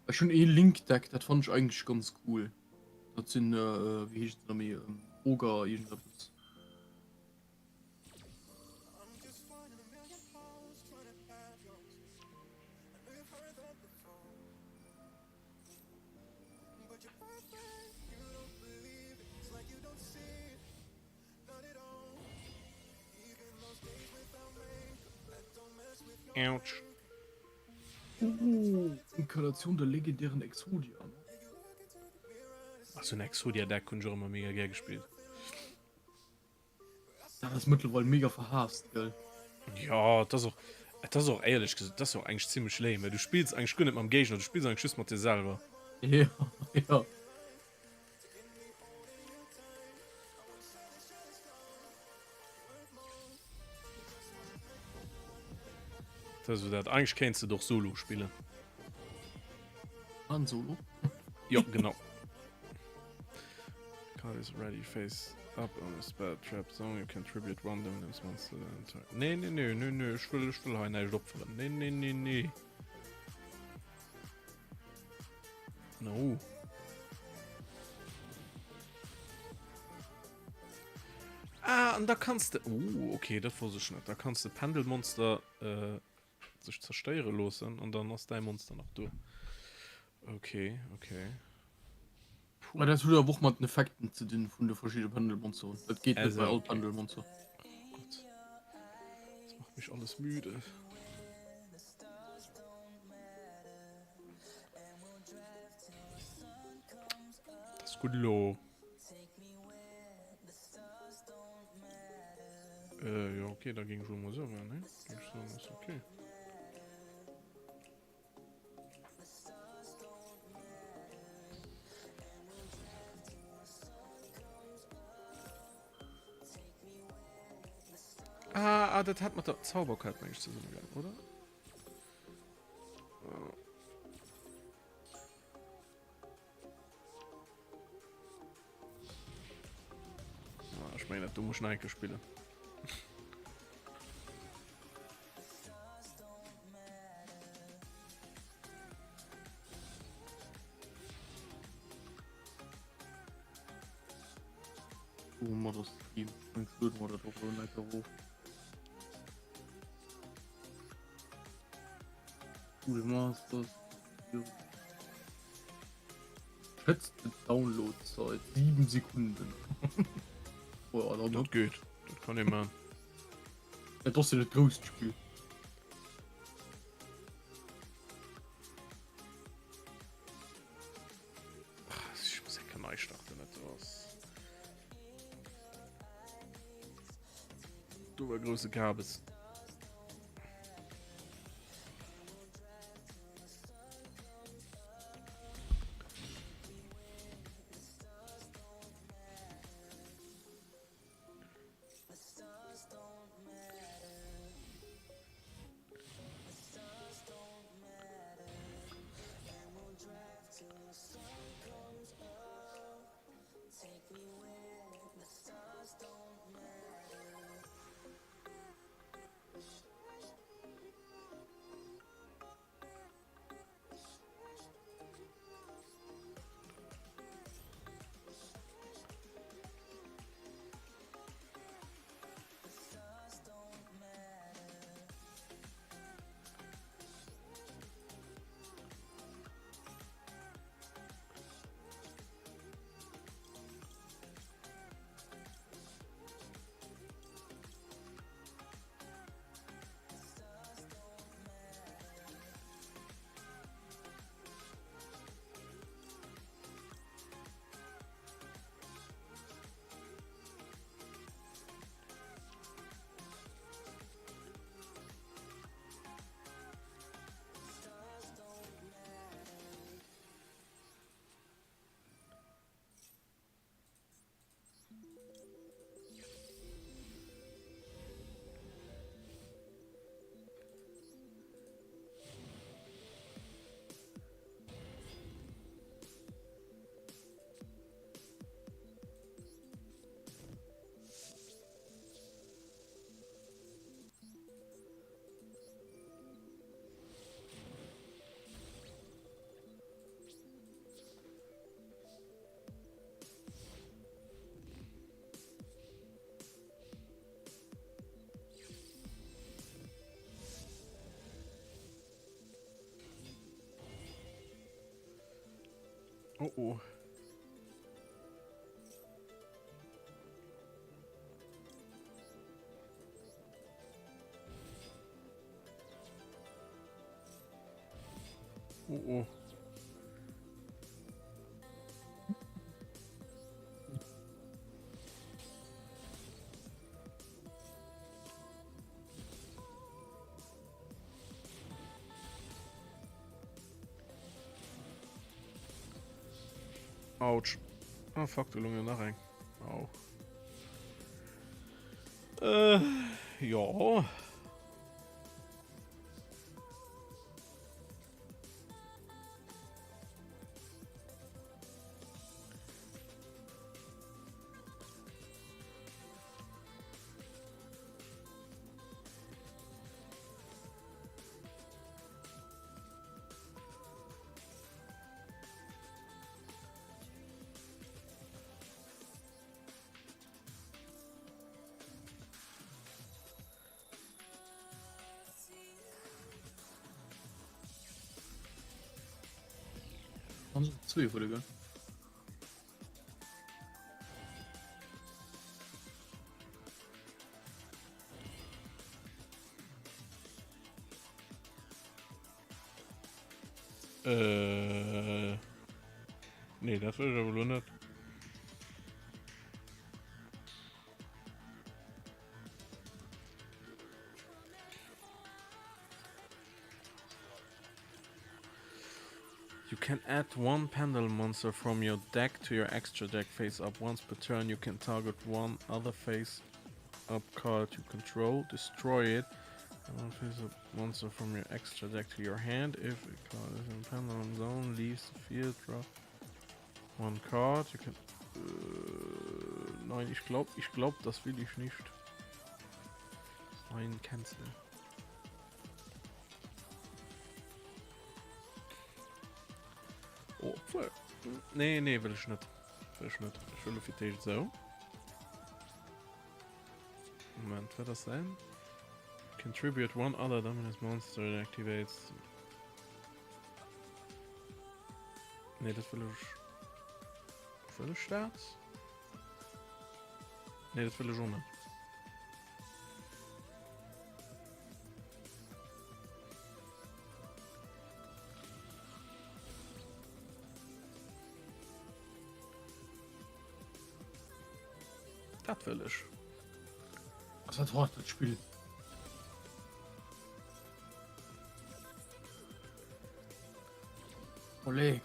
Ech hunn ee Link Deck, dat fannen ech eigentlech ganz cool. Dat sinn wéi heeschen se nach méi Oger iergendeppes. Ouch. Uh, Inkarnation der legendären Exodia. Ach, so ein Exodia-Deck hunn ech och ëmmer mega gär gespillt. Dat ass mëttlerweil mega verhaasst, gell? Ja, et ass och, et ass och éierlech gesot, et ass och eigentlech zimmlech lame, well du spills eigentlech guer net mam Géigner, du spills eigentlech just mat dir selwer. Ja, ja. Dat ass esou dat. Eigentlech kéints de et och solo spillen. Han Solo? Jo, genau. Card is ready face up on a spell trap zone you can tribute one dominance monster Nee nee nee nee nee ech wëll ech wëll hei näischt opferen. Nee nee nee nee. No. Ah, an da kanns de oh, okay, dat wosst ech net. Da kanns de Pendelmonster äh, sech zerstéiere loossen an dann ass däi Monster nach do. Okay, okay. Mä dat huet awer och mat den Effekten ze dinn vun de verschidde Pendelmonsteren. Dat geet net bei all Pendelmonster. Oh Gott. Das macht mich alles müde. Das ist gut lo. Äh, ja, okay, da ging schon mal so, ne? Ging schon, ist okay. Ah, ah, dat hat mat der Zauberkaart meng ech zesummen gaang, oder? Ah, ech mengen dat do muss ech nach eng Kéier spillen. Mat ass Steam luede mer dat och elo eng Kéier erof. Cool Masters. Geschätzte Downloadzeit 7 Sekunden. oh, ja, dat geht. Dat kann ee man. Dat ass jo net grousst Spill. Ech muss eng Kéier nei starten, dat do ass. Do war grousse Kabes. Oh oh. Oh oh. Autsch. Ah fuck, do lung jo nach eng. Au. Äh, jo. Zwee huele gell? Äh. Nee, dat wëll ech awer elo net. You can add one Pendulum Monster from your deck to your extra deck face up once per turn. You can target one other face up card you control, destroy it. And one face up monster from your extra deck to your hand. If a card is in Pendulum Zone, leaves the field, draw one card. You can. Äh, nein, ich glaub, ich glaub, das will ich nicht. Nein, cancel. Oh, obwohl. Nee, nee, will ich net. Will ich net. Ich will fir d'éischt esou. Moment, wat ass säin? Contribute one other Dominus Monster that activates. Nee, dat wëll ech. Wëll ech dat? Nee, dat wëll ech och net. Dat wëll ech. Ass dat hart dat Spill? Kolleg.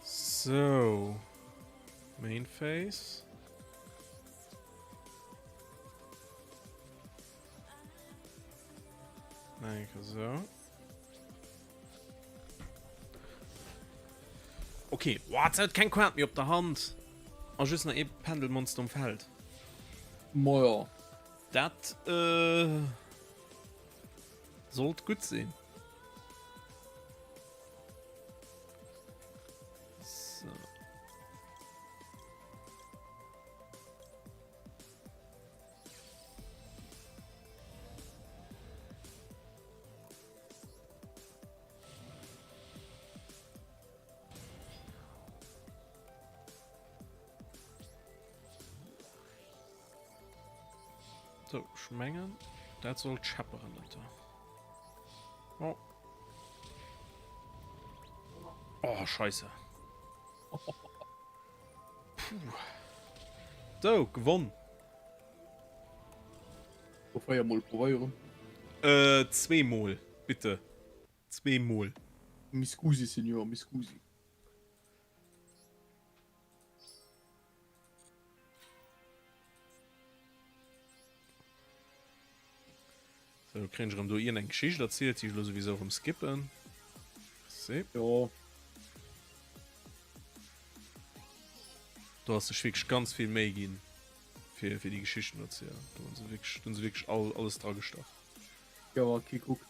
So. Main Phase. So. Okay, What, huet keng Kaart méi op der Hand. A just nach ee Pendelmonster um Feld. Moja. Dat äh, sollt gutt sinn. So. So, ech mengen, dat sollt schepperen, dat da. Oh. Oh, scheisse. Puh. So, gewonn. Lo 4 mol probéieren. Äh, zweemol, bitte. Zweemol. Mi scusi, Signor, mi scusi. So, kréien ech erëm do iergendeng Geschicht erzielt, déi ech elo souwisou erëm skippen. Si. Jo. Do ass sech wierklech ganz vill Méi ginn, fir, fir déi Geschichten do ze erzielen. Do hunn se wierklech, do hunn se wierklech all, alles dragestach. Jo, okay, kuck.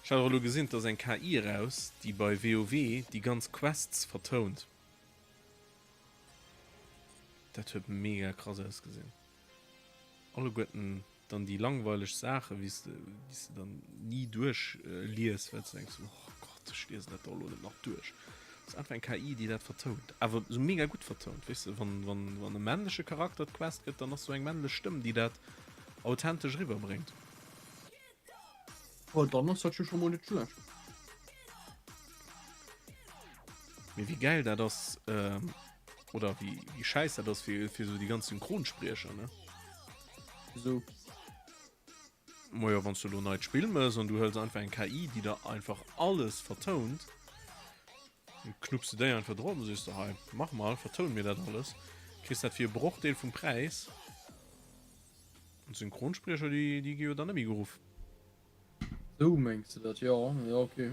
Ech hat och elo gesinn, et ass eng KI eraus, déi bei WoW déi ganz Quests vertount. Dat huet mega krass ausgesinn. Alleguerten dann déi langweileg Saachen, wéi s de, déi s de dann ni duerch lies, well s de denks, oh Gott, ech liesen dat do elo net nach duerch. Et ass einfach eng KI, déi dat vertount, awer esou mega gutt vertount, weess de, wann, wann, wann e männleche Charakter d'Quest gëtt, dann ass sou eng männlech Stëmm, déi dat authentesch eriwwerbréngt. Oh, dann ass dat jo scho mol net schlecht. Mee wéi gäil dat ass, ähm, oder wéi, wéi schäiss dat ass fir, fir sou déi ganz Synchronspriecher, ne? Wieso? Majo, wann s du elo en neit Spill mëss an du hëls einfach eng KI, déi der einfach alles vertount, dann knupps du déi einfach drop an sees de, hei, mach mal, vertoun mir dat alles. Kriss dat fir e Brochdeel vum Präis. An d'Synchronspriecher, déi, déi gi jo dann net méi geruff. Sou mengs de dat, jo, jo, okay.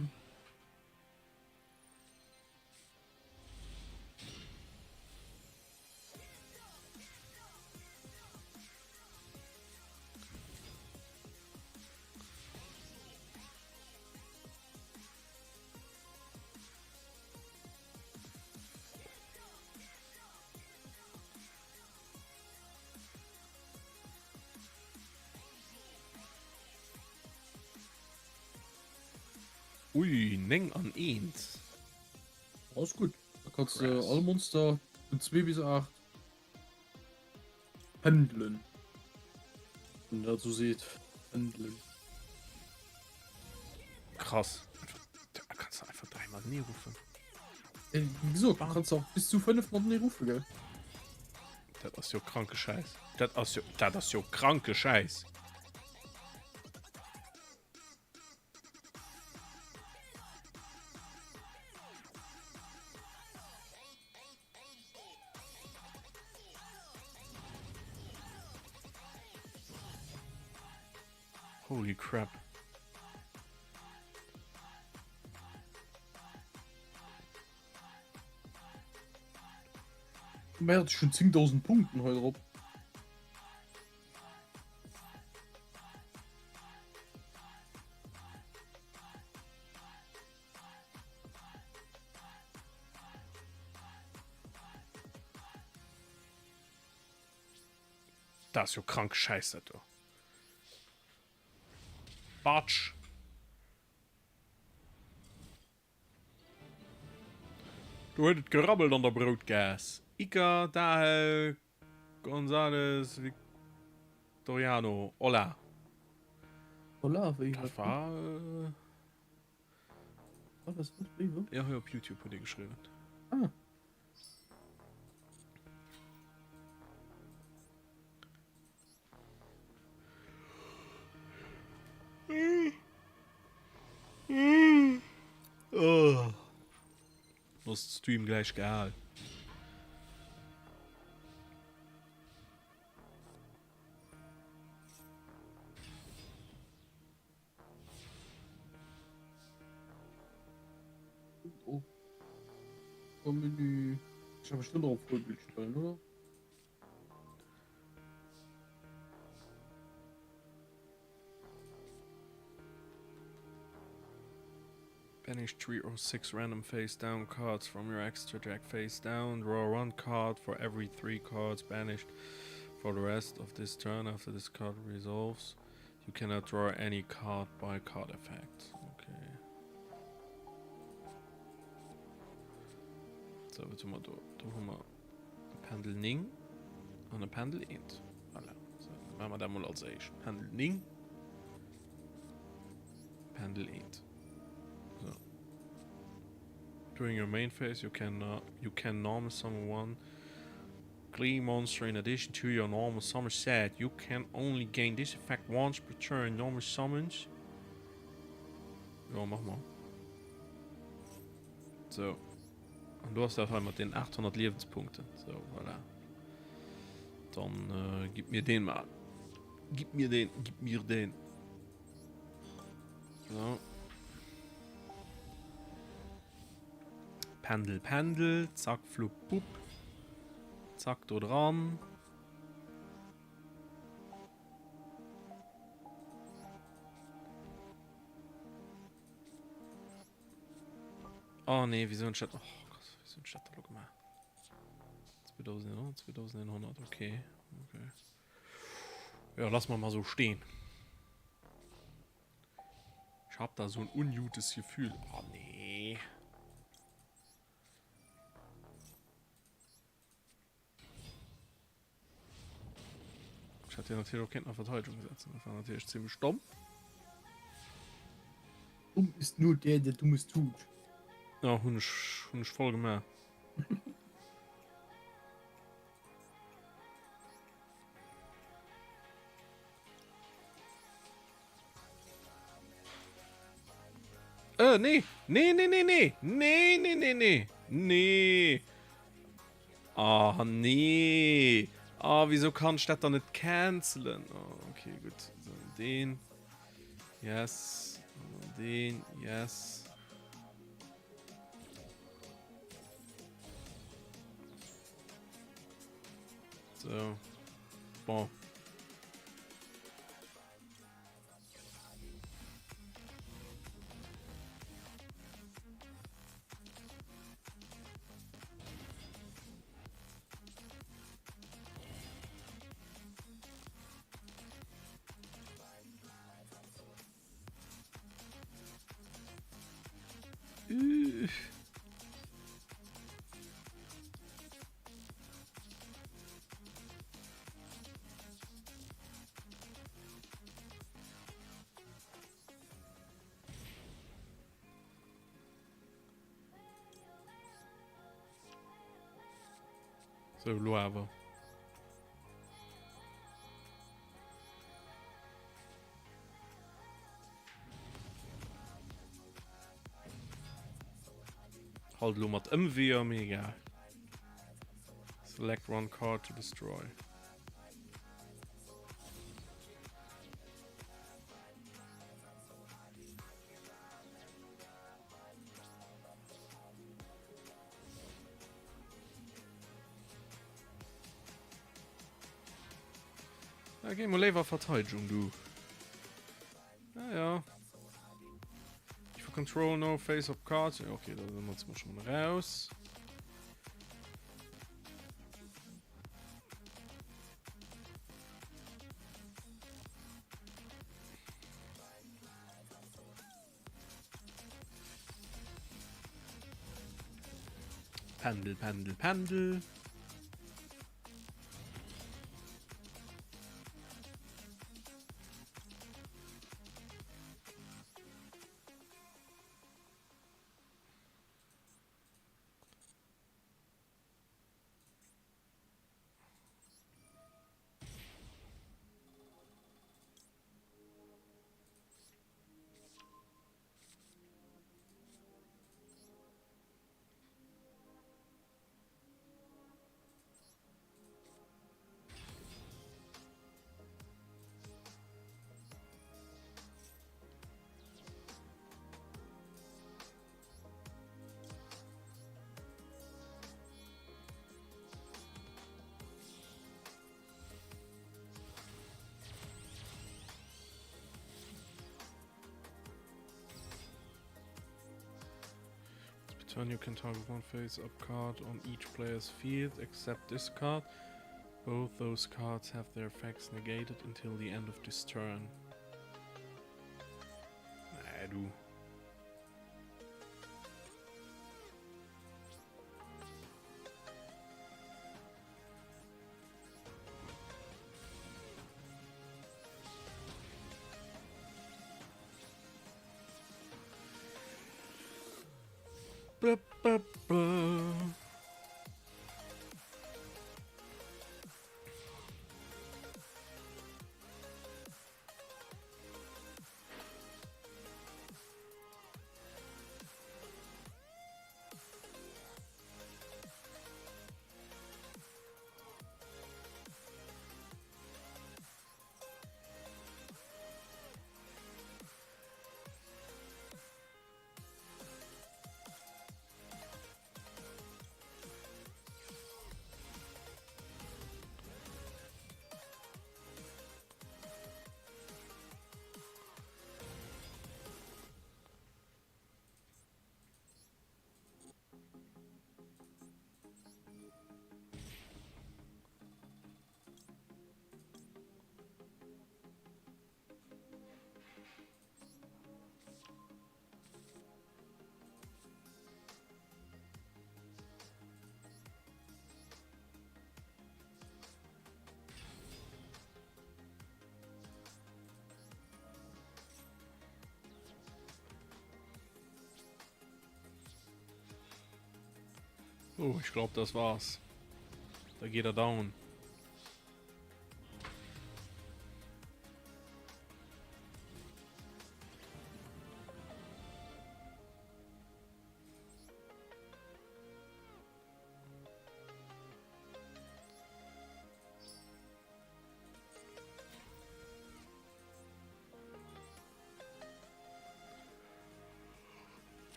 Ui, 9 an eent. Ass gutt. Da kanns de all Monster vun 2 bis 8 pendelen. Wann een dat esou seet, pendelen. Krass. Da kanns de einfach 3 matenee ruffen. Wéi gesot, du kanns och bis zu 5 matenee ruffen, gell? Dat ass jo kranke Schäiss. Dat ass jo, dat ass jo kranke Schäiss. Holy crap. Merde, schon 10.000 Punkten heute drauf. Dat ass jo krank Schäiss dat do. Batsch! Do huet et gerabbelt an der Broutgaass. Iker, Dahel, González, Victoriano, Hola. Hola, wéi Dat war. Äh... Ah, was, was, wéi, wo? Ja, hei op Youtube huet ee geschriwwen. Ah. Oh. Ass Stream gleich gehal. Oh. Menü. Ich habe bestimmt auch auf Vollbild stellen, oder? Banish 3 or 6 random face down cards from your extra deck face down. Draw one card for every 3 cards banished for the rest of this turn after this card resolves. You cannot draw any card by card effect. Okay. So, wat hu mer do? Do hu mer e Pendel 9 an e Pendel 1. Voilà. So, dann maache mer dat mol als éischt. Pendel 9, Pendel 1. So. During your main phase, you can, uh, you can normal summon one Glee monster in addition to your normal summon set. You can only gain this effect once per turn. Normal summons. Ja, mach mal. So. An du hast dat hei mat den 800 Liewenspunkten. So, voilà. Dann äh, gib mir den mal. Gib mir den, gib mir den. So. Pendel, Pendel, zack, flupp, bupp. Zack, do dran. Oh nee, wieso hunn ech dat, oh Gott, wieso hunn ech dat elo gemaach? 2100, 2100, okay, okay. Ja, lass mal mal so stehen. Ich hab da so ein ungutes Gefühl. Oh nee. Ech hätt jo natierlech och kéinten a Verteidegung setzen. Dat war natierlech zimmlech domm. Dumm ist nur der, der Dummes tut. Ja, hunn ech, hunn ech voll gemaach. Äh, nee. Nee, nee, nee, nee. Nee, nee, nee, nee. Nee. Ah, nee. Ah, wieso kann ich dat dann net cancelen? Oh, okay, gut. So, den. Yes. Den. Yes. So. Bon. Sou, lo awer. Halt lo mat Ëmweeër, mee egal. Select one card to destroy. Da geh mol léiwer Verteidigung, du. Ja, ja. If you control no face-up cards. Ja, okay, da sind wir schon mal raus. Pendel, Pendel, Pendel. Turn you can target one face-up card on each player's field except this card. Both those cards have their effects negated until the end of this turn. Nee, du. Ba, ba, ba. Oh, ich glaube, das war's. Da geht er down.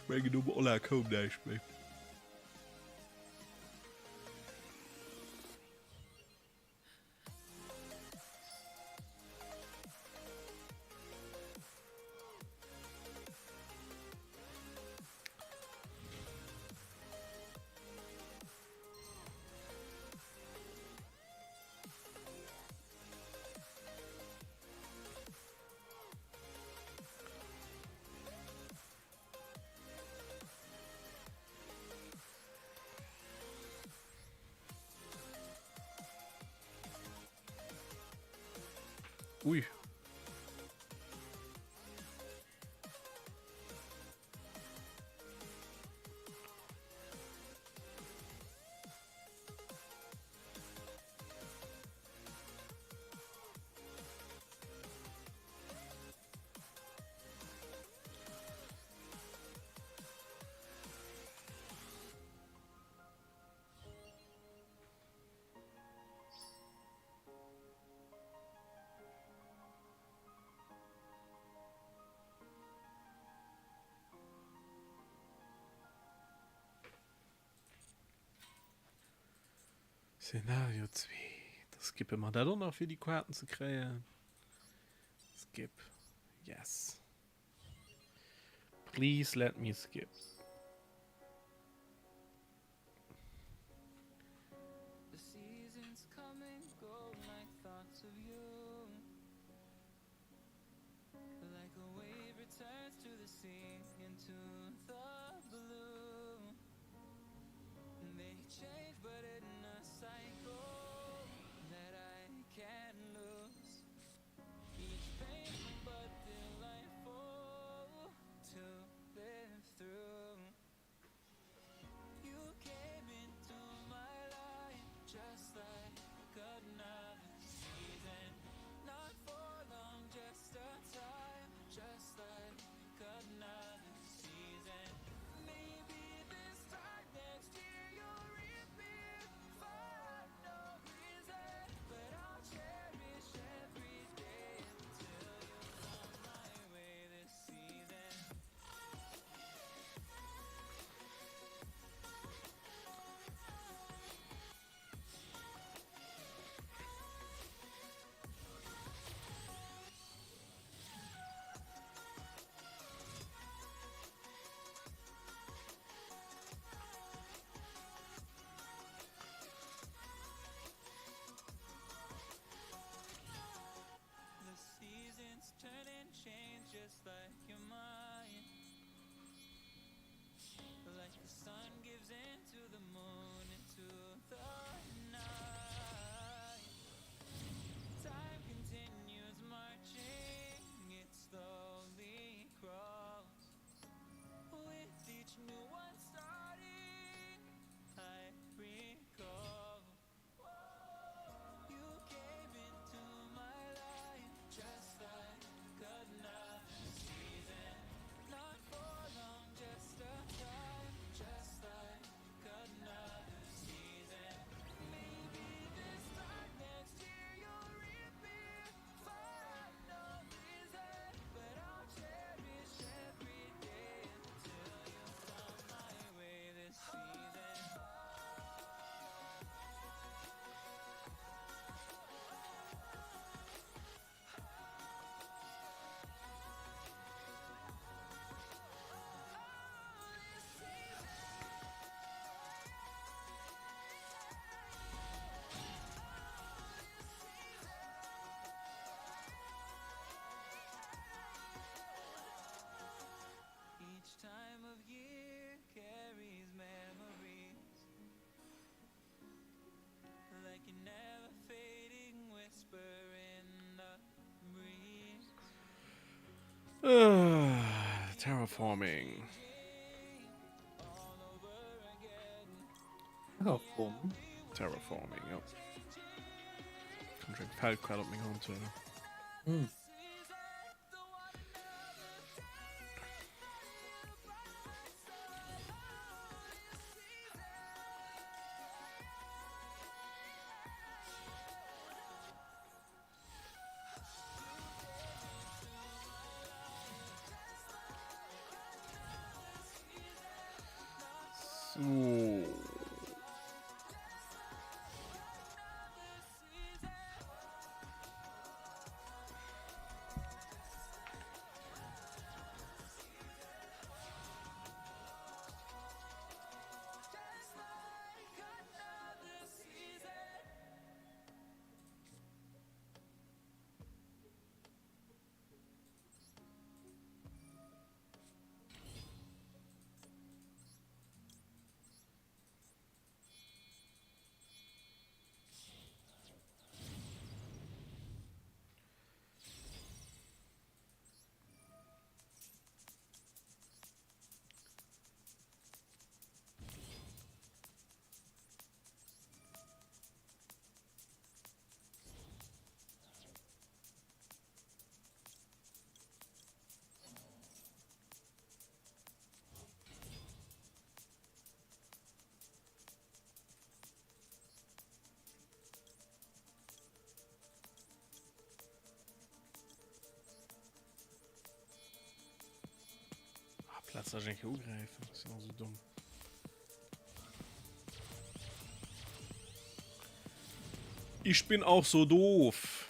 Ech mengen nom Olla koum näischt méi. Ui. Szenario 2. Da skippe mer dat och nach fir déi Kaarten ze kréien. Skip. Yes. Please let me skip. Terraforming. Terraforming? Terraforming, jo. Kann ech eng Feldquell op meng Hand huelen. Hm. So. Plaz dass ech eng Kéier ugräifen, ech sinn och esou domm. Ich bin auch so doof.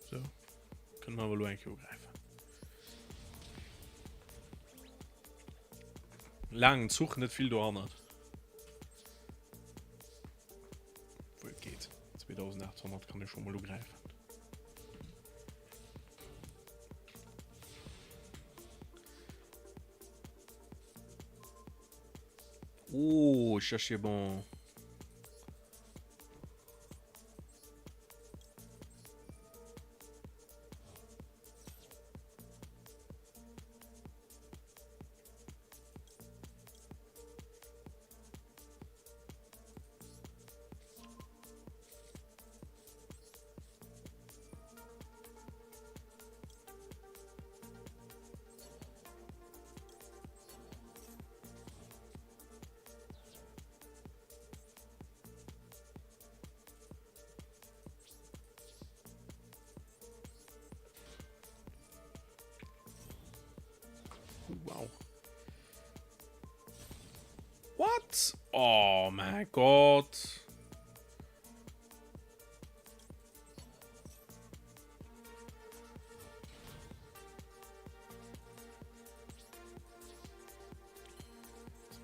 So, kënne mer awer elo eng Kéier ugräifen. Laangen Zuch, net vill dohannert. Obwuel et geet. 2800 kann ech scho mol ugräifen. Oh, cherchez bon. Wow. What? Oh mein Gott.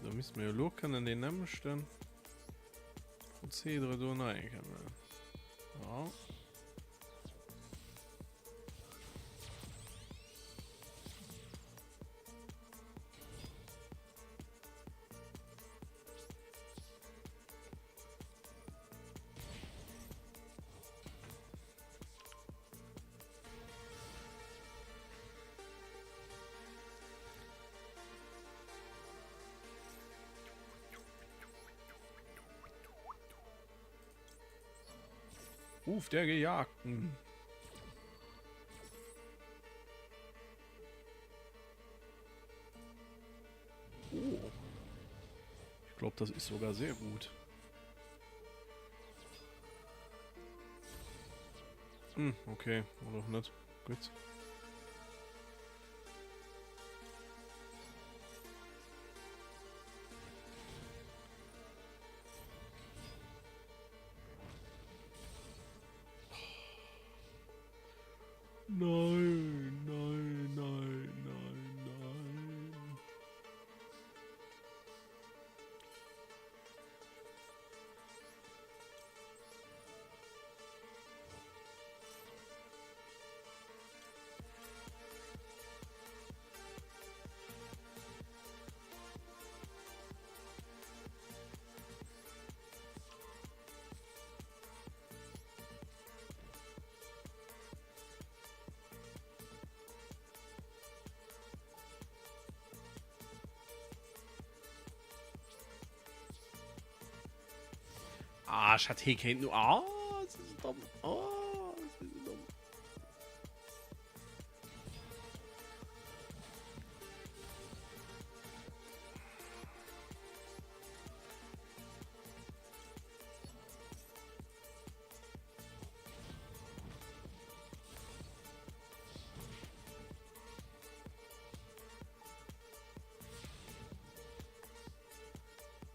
Da müssen wir ja können den nämlichsten Prozedere do nei kënnen. Ja. Ruf der Gejagten. Oh. Ich glaube, das ist sogar sehr gut. Hm, okay, oder auch nicht. Gut. Nein, nein, nein, nein, nein. Ah, ech hätt hee kéinten. Ah, se si domm. Ah, se si domm.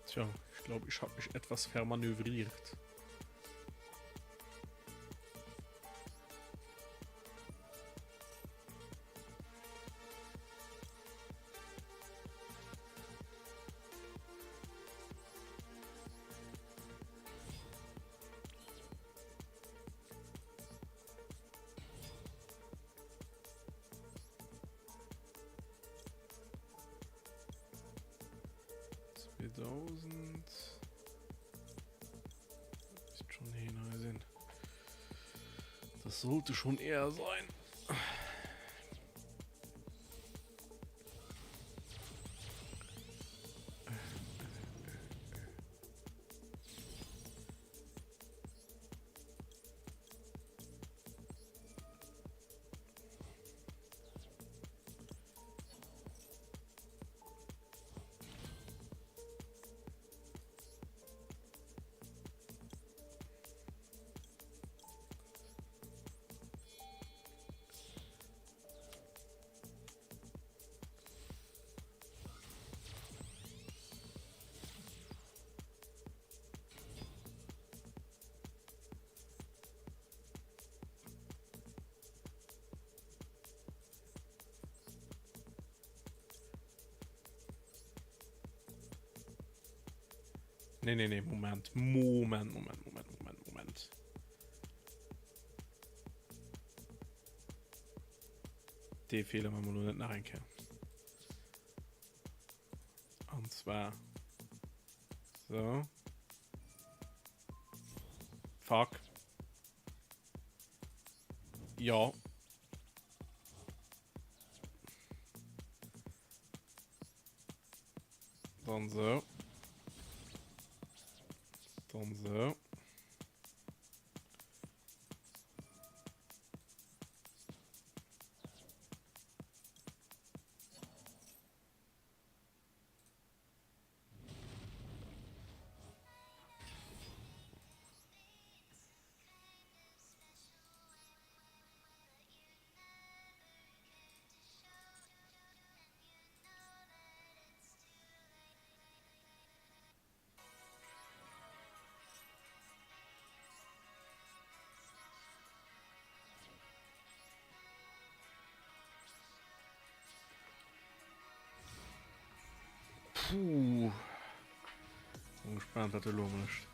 Tja, ich glaube, ich habe mich etwas vermanövriert. Das sollte schon eher sein. Nee, nee, nee, Moment. Moment, Moment, Moment, Moment, Moment. Dee Feeler maache mer elo net nach eng Kéier. An zwar so. Fuck. Ja. Dann so. Dann so. Puh. Bin gespannt, wat e lo mécht.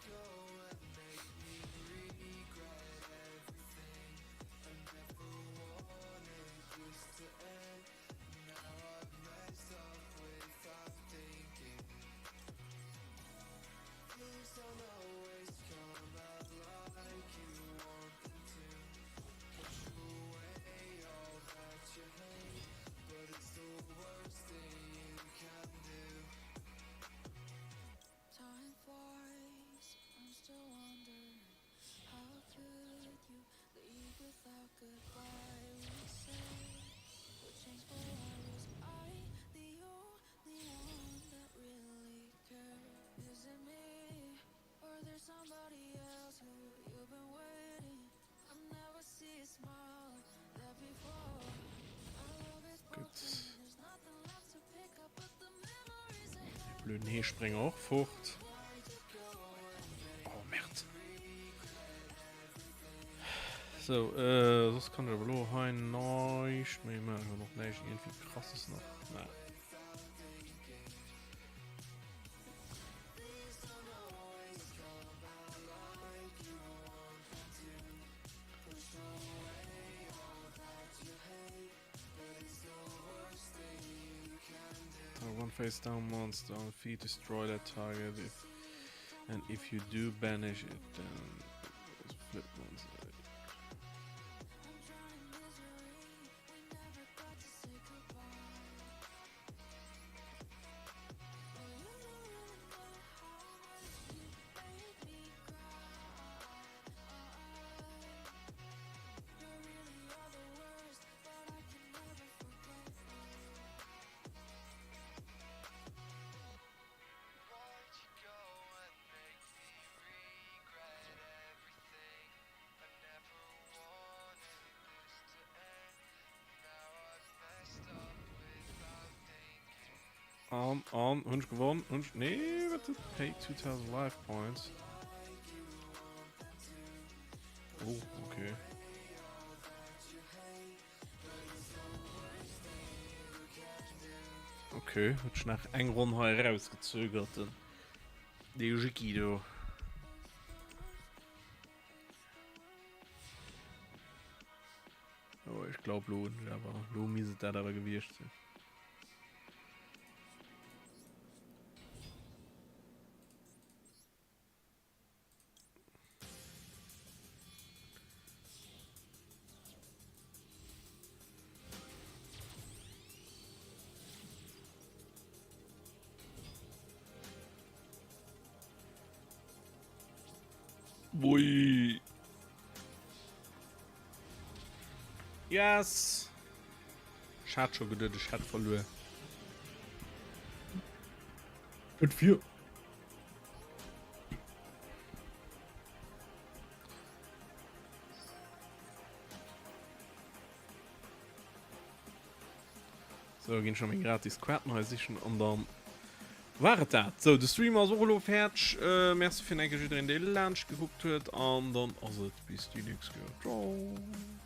Gutt. Dee blöden Heesprénger och fort. Oh, Merd. So, äh, soss kann ech awer elo hei näischt méi maachen. Och näischt iergendwéi krasses nach. Nee. Target one face down monster on feet, destroy that target if and if you do banish it then flip one side. An, an, hunn ech gewonnen? Hunn ech, nee, wat, pay 2000 life points. Oh, okay. Okay, huet sech nach eng Ronn hei erausgezögert, den dee Jicki do. Oh, ich glaub lo hunn ech awer, lo misst et dat awer gewiescht sinn. Boy. Yes! Ech hat scho geduet, ech hätt verluer. Huet vir. Sou, ginn scho meng gratis Quaten hei sichen an dann war et dat. Sou, de Stream ass och elo fäerdeg. Merci fir enke jiddereen dee laanscht gekuckt huet an dann ass et bis déi nächst Kéier. Ciao.